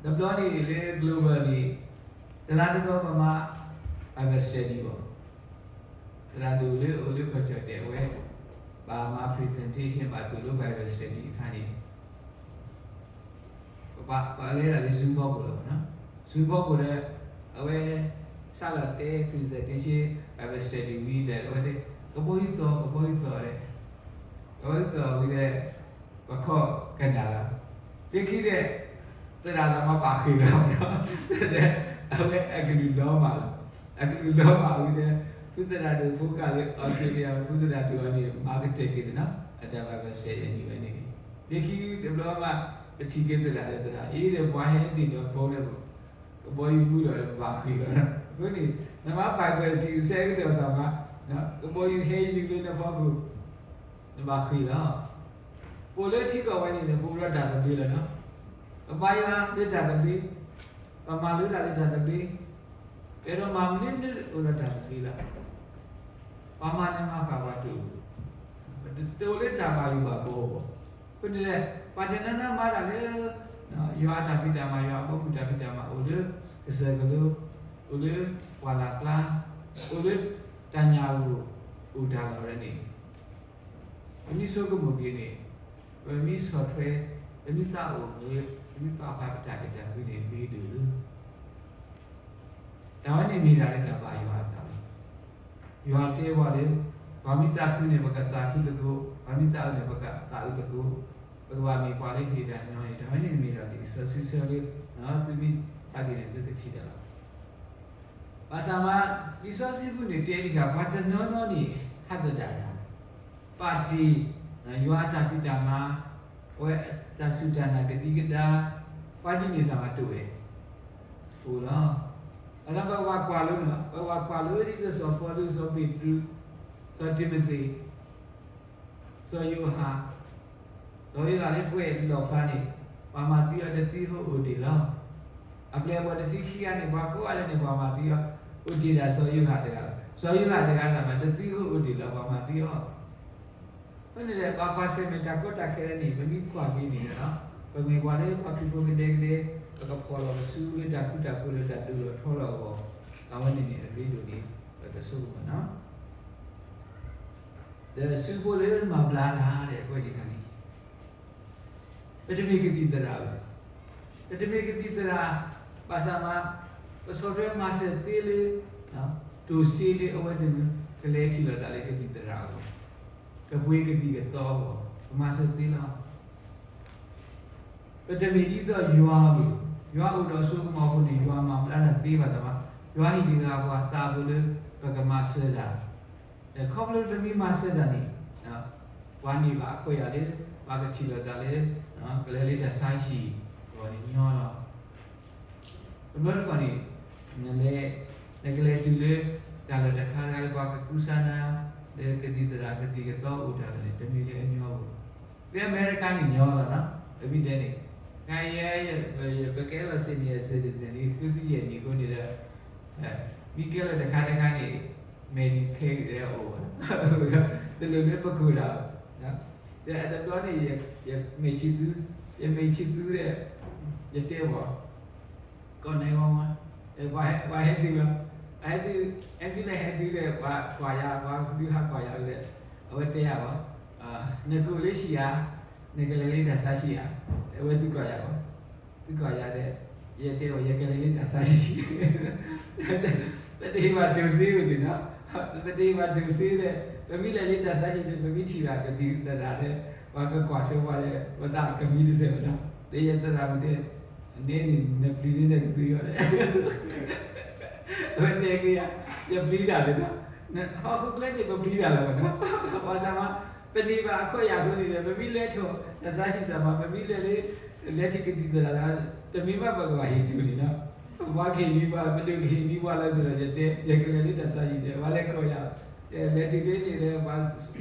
တဘျီန့ၣ်လၢ global န့ၣ် တလါတဘျီပမၤ Bible study ဘၣ်, သရၣ်ဒိၣ်လၢအိၣ်လၢကီၢ်ကၠီၣ်တဲာ်ဝဲ ဘၣ်မၤ presentation ဘၣ်သိၣ်လိ Bible study အခါန့ၣ် ပှၤလဲၤဒၣ်လၢ Zoom ဖီခိၣ်လီၤ, Zoom ဖီခိၣ်ဒီး အဝဲ စးလီၤတဲ presentation Bible study ဝံၤဒီး အဝဲတဲ ကဘီယူၤသီၣ် ကဘီယူၤသီၣ်ဒီး ကဘီယူၤသီၣ်ဝံၤဒီး ပခီၣ်ကနၣ်လီၤ, လၢခံဒီး သရၣ်သမါပာ်ဃ့ၢ်လီၤ, ဒီး အဝဲအကလုၢ်လီၤမၢ်လီၤ, အကလုၢ်လီၤမၢ်ဝံၤဒီး ဖုသရၣ်ဒိၣ်ဖိကၢ်လၢ Australia ဖုသရၣ်ဒိၣ်အီၤန့ၣ် မၤကတၢၢ်က့ၤသ့ၣ်နီၤ အတၢ် Bible study န့ၣ်ဝဲန့ၣ်, လၢခံတဘျီမး ပထံၣ်က့ၤသရၣ်ဒီးသရၣ်အံၤဒီး ပှၤဟဲတ့ၢ်ဒီးဖိန့ၣ် ကဘီယူၤမူလီၤဒီး ပဘၣ်ဃ့ၢ်လီၤ, အဃိန့ၣ် နမၤ Bible study ဆဲကဒီးသးမး ကဘီယူၤဟဲယူၤလၢနဖီခိၣ် နဘၣ်ဃ့ၢ်လီၤ, ပအိၣ်လၢထံကီၢ်ဝဲန့ၣ်ဒီး ပအိၣ်ဒီးတၢ်သဘျ့လီၤနီၤ, ပဘါယွၤလၢတၢ်သဘျ့, ပမၤလိတၢ်လၢတၢ်သဘျ့, ပအဲၣ်ဒိးမၤမနုၤမနုၤအိၣ်ဒီးတၢ်သဘျ့လီၤ, ပှၤမၤနၢၤမၤဃၣ်ပှၤတအိၣ်, တအိၣ်လၢတၢ်ဘၣ်ယိၣ်ဘၣ်ဘီအဂီၢ်, အဃိန့ၣ်ဒီး ပှၤတနီၤနီၤမၤတၢ်လၢ ယွၤအတၢ်ဖံးတၢ်မၤ ယွၤအဘီအမုၢ်တၢ်ဖံးတၢ်မၤ အိၣ်လၢကစၢၢ်ကလိ, အိၣ်လၢပှၢ်လၢ်ကျါ, အိၣ်လၢတၢ်ညၣ်အဂီၢ် အိၣ်တၢ်လီၤဝဲန့ၣ် ပမ့ၢ်ဆိကမိၣ်က့ၤန့ၣ်, ပမ့ၢ်ဆီၣ်ထွဲ, ပမ့ၢ်သးအိၣ်မ့ၢ်, ပမ့ၢ်ပာ်ဖျါပတၢ်ကတၢၢ်ဖုန့ၣ် ဂ့ၤဒိၣ်လီၤ, တၢ်ဝဲန့ၣ်မ့ၢ်ဒၣ်လၢတၢ်ဘၣ်ယွၤအသးလီၤ, ယွၤတဲဝဲလၢ ပှၤမ့ၢ်သးခုန့ၣ် ပကသးခုသကိး, ပှၤမ့ၢ်သးအုးန့ၣ် ပကသးအုးသကိး, ပကဘၣ်မ့ၢ်ပှၤလၢဟ့ၣ်တၢ်ညီန့ၣ် တၢ်ဝဲန့ၣ်မ့ၢ်ဒၣ်လံာ်စီဆှံဆၢလၢ သုမ့ၢ်ဖးက့ၤန့ၣ် သုကထံၣ်တၢ်လီၤ. ဘၣ်ဆၣ်မး လံာ်စီဆှံပူၤန့ၣ်တဲတခါ ပှၤတနီၤနီၤန့ၣ် ဟးသဒၣ်တၢ်, ပာ်တ့ၢ် ယွၤအတၢ်ဖံးတၢ်မၤ, အဝဲတၢ်စူၢ်တၢ်နာ်ကဒံကဒါ, ပှၤဒ်န့ၣ်သ့ၣ်မးတအိၣ်ဝဲ, အိၣ်လီၤ. အဃိပဝဲကွၢ်လိန့ၣ်, ပဝဲကွၢ်လိဒ်သိးစီၤပီလူး, စီၤပ့းတရူး, စီၤတံၤမသ့း စီၤယိၤဟၣ်, စီၤယိၤဟၣ်လၢကွဲးလီၣ်ဖျါန့ၣ် ပှၤမၤသံအီၤတသံဃိအိၣ်တ့ၢ်လီၤ. အပျဲၢ်အဘီၣ်တဆံခံဂၤန့ၣ် ပှၤကိးဂၤဒဲးန့ၣ် ပှၤမၤသံအီၤ, အိၣ်တ့ၢ်ဒၣ်စီၤယိၤဟၣ်တဂၤ, စီၤယိၤဟၣ်တဂၤသ့ၣ်မး တသံဃိအိၣ်တ့ၢ်လီၤ ပှၤမၤသံအီၤ. အဃိန့ၣ်ဒီး ပှၤကွၢ်ဆၢၣ်မဲာ်တၢ်ကီတၢ်ခဲလၢာ်န့ၣ် ပမ့ၢ်ကွၢ်က့ၤန့ၣ်ဒီး ပမ့ၢ်ပှၤလၢပှၤခရံာ်ဖိကဒဲကဒဲ, ပကဖီၣ်လီၤပစုလၢတၢ်ဃူတၢ်ဖိးလၢတၢ်ဒိၣ်လီၤထီလီၤအဂီၢ်, အဝဲန့ၣ်န့ၣ်အရ့ဒိၣ်န့ၣ် ပကဆိကမိၣ်နီၤ. ဒီးစုဖိလၢမၤဘျါတၢ်ဒီး အကွဲးဒံးခါန့ၣ် ပတမ့ၢ်ကသံၣ်သရၣ်ဘၣ်. ပတမ့ၢ်ကသံၣ်သရၣ်, ဘၣ်ဆၣ်မး ပဆီၣ်ထွဲမၤစၢၤသ့လၢ တိၢ်စ့လၢအဝဲသ့ၣ်ကလဲၤထံၣ်လိာ်သးလၢကသံၣ်သရၣ်အဂီၢ်, ကပှ့ၤကသံၣ်ကသီအဂီၢ်, ပမၤစၢၤသ့လီၤ. ပတမ့ၢ်ဒ်သိးယွၤဘၣ်, ယွၤအိၣ်ဒီးအစိကမီၤအဃိန့ၣ် ယွၤမၤဘျါတၢ်သ့ဘၣ်သးဘၣ်, ယွၤဟ့ၣ်တဂၤပှၤသးဖိလၢ ပကမၤစၢၤတၢ် ခီဖျိပမ့ၢ်မၤစၢၤတၢ်န့ၣ် ပှၤန့ၢ်ဘၣ်အခွဲးယာ်လၢ ပှၤကထံၣ်လိာ်သးလၢ ကလဲၤလၢတၢ်ဆါဟံၣ်အဂီၢ်န့ၣ်ညီလီၤ. တဘျီတခီၣ်န့ၣ် နလဲၤ နကလဲၤတုၤလၢ တၢ်လီၢ်တခါတခါလၢပှၤကကူစါနၤ လၢကသံၣ်သရၣ်ကသံၣ်ကသီအိၣ်တၢ်လၢန့ၣ် တမ့ၢ်လၢအညီဘၣ်. လၢအမဲရကၤန့ၣ်ညီလီၤနီၤ, အမ့ၢ်တဲန့ၣ် ခါယဲ ပကဲလီၤ senior citizen လံ ဃုဆံယဲၢ်နံၣ်အဃိန့ၣ်ဒီး မ့ၢ်ကဲလီၤတခါတခါန့ၣ် Medicaid အိၣ်ဘၣ်, တလိၣ်လၢပကိၢ်တၢ်ဘၣ်. ဒီးအတဘျီန့ၣ် ယမဲာ်ဆံးသူ, ယမဲာ်ဆံးသူဒီး ယတဲဘၣ် ကီၢ်နဲဝါဝါ, ပှၤဟဲသုလီၤ, ပှၤဟဲသု, အဲၣ်ဒ်လဲၣ်ဟဲသုဒီး ပှၤကွၢ်ယၤ, ပှၤဒုးဟးကွၢ်ယၤဒီး အဝဲတဲယၤဘၣ်, နကအိၣ်လၢဟံၣ်ဧါ, နကလဲၤလၢတၢ်ဆါဟံၣ်ဧါ, အဝဲသုကွၢ်ယၤဘၣ်, သုကွၢ်ယၤဒီး ယတဲဘၣ် ယကလဲၤလၢတၢ်ဆါဟံၣ်, ပတဟ့ၣ်ဘၣ်တိၢ်စ့ဝဲသ့ၣ်နီၤ, ပတဟ့ၣ်ဘၣ်တိၢ်စ့ဒီး ပမ့ၢ်လဲၤလၢတၢ်ဆါဟံၣ်ဒီး ပမ့ၢ်ထံၣ်ဘၣ်ကသံၣ်သရၣ်ဒီး ပှၤကကွၢ်ထွဲပှၤဒီး ပသးကမံတစဲးဘၣ်နီၤ, ဒီးယသရၣ်မုၣ်တဲ နဲန့ၣ် နပျံၤန့ၣ်နကသ့အီၤဒီး အဝဲတဲက့ၤယၤ, ယပျံၤတၢ်သ့ၣ်နီၤ, ဟီၣ်ခိၣ်ချၢန့ၣ် ပပျံၤတၢ်လီၤဘၣ်နီၤ, ပှၤသးမး ပန့ၢ်ဘၣ်အခွဲးယာ်အဃိန့ၣ်ဒီး ပမ့ၢ်လဲၤထီၣ်တၢ်ဆါဟံၣ်သးမး ပမ့ၢ်လဲၤလၢ လဲၤထံၣ်ကသံၣ်သရၣ် တမ့ၢ်ဘၣ်ပကဘၣ်ဟ့ၣ်တုၤန့ၣ်နီၤ, ပှၤကဟ့ၣ်နံၤပှၤ ပဒိၣ်ကဟ့ၣ်နံၤပှၤလၢသ့ၣ်ဒီး ယတဲ ယကလဲၤလၢတၢ်ဆါဟံၣ်ဒီး ပှၤလဲၤကီၢ်ယၤ, လဲၤတုၤ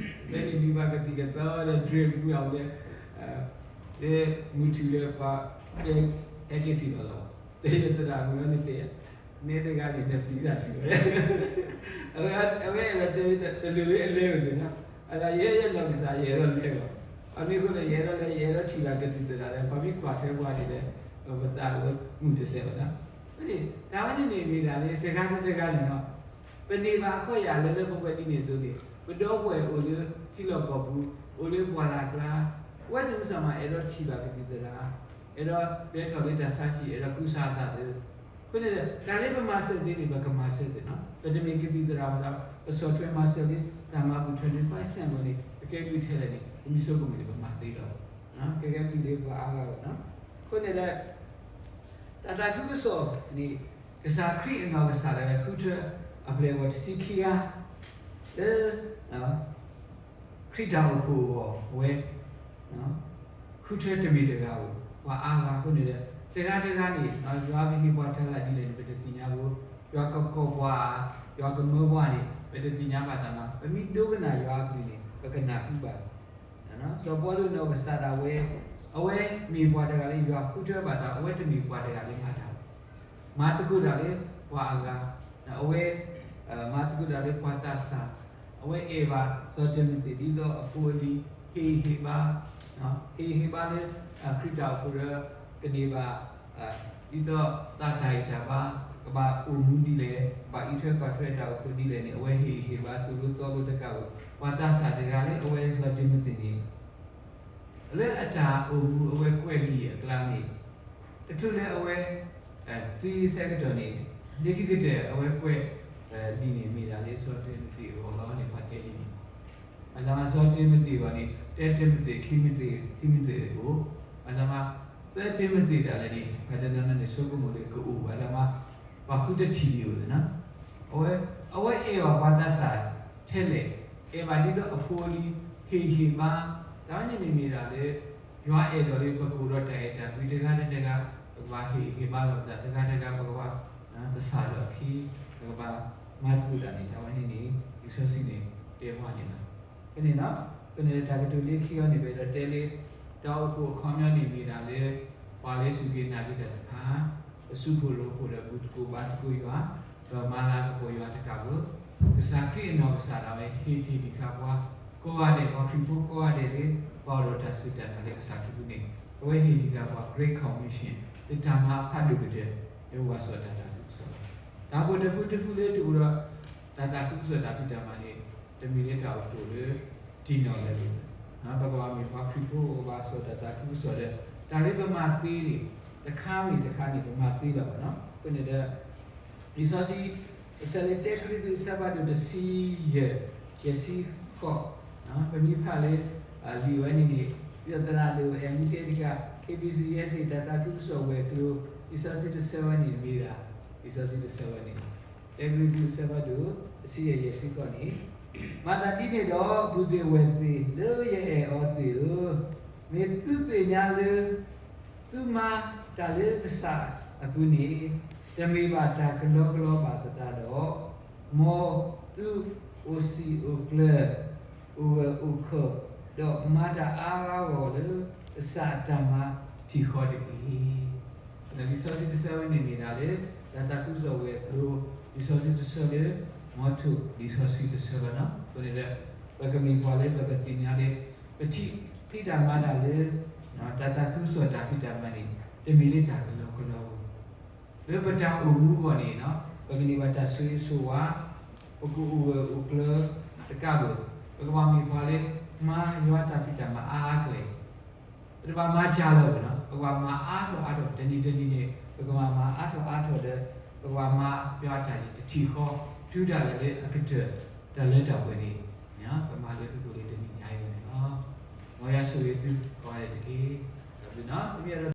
ဖဲန့ၣ်ဒီး ပှၤ ဖဲန့ၣ်နံၤပှၤကသံၣ်ကသီဒီး drip မူအဝဲ လၢမုၢ်ထူၣ်ဒီးပှၤ ဟဲက့ၤစံၣ်လီၤလီၤ, တဲယသရၣ်မုၣ်အီၤန့ၣ်တဲ နဲတဂၤန့ၣ် နပျံၤတၢ်စံးဝဲ, အဝဲ အဝဲအဲၣ်ဒိးတဲ တလိၣ်လၢအလဲဝဲသ့ၣ်နီၤ, အသးယဲယဲနီၢ်ကစၢ်ယအဲၣ်ဒိးလဲလီၤ, အမ့ၢ်အဃိန့ၣ် ယအဲၣ်ဒိးလဲ ယအဲၣ်ဒိးထံၣ်ဘၣ်ကသံၣ်သရၣ်ဒီး ပှၤမ့ၢ်ကွၢ်ထွဲပှၤန့ၣ်ဒီး ပသးဝဲမုၢ်တစဲးဘၣ်နီၤ, တၢ်ဝဲန့ၣ်န့ၣ်မ့ၢ်ဒၣ်လၢ တဂၤတဂၤန့ၣ်နီၤ ပန့ၢ်ဘၣ်အခွဲးယာ်လၢလၢပှဲၤပှဲၤဒ်န့ၣ်အသိးန့ၣ် ပဒီပုၢ်ဝဲၢ်အိၣ်လၢထံလီၢ်ကီၢ်ပူၤ အိၣ်လၢပှၢ်လၢ်ကျါ အဝဲသ့ၣ်မုၢ်ဆ့ၣ်မး အဲၣ်ဒိးထံၣ်ဘၣ်ကသံၣ်သရၣ်, အဲၣ်ဒိးလဲၤထီၣ်လၢတၢ်ဆါဟံၣ် အဲၣ်ဒိးကူစါအသးသ့, အဃိန့ၣ်ဒီး တၢ်လၢပမၤစၢၤသ့န့ၣ် ပကမၤစၢၤသ့နီၤ, ပတမ့ၢ်ကသံၣ်သရၣ်ဘၣ်ဒီး ပဆီၣ်ထွဲမၤစၢၤလၢတၢ်မၤဘူၣ် twenty-five cent အဂီၢ်န့ၣ် ပကဲဘျုးထဲလဲၣ်န့ၣ် ပမ့ၢ်ဆိကမိၣ်န့ၣ် ပမၤသ့လီၤ, ကဲကဲဘျုးလၢပှၤအါဂၤအဂီၢ်နီၤ, အဃိန့ၣ်ဒီး တၢ်သးခုကစီၣ်န့ၣ် ကစၢ်ခရံာ်အနီၢ်ကစၢ်ဒၣ်ဝဲဃုထၢအပျဲၢ်အဘီၣ်တဆံခံဂၤ လၢ ခရံာ်တၢ်အိၣ်ဖှိၣ်အဂီၢ် အဝဲ ဃုထၢတမ့ၢ်တဂၤဧိၤ, ပှၤအါဂၤအဃိန့ၣ်ဒီး တဂၤတဂၤန့ၣ် ယွၤကဟ့ၣ်ပှၤတၢ်လၢဒ်လဲၣ်န့ၣ် ပတသ့ၣ်ညါဘၣ်, ယွၤကကိးပှၤဧါ, ယွၤကမၢပှၤန့ၣ် ပတသ့ၣ်ညါဘၣ်သးမး, ပမ့ၢ်ဒိကနၣ်ယွၤအကလုၢ်န့ၣ် ပကနၢ်ဟူဘၣ် စီၤပီလူးနီၢ်ကစၢ်ဒၣ်ဝဲ အဝဲမ့ၢ်ပှၤတဂၤလၢယွၤဃုထၢဘၣ်တၢ်, အဝဲတမ့ၢ်ပှၤတဂၤလၢမၤတၢ်, မၤသကိးတၢ်လၢပှၤအဂၤ, အဝဲ မၤသကိးတၢ်လၢပှၤသးစၢ်, အဝဲအဲၣ်ဘၣ်စီၤတံၤမသ့း ဒ်သိးအဖိအလံၤ ဟ့ၣ်ဂံၢ်ဟ့ၣ်ဘါ, ဟ့ၣ်ဂံၢ်ဟ့ၣ်ဘါလၢ ခရံာ်တၢ်အိၣ်ဖှိၣ်ဒီး ကန့ၢ်ဘၣ် ဒ်သိးသးတၢ်ဂံၢ်တၢ်ဘါ ကဘၣ်အိၣ်မူဒ်လဲၣ်, ဘၣ်အံးထွဲကွၢ်ထွဲတၢ်အိၣ်ဖှိၣ်ဒ်လဲၣ်န့ၣ် အဝဲဟ့ၣ်ဂံၢ်ဟ့ၣ်ဘါသိၣ်လိသီလိတကးဧိၤ, ပှၤသးစၢ်တဂၤလၢအဝဲစီၤတံၤမသ့းန့ၣ် လၢအတၢ်အိၣ်မူအဝဲ ကွဲးလံာ်အကျါန့ၣ်, တချုးလၢအဝဲ သံဆၢကတီၢ်န့ၣ် လၢခံကတၢၢ်အဝဲကွဲးလံာ်န့ၣ် မ့ၢ်ဒၣ်လၢစီၤတံၤမသ့းအဂီၢ်လီၤန့ၣ် ပှၤတဲလံန့ၣ်, ဘၣ်ဆၣ်မး စီၤတံၤမသ့းအဂီၢ်န့ၣ် တၢတံၤမသ့း ခံမသ့း ခံမသ့းအိၣ်, ဘၣ်ဆၣ်မး သၢတံၤမသ့းဒၣ်လဲာ်န့ၣ် ပှၤတနီၤနီၤန့ၣ် ဆိကမိၣ်လၢကအိၣ်ဘၣ် ဘၣ်ဆၣ်မး ပှၤဃုတထံၣ်ဒံးအိၣ်န့ၣ်, အဝဲ အဝဲအဲၣ်ဘၣ်ပှၤသးစၢ်ထဲလဲၣ်, အဲၣ်ဘၣ်ဒ်သိးအဖိအလံၤ ဟ့ၣ်ဂံၢ်ဟ့ၣ်ဘါ, တၢ်ဝဲန့ၣ်န့ၣ်မ့ၢ်ဒၣ်လၢ ယွၤအဲၣ်ဒိးလၢပကအိၣ်ဒီးတၢ်အဲၣ်တၢ်ကွံတဂၤဒီးတဂၤ, ပကဘၣ်ဟ့ၣ်ဂံၢ်ဟ့ၣ်ဘါလိာ်ပသး တဂၤတဂၤ ပကဘၣ် သဆၣ်ဒီးအခံ ပကဘၣ်မၤသကိးတၢ်န့ၣ် တၢ်ဝဲန့ၣ်န့ၣ် လံာ်စီဆှံန့ၣ်တဲပှၤန့ၣ်လီၤ. ဖဲန့ၣ်လီၤ. ဖဲန့ၣ်လၢတၢ်ကတိၤလၢခံအံၤန့ၣ် ပအဲၣ်ဒိးတဲလၢ တၢ်အိၣ်ဖှိၣ်အခီပညီန့ၣ်မ့ၢ်ဒၣ်လၢ ပှၤလၢစူၢ်က့ၤနာ်က့ၤတၢ်တဖၣ် ပစူၢ်ဖှိၣ်ရိဖှိၣ်ဒီးဘူၣ်သကိးဘါသကိးယွၤ ဒီးမၤလၤကပီၤယွၤတကးဧိၤ, ကစၢ်ခရံာ်အနီၢ်ကစၢ်ဒၣ်ဝဲ ဟ့ၣ်တ့ၢ်ဒံးဃာ်ပှၤကိးဂၤဒဲး ပှၤခရံာ်ဖိကိးဂၤဒဲးလၢ ပှၤအိၣ်ဒီးတၢ်စူၢ်တၢ်နာ်လၢကစၢ်ခရံာ်အပူၤန့ၣ် အဝဲဟ့ၣ်ဒံးဃာ်ပှၤ Great Commission လၢတၢ်မၤအဖးဒိၣ်ကတၢၢ် လၢဝဲစီၤတၢ်သးခုကစီၣ်လီၤ. တၢ်အိၣ်ဖှိၣ်တဖုတဖုလၢတအိၣ်ဒီး တၢ်သးခုကစီၣ်တၢ်ဖံးတၢ်မၤန့ၣ် တမ့ၢ်လၢတၢ်အိၣ်ဖှိၣ်လၢ တံၢ်နီၣ်လၢၤဘၣ်. ပကဘၣ်မ့ၢ်ပှၤခရံာ်ဖိ ပကဘၣ်စိာ်တၢ်သးခုကစီၣ်ဒီး တၢ်လၢပမၤသ့န့ၣ် တခါမ့ၢ်တခါန့ၣ် ပမၤသ့လီၤဘၣ်နီၤ. အဃိန့ၣ်ဒီး လံာ်စီဆှံ ပဆၢလၢ တၢကရံၣ်သူး အဆၢဖးဒိၣ်တဆံယဲၢ် ယဲၢ်ဆံဃိး, ပမ့ၢ်ဖးလၢ လံာ်ဝဲန့ၣ်န့ၣ် ဒ်သိးသရၣ်ဒိၣ် အဲၣ်မူကဲတကး K B C S တၢ်သးခုကစီၣ်ဝဲၤကျိၤ လံာ်စီဆှံတဆၢဝဲန့ၣ်မ့ၢ်ဒၣ် လံာ်စီဆှံတဆၢဝဲန့ၣ် တၢကရံၣ်သူး အဆၢဖးဒိၣ် တဆံယဲၢ် ယဲၢ်ဆံဃိးန့ၣ် မၤသးဒ်န့ၣ်ဒီး ပုၢ်သ့ၣ်ဝဲၢ်သ့ၣ် လၢယအဲၣ်အီၤသ့ၣ်ဧၢ, မ့ၢ်သုသ့ၣ်ညါလၢ သုမၤတၢ်လၢကစၢ်အပူၤန့ၣ် တမ့ၢ်ဘၣ်တၢ်ကလီကလီဘၣ်သတးဒီး, မ်သုအိၣ်စံာ်အိၣ်ကျၢၤ, အိၣ်ဂၢၢ်အိၣ်ခၢၣ်, ဒီးမၤတၢ်အါအါဂီၢ်ဂီၢ်လၢ ကစၢ်အတၢ်မၤထံၣ်ဃီတက့ၢ်. လံာ်စီဆှံတဆၢဝဲန့ၣ်မ့ၢ်ဒၣ်လၢ တၢ်သးခုကစီၣ်ဝဲၤကျိၤ လံာ်စီဆှံတဆၢလၢ မီထိၣ်လံာ်စီဆှံတဆၢလီၤနီၤ. အဃိန့ၣ်ဒီး ပကမ့ၢ်ပှၤလၢပကသ့ၣ်ညါလၢ ပထံၣ်ဖံးတၢ်မၤတၢ်လၢ တၢ်သးခုကစီၣ်တၢ်ဖံးတၢ်မၤန့ၣ် တမ့ၢ်လၢတၢ်ကလီကလီဘၣ်. လၢပတၢ်အိၣ်မူအဂီၢ်န့ၣ် ပကန့ၢ်ဘၣ်တၢ်ဆိၣ်ဂ့ၤဆိၣ်ဝါ, ပကအိၣ်ဂၢၢ်အိၣ်ကျၢၤတကးဘၣ်, ပကဘၣ်မ့ၢ်ပှၤလၢ မၤယွၤတၢ်ဖံးတၢ်မၤအါအါကလဲာ် ပတဘၣ်မၤစှၤလီၤဘၣ်နီၤ, ပကဘၣ်မၤအါထီၣ်အါထီၣ် တနံၤတနံၤန့ၣ် ပကဘၣ်မၤအါထီၣ်အါထီၣ်ဒီး ပကဘၣ်မၤယွၤအတၢ်န့ၣ် တထံၣ်ဃီ တုၤဒၣ်လဲာ်လၢအကတၢၢ် တၢ်လၢတၢ်ပှဲၤန့ၣ် ပမၤလၢသုကိၣ်လၢတနံၤညါအံၤန့ၣ်လီၤ. မ်ယွၤဆိၣ်ဂ့ၤသုကိးဂၤဒဲးတက့ၢ်. တၢ်ဘျုးနီၤ, ပမ့ၢ်အဲၣ်ဒိး